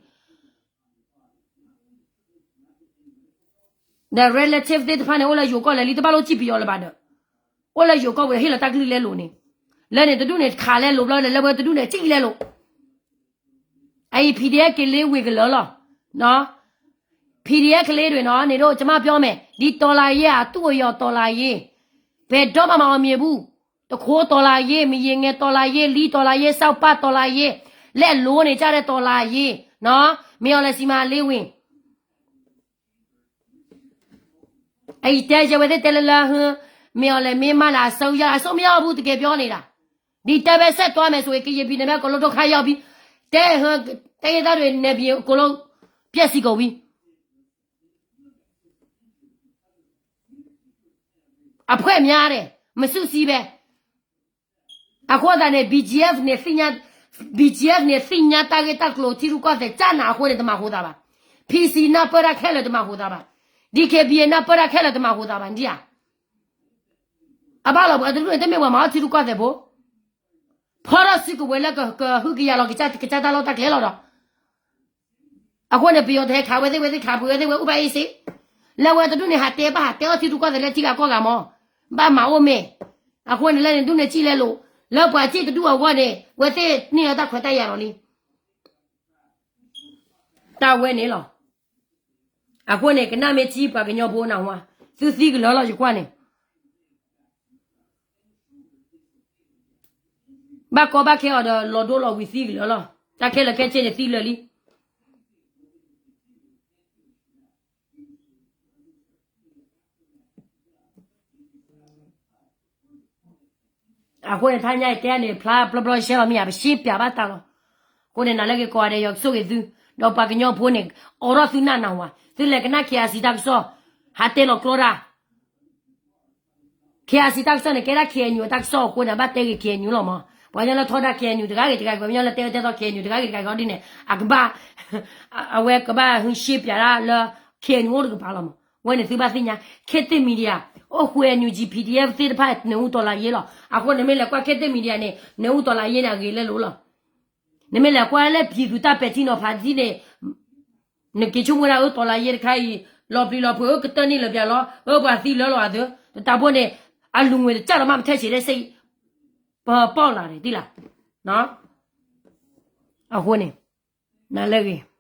The relative သ့ၣ်တဖၣ်န့ၣ် အိၣ်လၢယိၤကီၢ်လဲၤလံ တဘၣ်လိၣ်စံၣ်ပယီၤလၢၤဘၣ်ဒီး, အိၣ်လၢယိၤကီၢ်ပူၤဒီး ဟ့ၣ်လီၤတၢ်ကလုၢ်လဲလိာ်န့ၣ်, လၢန့ၣ်တဒူၣ်န့ၣ် ခးလဲလိာ်ဘျီန့ၣ် လၢဝဲတဒူၣ်န့ၣ် စံၣ်လဲလိာ် အအံၤ PDF က့ၤလ့ဝ့ၤကလၢာ်လီၤ. PDF ကလ့ဒွဲၣ်နီၤ န့ၣ်ဒိၣ် ကမၣ်ပျီမဲာ် ဒ်တော်လှန်ရေး အတုအယီၤ တော်လှန်ရေး ဘယ်တော့မှမအောင်မြင်ဘူး. တခိး တော်လှန်ရေး မရေငယ် တော်လှန်ရေး လီ တော်လှန်ရေး စောက်ပ တော်လှန်ရေး လက်လိုနေကြတဲ့ တော်လှန်ရေးနော် မင်းအောင်လှိုင် စီမံ လေးဝင်း အံၤတဲယဝဲသ့ၣ်တဲလၢလၢ မင်းအောင်လှိုင် မင်းမလာ အစိုးရ အစိုးမရဘူး တကယ်ပြောနေတာ ဒီတပ်ဘက်ဆက်သွားမယ်ဆိုရင် ကရင်ပြည်နယ်ပဲ အကုန်လုံးဒုက္ခရောက်ပြီ တဲ တိုင်းရင်းသားတွေ နယ်မြေအကုန်လုံး ပျက်စီးကုန်ပြီ အဖွဲ့များတယ် မစုစည်းပဲ အဃိသတးန့ၣ် BGF န့ၣ် BGF န့ၣ် သ့ၣ်ညါတၢ်ဂ့ၢ်တၢ်ကျိၤထံရူၢ်ကီၢ်သဲး ကၢ်နၤအဃိန့ၣ် တမၤဟိသးဘၣ် PC နၢ်ပၢၢ်တၢ်ခဲလၢာ်တမၤဟိသးဘၣ် DKBA နၢ်ပၢၢ်တၢ်ခဲလၢာ်တမၤဟိသးဘၣ် ဒ်ဧါ အဘၣ်လီၤပှၤတဒူၣ်န့ၣ် တမ့ၢ်ပှၤမၤအီၣ်ထံရူၢ်ကီၢ်သဲးဖိ, ဖီထီၣ်စုကဝဲၤလၢကဟုကယာ်လီၤကစၢ်တၢ်လီၢ်တၢ်ကျဲလီၤဒီး အဃိန့ၣ် ပယီၤတဟဲခးဝဲသ့ၣ် ဝဲသ့ၣ်ခးပှ့ၤဝဲသ့ၣ်ဝဲအိၣ်ဘၣ်အ့ၣ်စ့, လၢဝဲတဒူၣ်န့ၣ် ဟးတဲဘၣ်ဟးတဲအီၣ်ထံရူၢ်ကီၢ်သဲးလၢထံဂၤကီၢ်ဂၤမး, ဘၣ်မၤအိၣ်မ့ၢ်, အဃိန့ၣ်လၢန့ၣ်ဒူၣ်န့ၣ်စံၣ်လဲလိာ်, လၢပှၤစံၣ်တဒူၣ်အဂီၢ်န့ၣ် ဝဲသ့ၣ်န့ၢ်လီၤတၢ်ခွဲးတၢ်ယာ်လီၤလံ တၢ်ဝဲန့ၣ်လီၤ. အဃိန့ၣ် ကနၣ်မ့ၢ်ထံပှၤကညီဖိနၢ်ဟူ, သုသံကလၢာ်လီၤယကွၢ်န့ၣ်, ဘၣ်ကီဘၣ်ခဲအီၤဒီးလီၤဒိလီၤဝံၤသံကလၢာ်လီၤ, တၢ်ခဲလၢာ်ခဲဆ့န့ၣ်သံလၢာ်လံ. အဃိန့ၣ် ထါညါအံၤတဲန့ၣ် ဖျါဘျီဘျီရှဲလီၤမ့ၢ်ဧါ, ပရှင်းပြဘၣ်တၢ်လီၤ. အဃိန့ၣ် နၤလၢဂ့ၤကိးဂၤဒဲး ယွၤကဆိၣ်ဂ့ၤသု, ဒီးပှၤကညီဖိန့ၣ် အိးထီၣ်သုနၢ်နၢ်ဟူ, သုလဲၤကနၣ် KIC တၢ်ကစီၣ်, ဟးတဲလီၤကျိဒၣ် KIC တၢ်ကစီၣ်န့ၣ် ကဲဒၣ် KNU တၢ်ကစီၣ်အဃိန့ၣ် ဘၣ်တဲဂ့ၤ KNU လီၤမး, ပှၤကညီလၢထီဒါ KNU တဂၤဂ့ၤတဂၤဂ့ၤ, ပှၤကညီလၢတဲဝဲတဲသီ KNU တဂၤဂ့ၤတဂၤဂ့ၤဒ်န့ၣ် အကဘၣ်, အဝဲကဘၣ်ဟုရှင်းပြဒၣ်လၢ KNU အိၣ်တကပၤလီၤမး, ဝဲန့ၣ်သုဘၣ်သ့ၣ်ညါ, ခေတ်သစ် Media အိၣ်ဃု NUG PDF သ့ၣ်တဖၣ်န့ၣ် နၢၤဟူတော်လှန်ရေးလီၤ. အဃိန့ၣ်မ့ၢ်လဲၤကွၢ် ခေတ်သစ် Media န့ၣ် နၢၤဟူတော်လှန်ရေးန့ၣ် အဂ့ၤလၢလိၤလီၤ. နမ့ၢ်လဲၤကွၢ်လၢ ပြည်သူ့တပ် ပဲာ်ထံနီၤဖးထံန့ၣ်, နက့ၤဆိကမိၣ်ဒၣ် အၢ တော်လှန်ရေးတခါအံၤ လီၤပျံၤလီၤဖုး အၢ ကတၢၢ်န့ၢ်လၢၤပျၢၤလီၤ, အၢ ပှၤသံလၢလီၤအသၢ, တၢ်ဘိန့ၣ် အလူၤငွေတစၢ်လီၤမး မထဲဆံးလၢစ့ၢ်, ပပီၣ်လၢ်န့ၣ် တံၢ်လၢ်, အဃိန့ၣ် နၤလၢဂ့ၤ